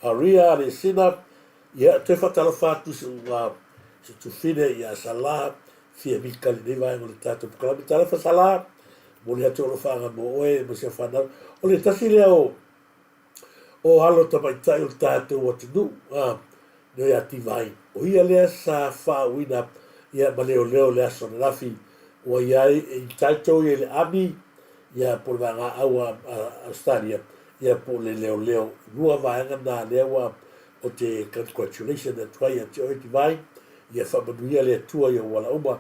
S2: Aria Alesina, ia toe faatalofa atu i si ou tufine ia Sala Fiamika i lenei vaega o le tatou polokalame. Talofa Sala, momoli atu alofaaga mo oe ma si au fanau. O le tasi lea o o alo tamaitai o le tatou atunuu, nio ia Divine. O ia lea sa faauuina ia ma leoleo i le aso ananafi ua i ai e entitle ia i le Army ia po o le vaega au a Australia ia po o le leoleo. Lua vaega na lea ua ou te congratulation atu ai ia te oe Divine, ia faamanuia le Atua i ou ala uma,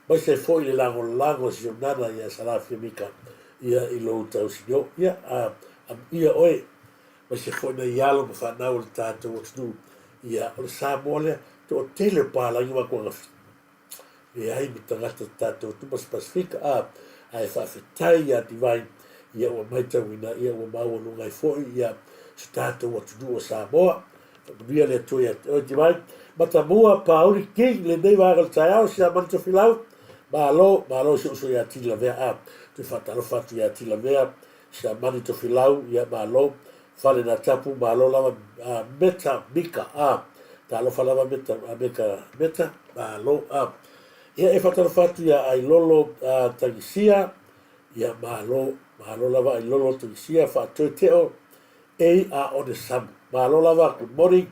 S2: aemaise ai foi le lagolago a si ou nana ia Salafia Mika ia i lou tausinio. Ia amuia oe aemaise foi nai alo ma fanau o le tatou atunuu, ia o le Samoa lea, toatele o palagi ma Kuagafi. Leai ma tagata tatou atu ma se Pasefika, a, ae faafetai ia Divine, ia ua maitauina, ia ua maualuga ai foi ia se tatou atunuu o Samoa. Faamanuia le Atua ia te oe Divine. Matamua Pauli King lenei vaega o le taeao, Siamani Tofilau, malo, malo si ou uso ia Tilavea, a, toe faatalofa atu ia Tilavea, Siamani Tofilau, ia malo, Fale na tapu, malo lava a Meta Mika, a, talofa lava Meta, a Meka, Meta, malo, a. Ia e faatalofa atu ia Ailolo a Tagisia, ia malo, malo lava Ailolo Tagisia, Faatoe Teo, ei a one samu. Malo lava, good morning,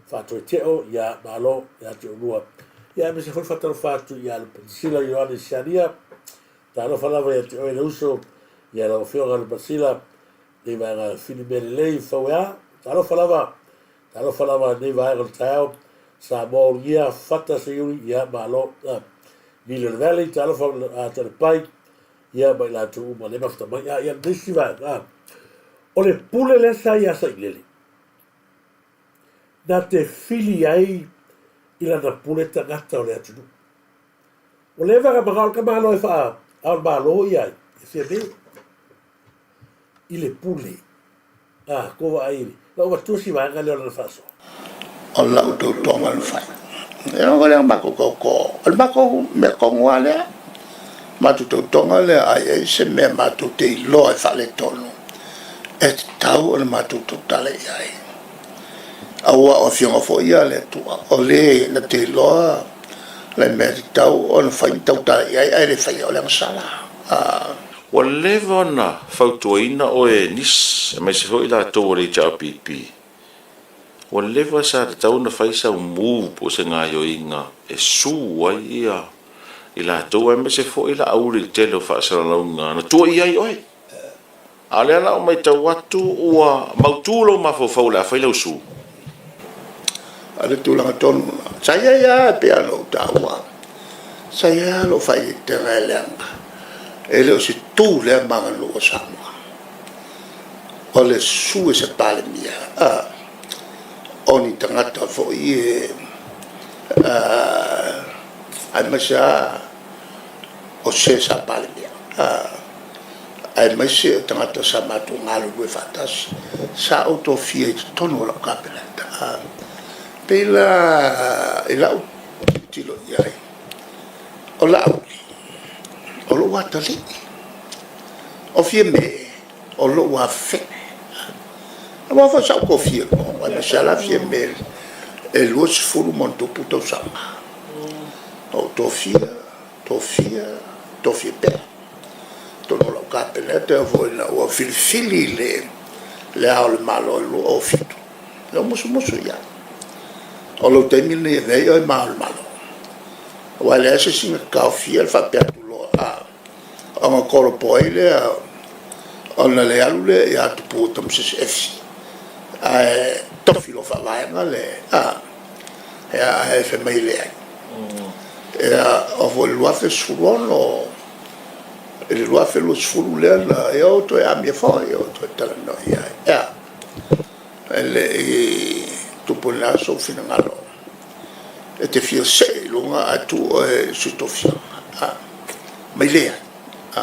S2: Faatoe Teo, ia malo, ia te olua. Ia aemaise foi faatalofa atu ia Lupensila Ioane Siania, talofa lava ia te oe le uso, ia lau Afioga Lupensila, Nei vaega fili mea lelei fau e a. Talofa lava, talofa lava nei vaega o le taeao. Samoa ulugia, fata Sayuri, ia malo. Lily of the Valley, talofa Toalepai, ia ma i latou uma lea mafuta mai. Ia nisi vaega. O le pule lea sa ia Sailele. Na te fili ai i lana pule tagata o le atunuu. Ua leva ona manao le tamaloa e faa, a o le Malo ia ai, e fia mea. I le pule. A, ko vaai i le, lau avatua si vaega lea o lana faasoa.
S10: O lau tautoga na fai. E oo lea matou tauto, o le matou mea tonu lava lea. Matou tautoga lea a i ai se mea matou te iloa e faaletonu, e tatau ona matou tautala i ai. Aua o Afioga foi ia a le Atua, o le na te iloa le mea e tatau ona fai ma tautala i ai, ae le faia, o le agasala.
S11: Ua leva ona fautuaina oe e nisi, aemaise foi i latou o le HRPP. Ua leva sa tatau ona fai sau move po o se gaoioiga e sue ai ia i latou aemaise foi la auli i le tele o faasalalauga na tuuaia ai oe. A o lea la ua matau atu ua mautu lou mafaufau o le a fai lau sue.
S10: A o le tulaga tonu lena, sa i ai lava e pei ona ou taua, sa i ai lava lou faaeteetega e leaga e le o se tu lea ma aganuu a Samoa. O le sue o se Palemia, o ni tagata foi e aemaise lava o se sa Palemia. Aemaise o tagata sa matou galulue faatasi, sa ou tofia i totonu o lau Kapeneta. E pei la i lau tilotilo i ai, o Laauli, o lou atalii, o Fiame, o lou afafine. Aua foi sa ou tofia aemaise lava la Fiame e 20+ tausaga. Na ou tofia, tofia, tofia pea. totonu o lau Kapeneta, e oo foi ina ua filifili le Le Ao o le Malo i le 2007, lea ua musumusu i ai, o lou taimi lenei e avea ai oe ma Ao o le Malo. Aua e leai se isi na taofia le faapea atu loa, a, ona tolopo ai lea ona le alu lea ia Tupua Tamasese Efi, ae tofi loa faavaega le, a, ia, ae fai mai e leai. Ia, oo foi i le 2016, i le 2020 lea na, ia ua toe amia foi, ua toe talanoa i ai. Ia, e le i tupu i lena sou finagalo e te fia see i luga ae tu oe i le sui tofia. A, mai leai. A,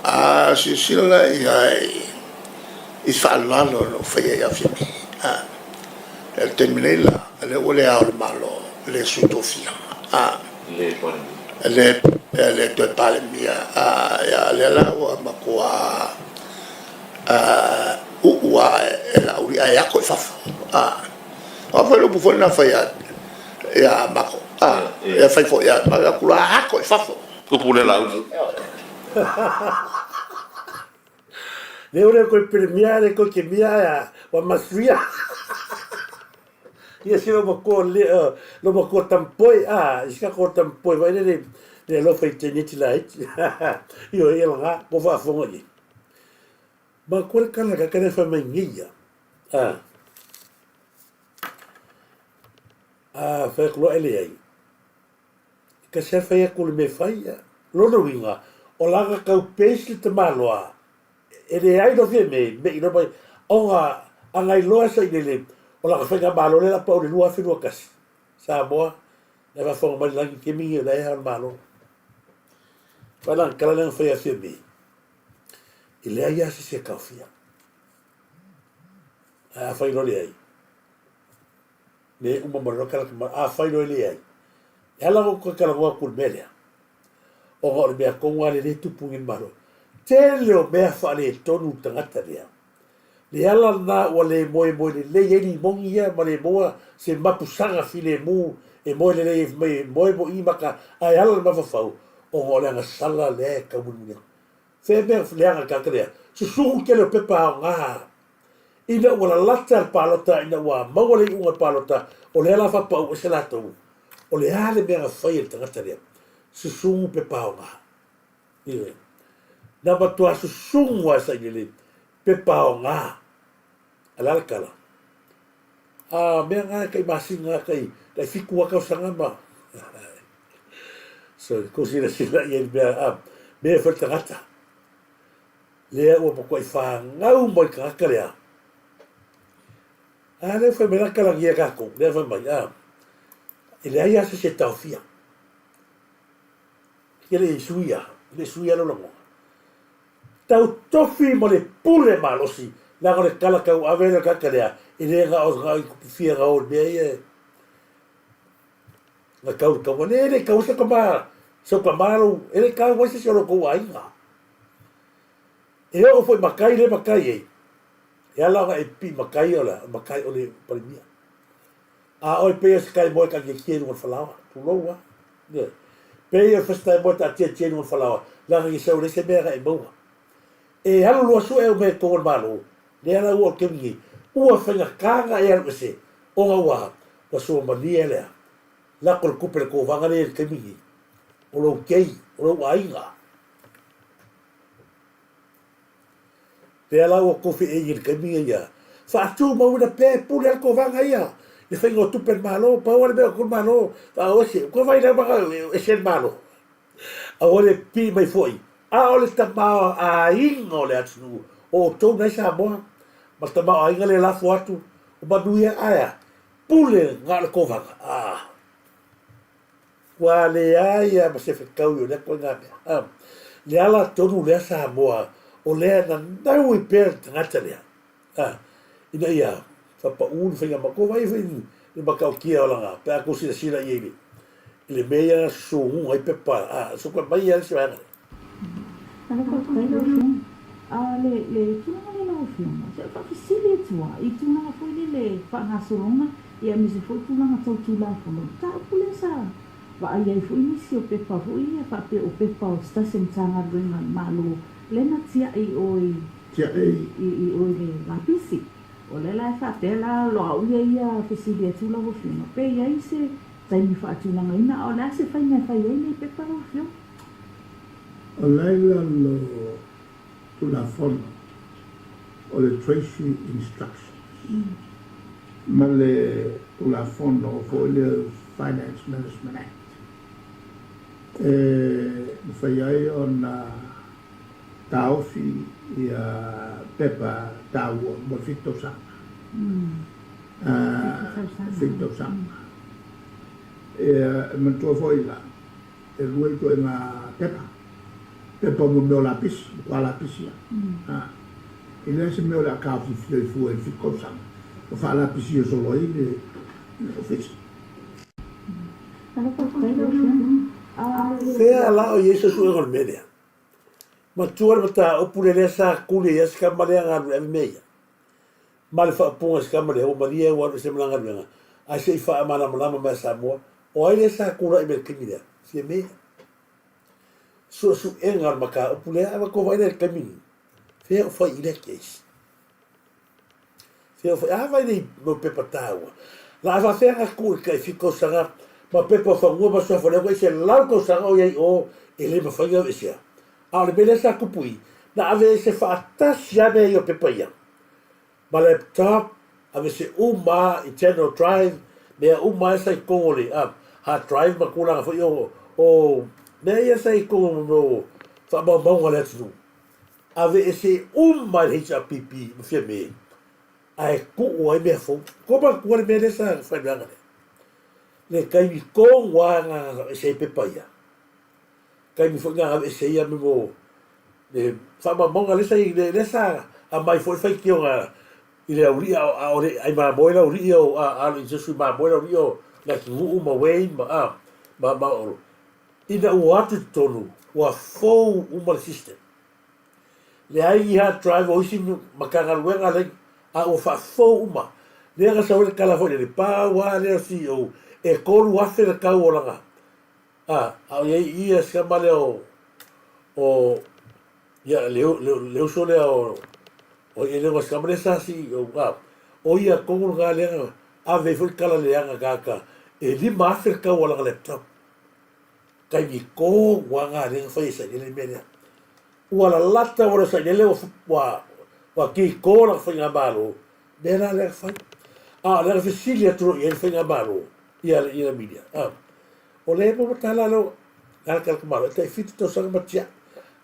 S10: a silasila la i ai i faaaloalo na ou faia ia Fiame. A, i le taimi nei la, lea ua le Ao o le Malo, le sui tofia. A,
S11: Le Palemia.
S10: Le, le toe Palemia. A, ia, lea la ua matua uu lava e Laauli ae ato i fafo. A, aua foi le upu foi lena na fai ia matou, a, ia fai foi ia matou, atu la ato i fafo.
S11: Upu lea Laauli.
S2: Le ore koe Pirimia le koe Kemia ae ua masuia. Ia si lo makoa le lo makoa tampoi a i ka ko tampoi vai le le alofa i teneti la iti. Io e la ko fa fonga i. Ma ko le kana ka kana fa mai ngia. A. A fa ko ele ai. Ka se fai aku le me fai ia. Lona uiga, o lana kau pesi le tamaloa, e leai no fia me, me i mai, ona agai loa sa i lele, o lana faigamalo lea la pau le 2021. Samoa, na faafofoga mai le lagi kemi o la e hao le malo. Vai lana kala lea na fai a fia me, e leai lava se isi e taofia. Ae afai loa leai, me uma ma loa kala afai loa e leai, e ala ona toe talanoa atu i le mea lea, ona o le mea tonu lava lea e tupu i le Malo. Tele o mea faaletonu i le tagata lea. Le ala lena ua le moemoe lelei ai limoni ia ma le maua se mapusaga filemu e moe lelei ai fai mai e moe moi maka ae ala le mafaufau ona o le agasala lea e taumulimuli atu. Fea mea leaga le tagata lea? Susugu tele o pepa aoga Ina ua lalata le palota, ina ua maua le iuga o le palota, o lea la faapau ese latou, o le a le mea na fai e le tagata lea? Susugu pepa aoga. Ioe. Na matua susugu lava e sailele pepa aoga. A le a le tala? A mea na e tai masina, tai, tai fitu lava tausaga ma... So, kou silasila i ai i le mea, a, mea e fai le tagata. Lea ua matuai fanau mai le tagata lea. A lea fai mai la talagia tatou, lea fai mai, a, e leai lava se isi e taofia. E le i suia, e le i suia lou lagona. Tau tofi ma le pule malosi, leaga o le tala tauave lea o le tagata lea, e le na o na i fia na o i le mea ia e na tau i le taua. Le, e le i taua se tama, se tama lou, e le i taua ai se isi o lo outou aiga. E oo foi matai le matai ei, e ala ona e pipii matai o le matai o le Palemia. A oe pei o se tai moe taatietie i luga o le falaoa, tulou a. Ioe. Pei o se tai moe taatietie i luga o le falaoa, leaga i sau leai se mea na e maua. E alu loa sue au mea i totonu o le Malo, lea la ua o le taimi nei, ua faigata ona e alu ese, ona ua, ua suamalie lea. Lako le tupe i le tovaga lea i le taimi nei, o lou kei, o lou aiga. Pea la ua tofi e i le taimi ia ia faatumauina pea e pule ai le tovaga ia i le faiga o tupe a le Malo. Pau lava le mea o le Malo faaoese, ua vaai lau maga ese le Malo. Aua le pipii mai foi, a o le tamaoaiga o le atunuu, o outou na i Samoa, ma le tamaoaiga lea e lafo atu, o manuia ae a? Pule na o le tovaga. Ah. Ua leai lava ma se fetaui o lea ituaiga mea. Le ala tonu lea Samoa, o lea e nanau ai pea le tagata lea, ina ia faapau le faiga matua. Vaai foi i le matautia o lana, pe a tou silasila i ai i le mea ia na susunuga ai pepa, so toe aumai lava le isi vaega lea.
S14: Faafetai lau Afioga. A le le tulaga lea lau Afioga, se faafesili atu lava i tulaga foi lele faagasologa ia aemaise foi tulaga tau Tulafono, mataupu lea sa. Vaai ai foi nisi o pepa foi ia faapea o pepa o se tasi o Matagaluega a le Malo lea na tia'i i o i i o i le lapisi. O lea la e faapea la o au ia ia fesili atu lau Afioga pe i ai se taimi faatulagaina a o le a se faiga e fai ai nei pepa lau Afioga?
S10: O laila lo Tulafono o le Treasury Instructions ma le Tulafono foi lea Finance Management Act e mafai ai ona taofi ia pepa taua mo le 7 tausaga. 7 tausaga. E manatua foi la, e lua ituaiga pepa, pepa mo mea o lapisi, matua lapisi lava. E leai se mea o le a taofiofia ai fua i le 7 tausaga, ua faalapisia solo ai le ofisa.
S2: Fea la o i ai se suega o le mea lea? Matua le mataupu lea lea sa kuli ai se kama lea galue ave mea ia. Ma le faaupuga i se kama lea ua malie ua alu ese ma lana galuega ae se i faamalamalama mai a Samoa o ai lea sa kula'i mai i le taimi lea? Fiamē. Suesuega o le mataupu lea ae matou vaai la i le taimi lenei. Fea o fai i lea case? Fea o fai? A vai nei mau pepa taua. La a faafefea na tuu i le tai 7 tausaga ma pepa o fanua ma suafa lea ua i 100 tausaga o i ai o e le mafai ona aveesea. A o le mea lea sa tupu i, na aveese faatasi lava mea ia o pepa ia ma laptop, aveese uma lava internal drive, mea uma lava sa i totonu o le hard drive ma tulaga foi o o mea ia sa i totonu o mea o faamaumauga a le atunuu. Aveese uma e le HRPP ma Fiamē ae tuu ai mea fou. Ko matua le mea lea sa faileaga lea. Le taimi tonu lava na aveese ai pepa ia. Taimi foi na aveese ai ia mea mo le faamaumauga lea sa i lea sa aumai foi le faitioga i le aualii a o le ai mamoe le aualii o a alo i se sui mamoe le aualii o Nakinuu ma Wayne ma a ma ma Olo. Ina ua o atu i totonu ua fou uma le system. Leai ni hard drive o isi Matagaluega leai, a ua faafou uma. Lea na sau ai le tala foi lele, pau lava lea o CEO, e $3,000 le tau o lana, a, a o i ai i i si tama lea o, o, ia, le, le, le uso lea o, o ia lea o si tama lea sa CEO, a, o ia tonu lena lea na ave ai foi le tala leaga tagata, e $5,000 le tau o lana laptop. Taimi tonu lava lena lea na fai e Sailele le mea lea. Ua lalata ua le Sailele ua, ua, ua kiko lana faigamalo, mea la lea na fai. A o lea na fesili atu loa i ai le faigamalo ia ia Milia. A, o lea e maua tala lea, na le tala malo, e tai 7 tausaga ma tiai.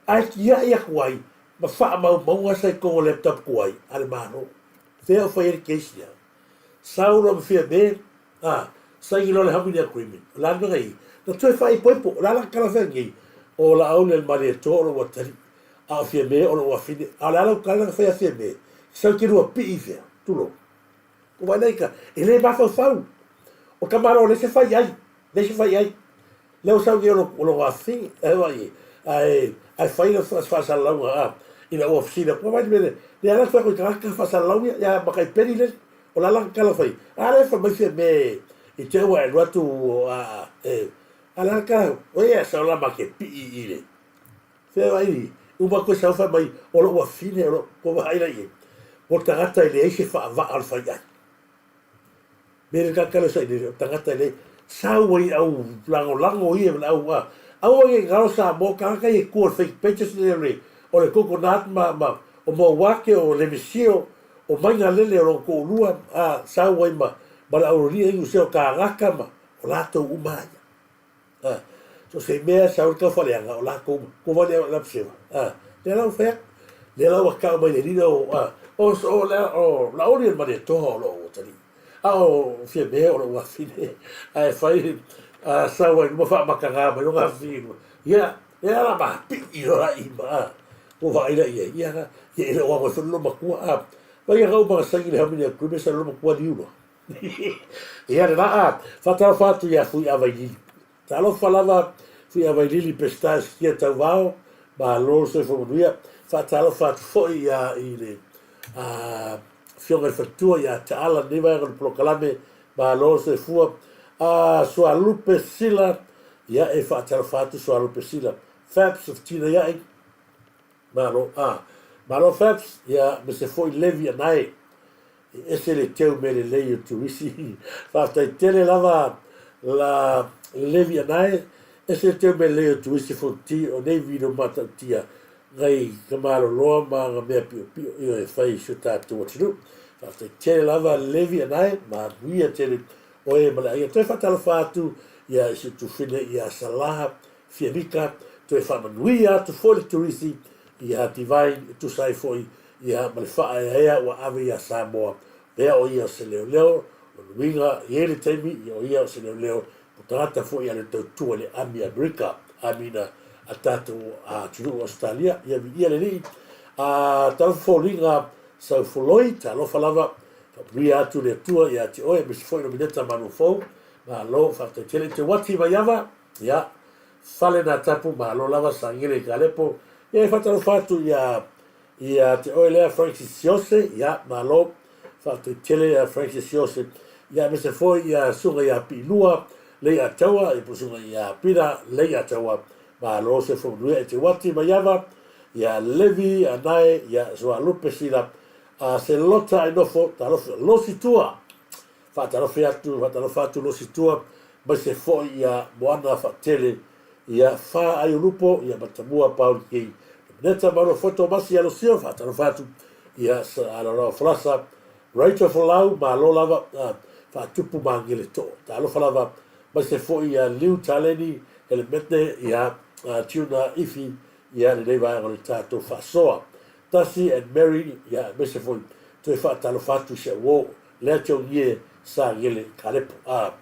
S2: Ae tiai atu ai ma faamaumauga sa i totonu o laptop tuai a le Malo. Fea o fai ai le case lea? Sau loa ma Fiamē, ā, saini loa le Harmony Agreement. O le a le mea na i ai? Na toe faaipoipo, o le a la tala fea nei? O Laauli le Malietoa o lou atalii, a o Fiamē o lou afine. A o le a lau tala na fai a Fiamē? Sau te lua pii i fea? Tulou. Ua vaai la i ka, e le mafaufau. O ka Malo leai se fai ai, leai se fai ai. Lea ua sau nei o lou afine, e vaai i ai, ae fai lau faasalalauga, a, ina ua fesili atu, vaai le mea lea, lea la fai atu i tagata faasalalau ia, ia matai peni lele, o la la tala fai, a lea fai mai Fiamē i te ua e alu atu, a, e, a la tala, o ia sau la ma ke pii i le, fea vaai, uma koe sau fai mai, o lou afine, o lou, ko vaai la i ai, mo tagata e leai se faavaa o le fai ai. Me le kakala sa ile o tagata ile sau ai au lagolago ia ma au a aua ne i galo Samoa tagata ia kua fake pages le le o le coconut ma ma o Mauake o Lemesio o Maigalele o lona toalua a sau ai ma ma le aulolia i o Kagaka ma o latou uma ia. A, so se mea sau le taufaaleaga o latou ko wale o lapsewa. A, lea la ua fai atu. Lea la ua tau mai le lina o, a, o, o, o, o Laoli o le Malietoa o lou atalii. A o Fiamē o lou afine. Ae fai, a, sau ai luma faamataga mai lona afine. Ia, ia la mapii loa i ma, a, ua vaai la i ai. Ia, ia e le o ago ai foi le loomatua. A, mai ia uma na saini le Harmony Agreement sa le loomatua liu loa. Ia le vaa, faatalofa atu ia Fuiavailili. Talofa lava Fuiavailili Peseta Esikia Tauvao, malo le soifua manuia. Faatalofa atu foi ia i le Afioga i le Faletua ia Taala lenei vaega o le polokalame, malo le soifua. Sualupe Sila. Ia, e faatalofa atu Sualupe Sila, Fabs of Tinaia'i, Malo, a. Malo Fabs, ia, me se foi Levi Anae, e ese le teu mea lelei o Turisi. Faafetai tele lava la Levi Anae, ese le teu mea lelei o Turisi Fonti o nei video matautia ngai ka maloloa ma nga mea piopio io e fai i si o tatou atunuu. Faafetai tele lava Levi Anae, manuia tele oe ma le aiga. Toe faatalofa atu ia i si o tufine ia Salaha Fiamika, toe faamanuia atu foi le Turisi ia Divine e tusa ai foi ia ma le faaeaea ua ave ia Samoa, lea o ia o se leoleo, lona uiga i ai le taimi ia o ia o se leoleo po tagata foi a le tautua i le ami a Amerika, amina a tatou atunuu o Ausetalia, ia viia le Alii. A talofa foliga sau foloi, talofa lava, faamanuia atu le Atua ia te oe aemaise foi Nomineta Malofou, malo faafetai tele i te uati Vaiava. Ia, fale na tapu malo lava Sagele i Kalepo. Ia e faatalofa atu ia ia te oe lea Francis Siose, ia malo faafetai tele ia Francis Siose. Ia aemaise foi ia susuga ia Piilua Leiataua, ia po susuga ia Pira Leiataua. Malo se faunuia e te uati Maiava, ia Levi Anae, ia Sualupe Sila, a se lota ai nofo, talofa, losi tua. Faatalofa atu, faatalofa atu Lositua, maise foi ia Moana Faatele, ia Fa Aiolupo, ia Matamua Pauli Kei, Nomineta Mauro foi Tomasi ia Losio, faatalofa atu ia Alalawa Falasa, Rachel Folau, malo lava, faatupu magele too. Talofa lava, maise foi ia Liu Taleni, Helemete, ia Tuna Ifi, ia lenei vaega o le tatou faasoa. Tasi and Mary, ia aemaise foi toe faatalofa atu i si au uo Lea Tiogie sa gele i Kalepo. A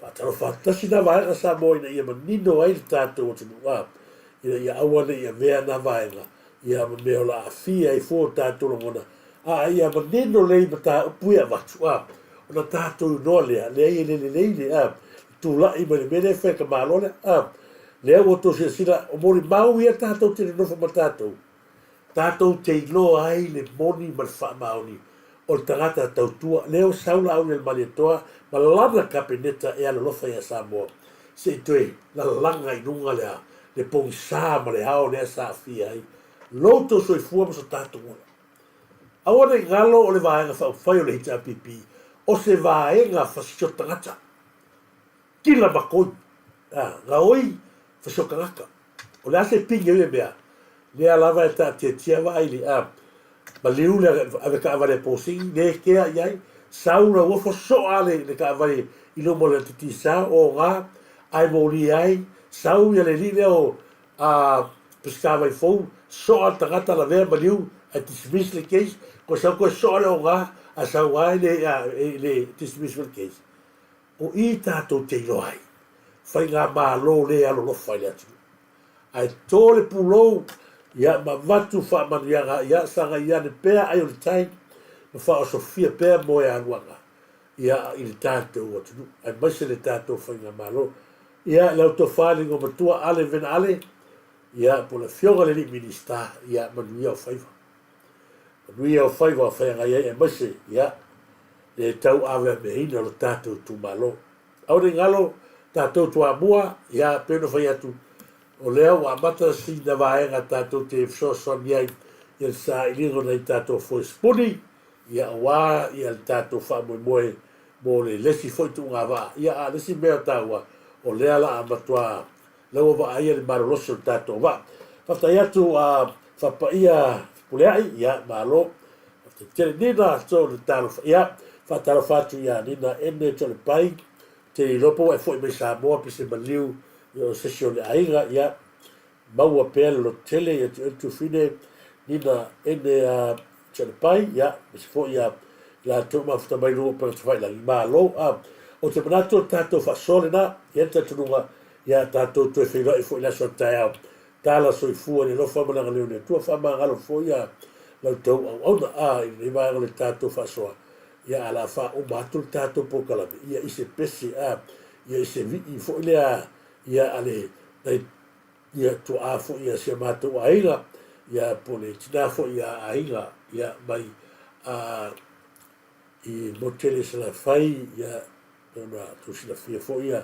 S2: faatalofa atu tasi na vaega Samoa ina ia manino ai le tatou atunuu a ina ia aua ne i avea na vaega ia ma mea o la aafia ai fua o tatou lagona a ia manino lelei mataupu ia avatu a ona tatou iloa lea leai e le lelei le a tulai mai le mea lea e fai e ka Malo lea a lea ua outou silasila o molimau ia tatou te nonofo ma tatou Tatou te iloa ai le moni ma le faamaoni o le tagata tautua lea ua sau Laaulialemalietoa ma lana Kapeneta e alolofa ia Samoa se i toe lalaga i luga le le pogisa ma le ao lea sa aafia ai lo outou soifua ma so tatou ola. Aua ne i galo o le Vaega Faaupufai o le HRPP o se vaega fasitio tagata. Kila makoi, a, gaoi fasitio tagata. O le a se pine o ia mea? Lea lava e taatiatia vaai le a maliu le ave taavale a posini, le kea i ai, sau le uafo soa le, le taavale i luma o le titisao, o gā, ae molia ai, sau ia le alii lea o a Peseta Vaifou, soa le tagata lavea maliu, ae dismiss le case, koe sau koe soa le o gā, ae sau ai le, a, e, le dismiss le case. O i tatou te iloa ai, faigamalo le alolofa i le atunuu. Ae to le pulou, ia ma avatu faamanuiaga, ia sagai ane pea ai o le tai, ma faaosofia pea moealuaga, ia i le tatou atunuu, aemaise le tatou faigamalo. Ia lau tofa i le igoamatua Ale Vena Ale, ia po o le afioga i le alii Minista, ia manuia o faiva. Manuia o faiva o feagai ai aemaise, ia, le tauaveaveaina o lo tatou itumalo. Aua ne i galo tatou Toamua, ia, pei ona fai atu, o lea ua amata sina vaega tatou te fesoasoani ai i le sailiga o nai tatou foesipuni, ia, aua ia le tatou faamoemoe mo le lesi foi tuugavaa. Ia, a o le isi mea taua, o lea la a matua La ua vaaia le malolosi o le tatou vaa. Faafetai atu a Faapaia Fepuleai, ia malo. Faafetai tele Nina Toletalofa. Ia, faatalofa atu ia Nina Ene Tolepai, te iloa po ua e foi mai Samoa pe se maliu ia o se isi o le aiga, ia maua pea le lototele ia te oe le tuafine Nina Ene a Tolepai, ia, aemaise foi ia latou mafuta mai luga o upega tafailagi. Malo. A, ou te manatu o le tatou faasoa lena, e i ai le talitonuga ia tatou toe feiloai foi i le aso a taeao. Tala soifua i le alofa ma le agalelei o le Atua, faamagalo foi ia la outou auauna a i lenei vaega o le tatou faasoa, ia a la faauma atu le tatou polokalame, ia i se pese a, ia i se vii foi lea ia a le nai ia tuaa foi ia si a matou aiga, ia po o le tina foi ia aiga ia mai a i Motele i Salafai, ia pei ona tou silafia foi ia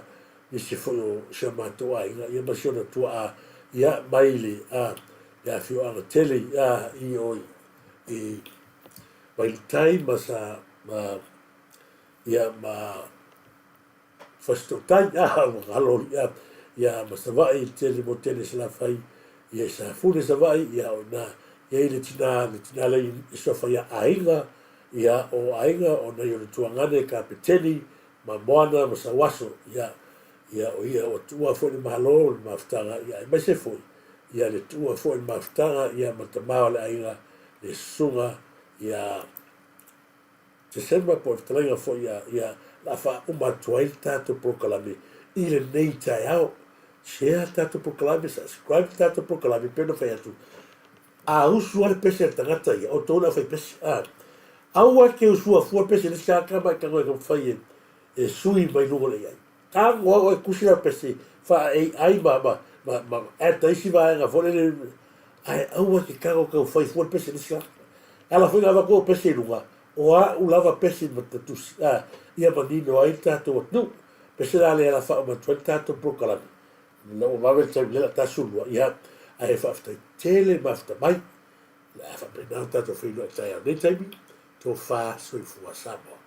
S2: nisi foi o si o matou aiga, ia ma si ona tuaa, ia, mai le, a, le afioaga tele, a, i o i Vailutai ma sa, ma, ia, ma Fasitootai, a, ua galo, ia, ia, ma Savaii, i le tele mo tele Salafai, ia, i Safune Savaii, ia, o ina, i ai le tina, le tina lea i suafa ia Aiga, ia, o Aiga, o nai o le Tuagane, Kapeteni, ma Moana ma Sauaso, ia, ia, o ia ua tuua foi le Malo, le mafutaga, ia, aemaise foi, ia, le tuua foi le mafutaga, ia, ma tama o le aiga, le susuga, ia, Tesema po o le fetalaiga foi ia, ia, la a faauma atu ai le tatou polokalame i lenei taeao. Share le tatou polokalame, subscribe le tatou polokalame, pei ona fai atu, a usu lava le pese a le tagata ia, outou le aufaipese, a. Aua e te usua fua le pese i le isi tagata ma e tago e taumafai e, e sui mai luga o le AI. Tago lava oe e tusi lau pese faa-AI ma, ma, ma, ma add isi vaega foi lele, ae aua e te tago e taumafai fua le pese i le isi tagata. E ala foi ona avatu au pese i luga, o a'u lava pese ma ta tusi, a, ia manino ai le tatou atunuu. Pese la lea la faauma atu ai le tatou polokalame. Ina ua vave le taimi lea la 12, ia, ae faafetai tele mafuta mai. O le a faapena ona tatou feiloai taeao nei taimi, tofa soifua Samoa.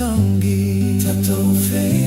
S9: Tangi. Tatou.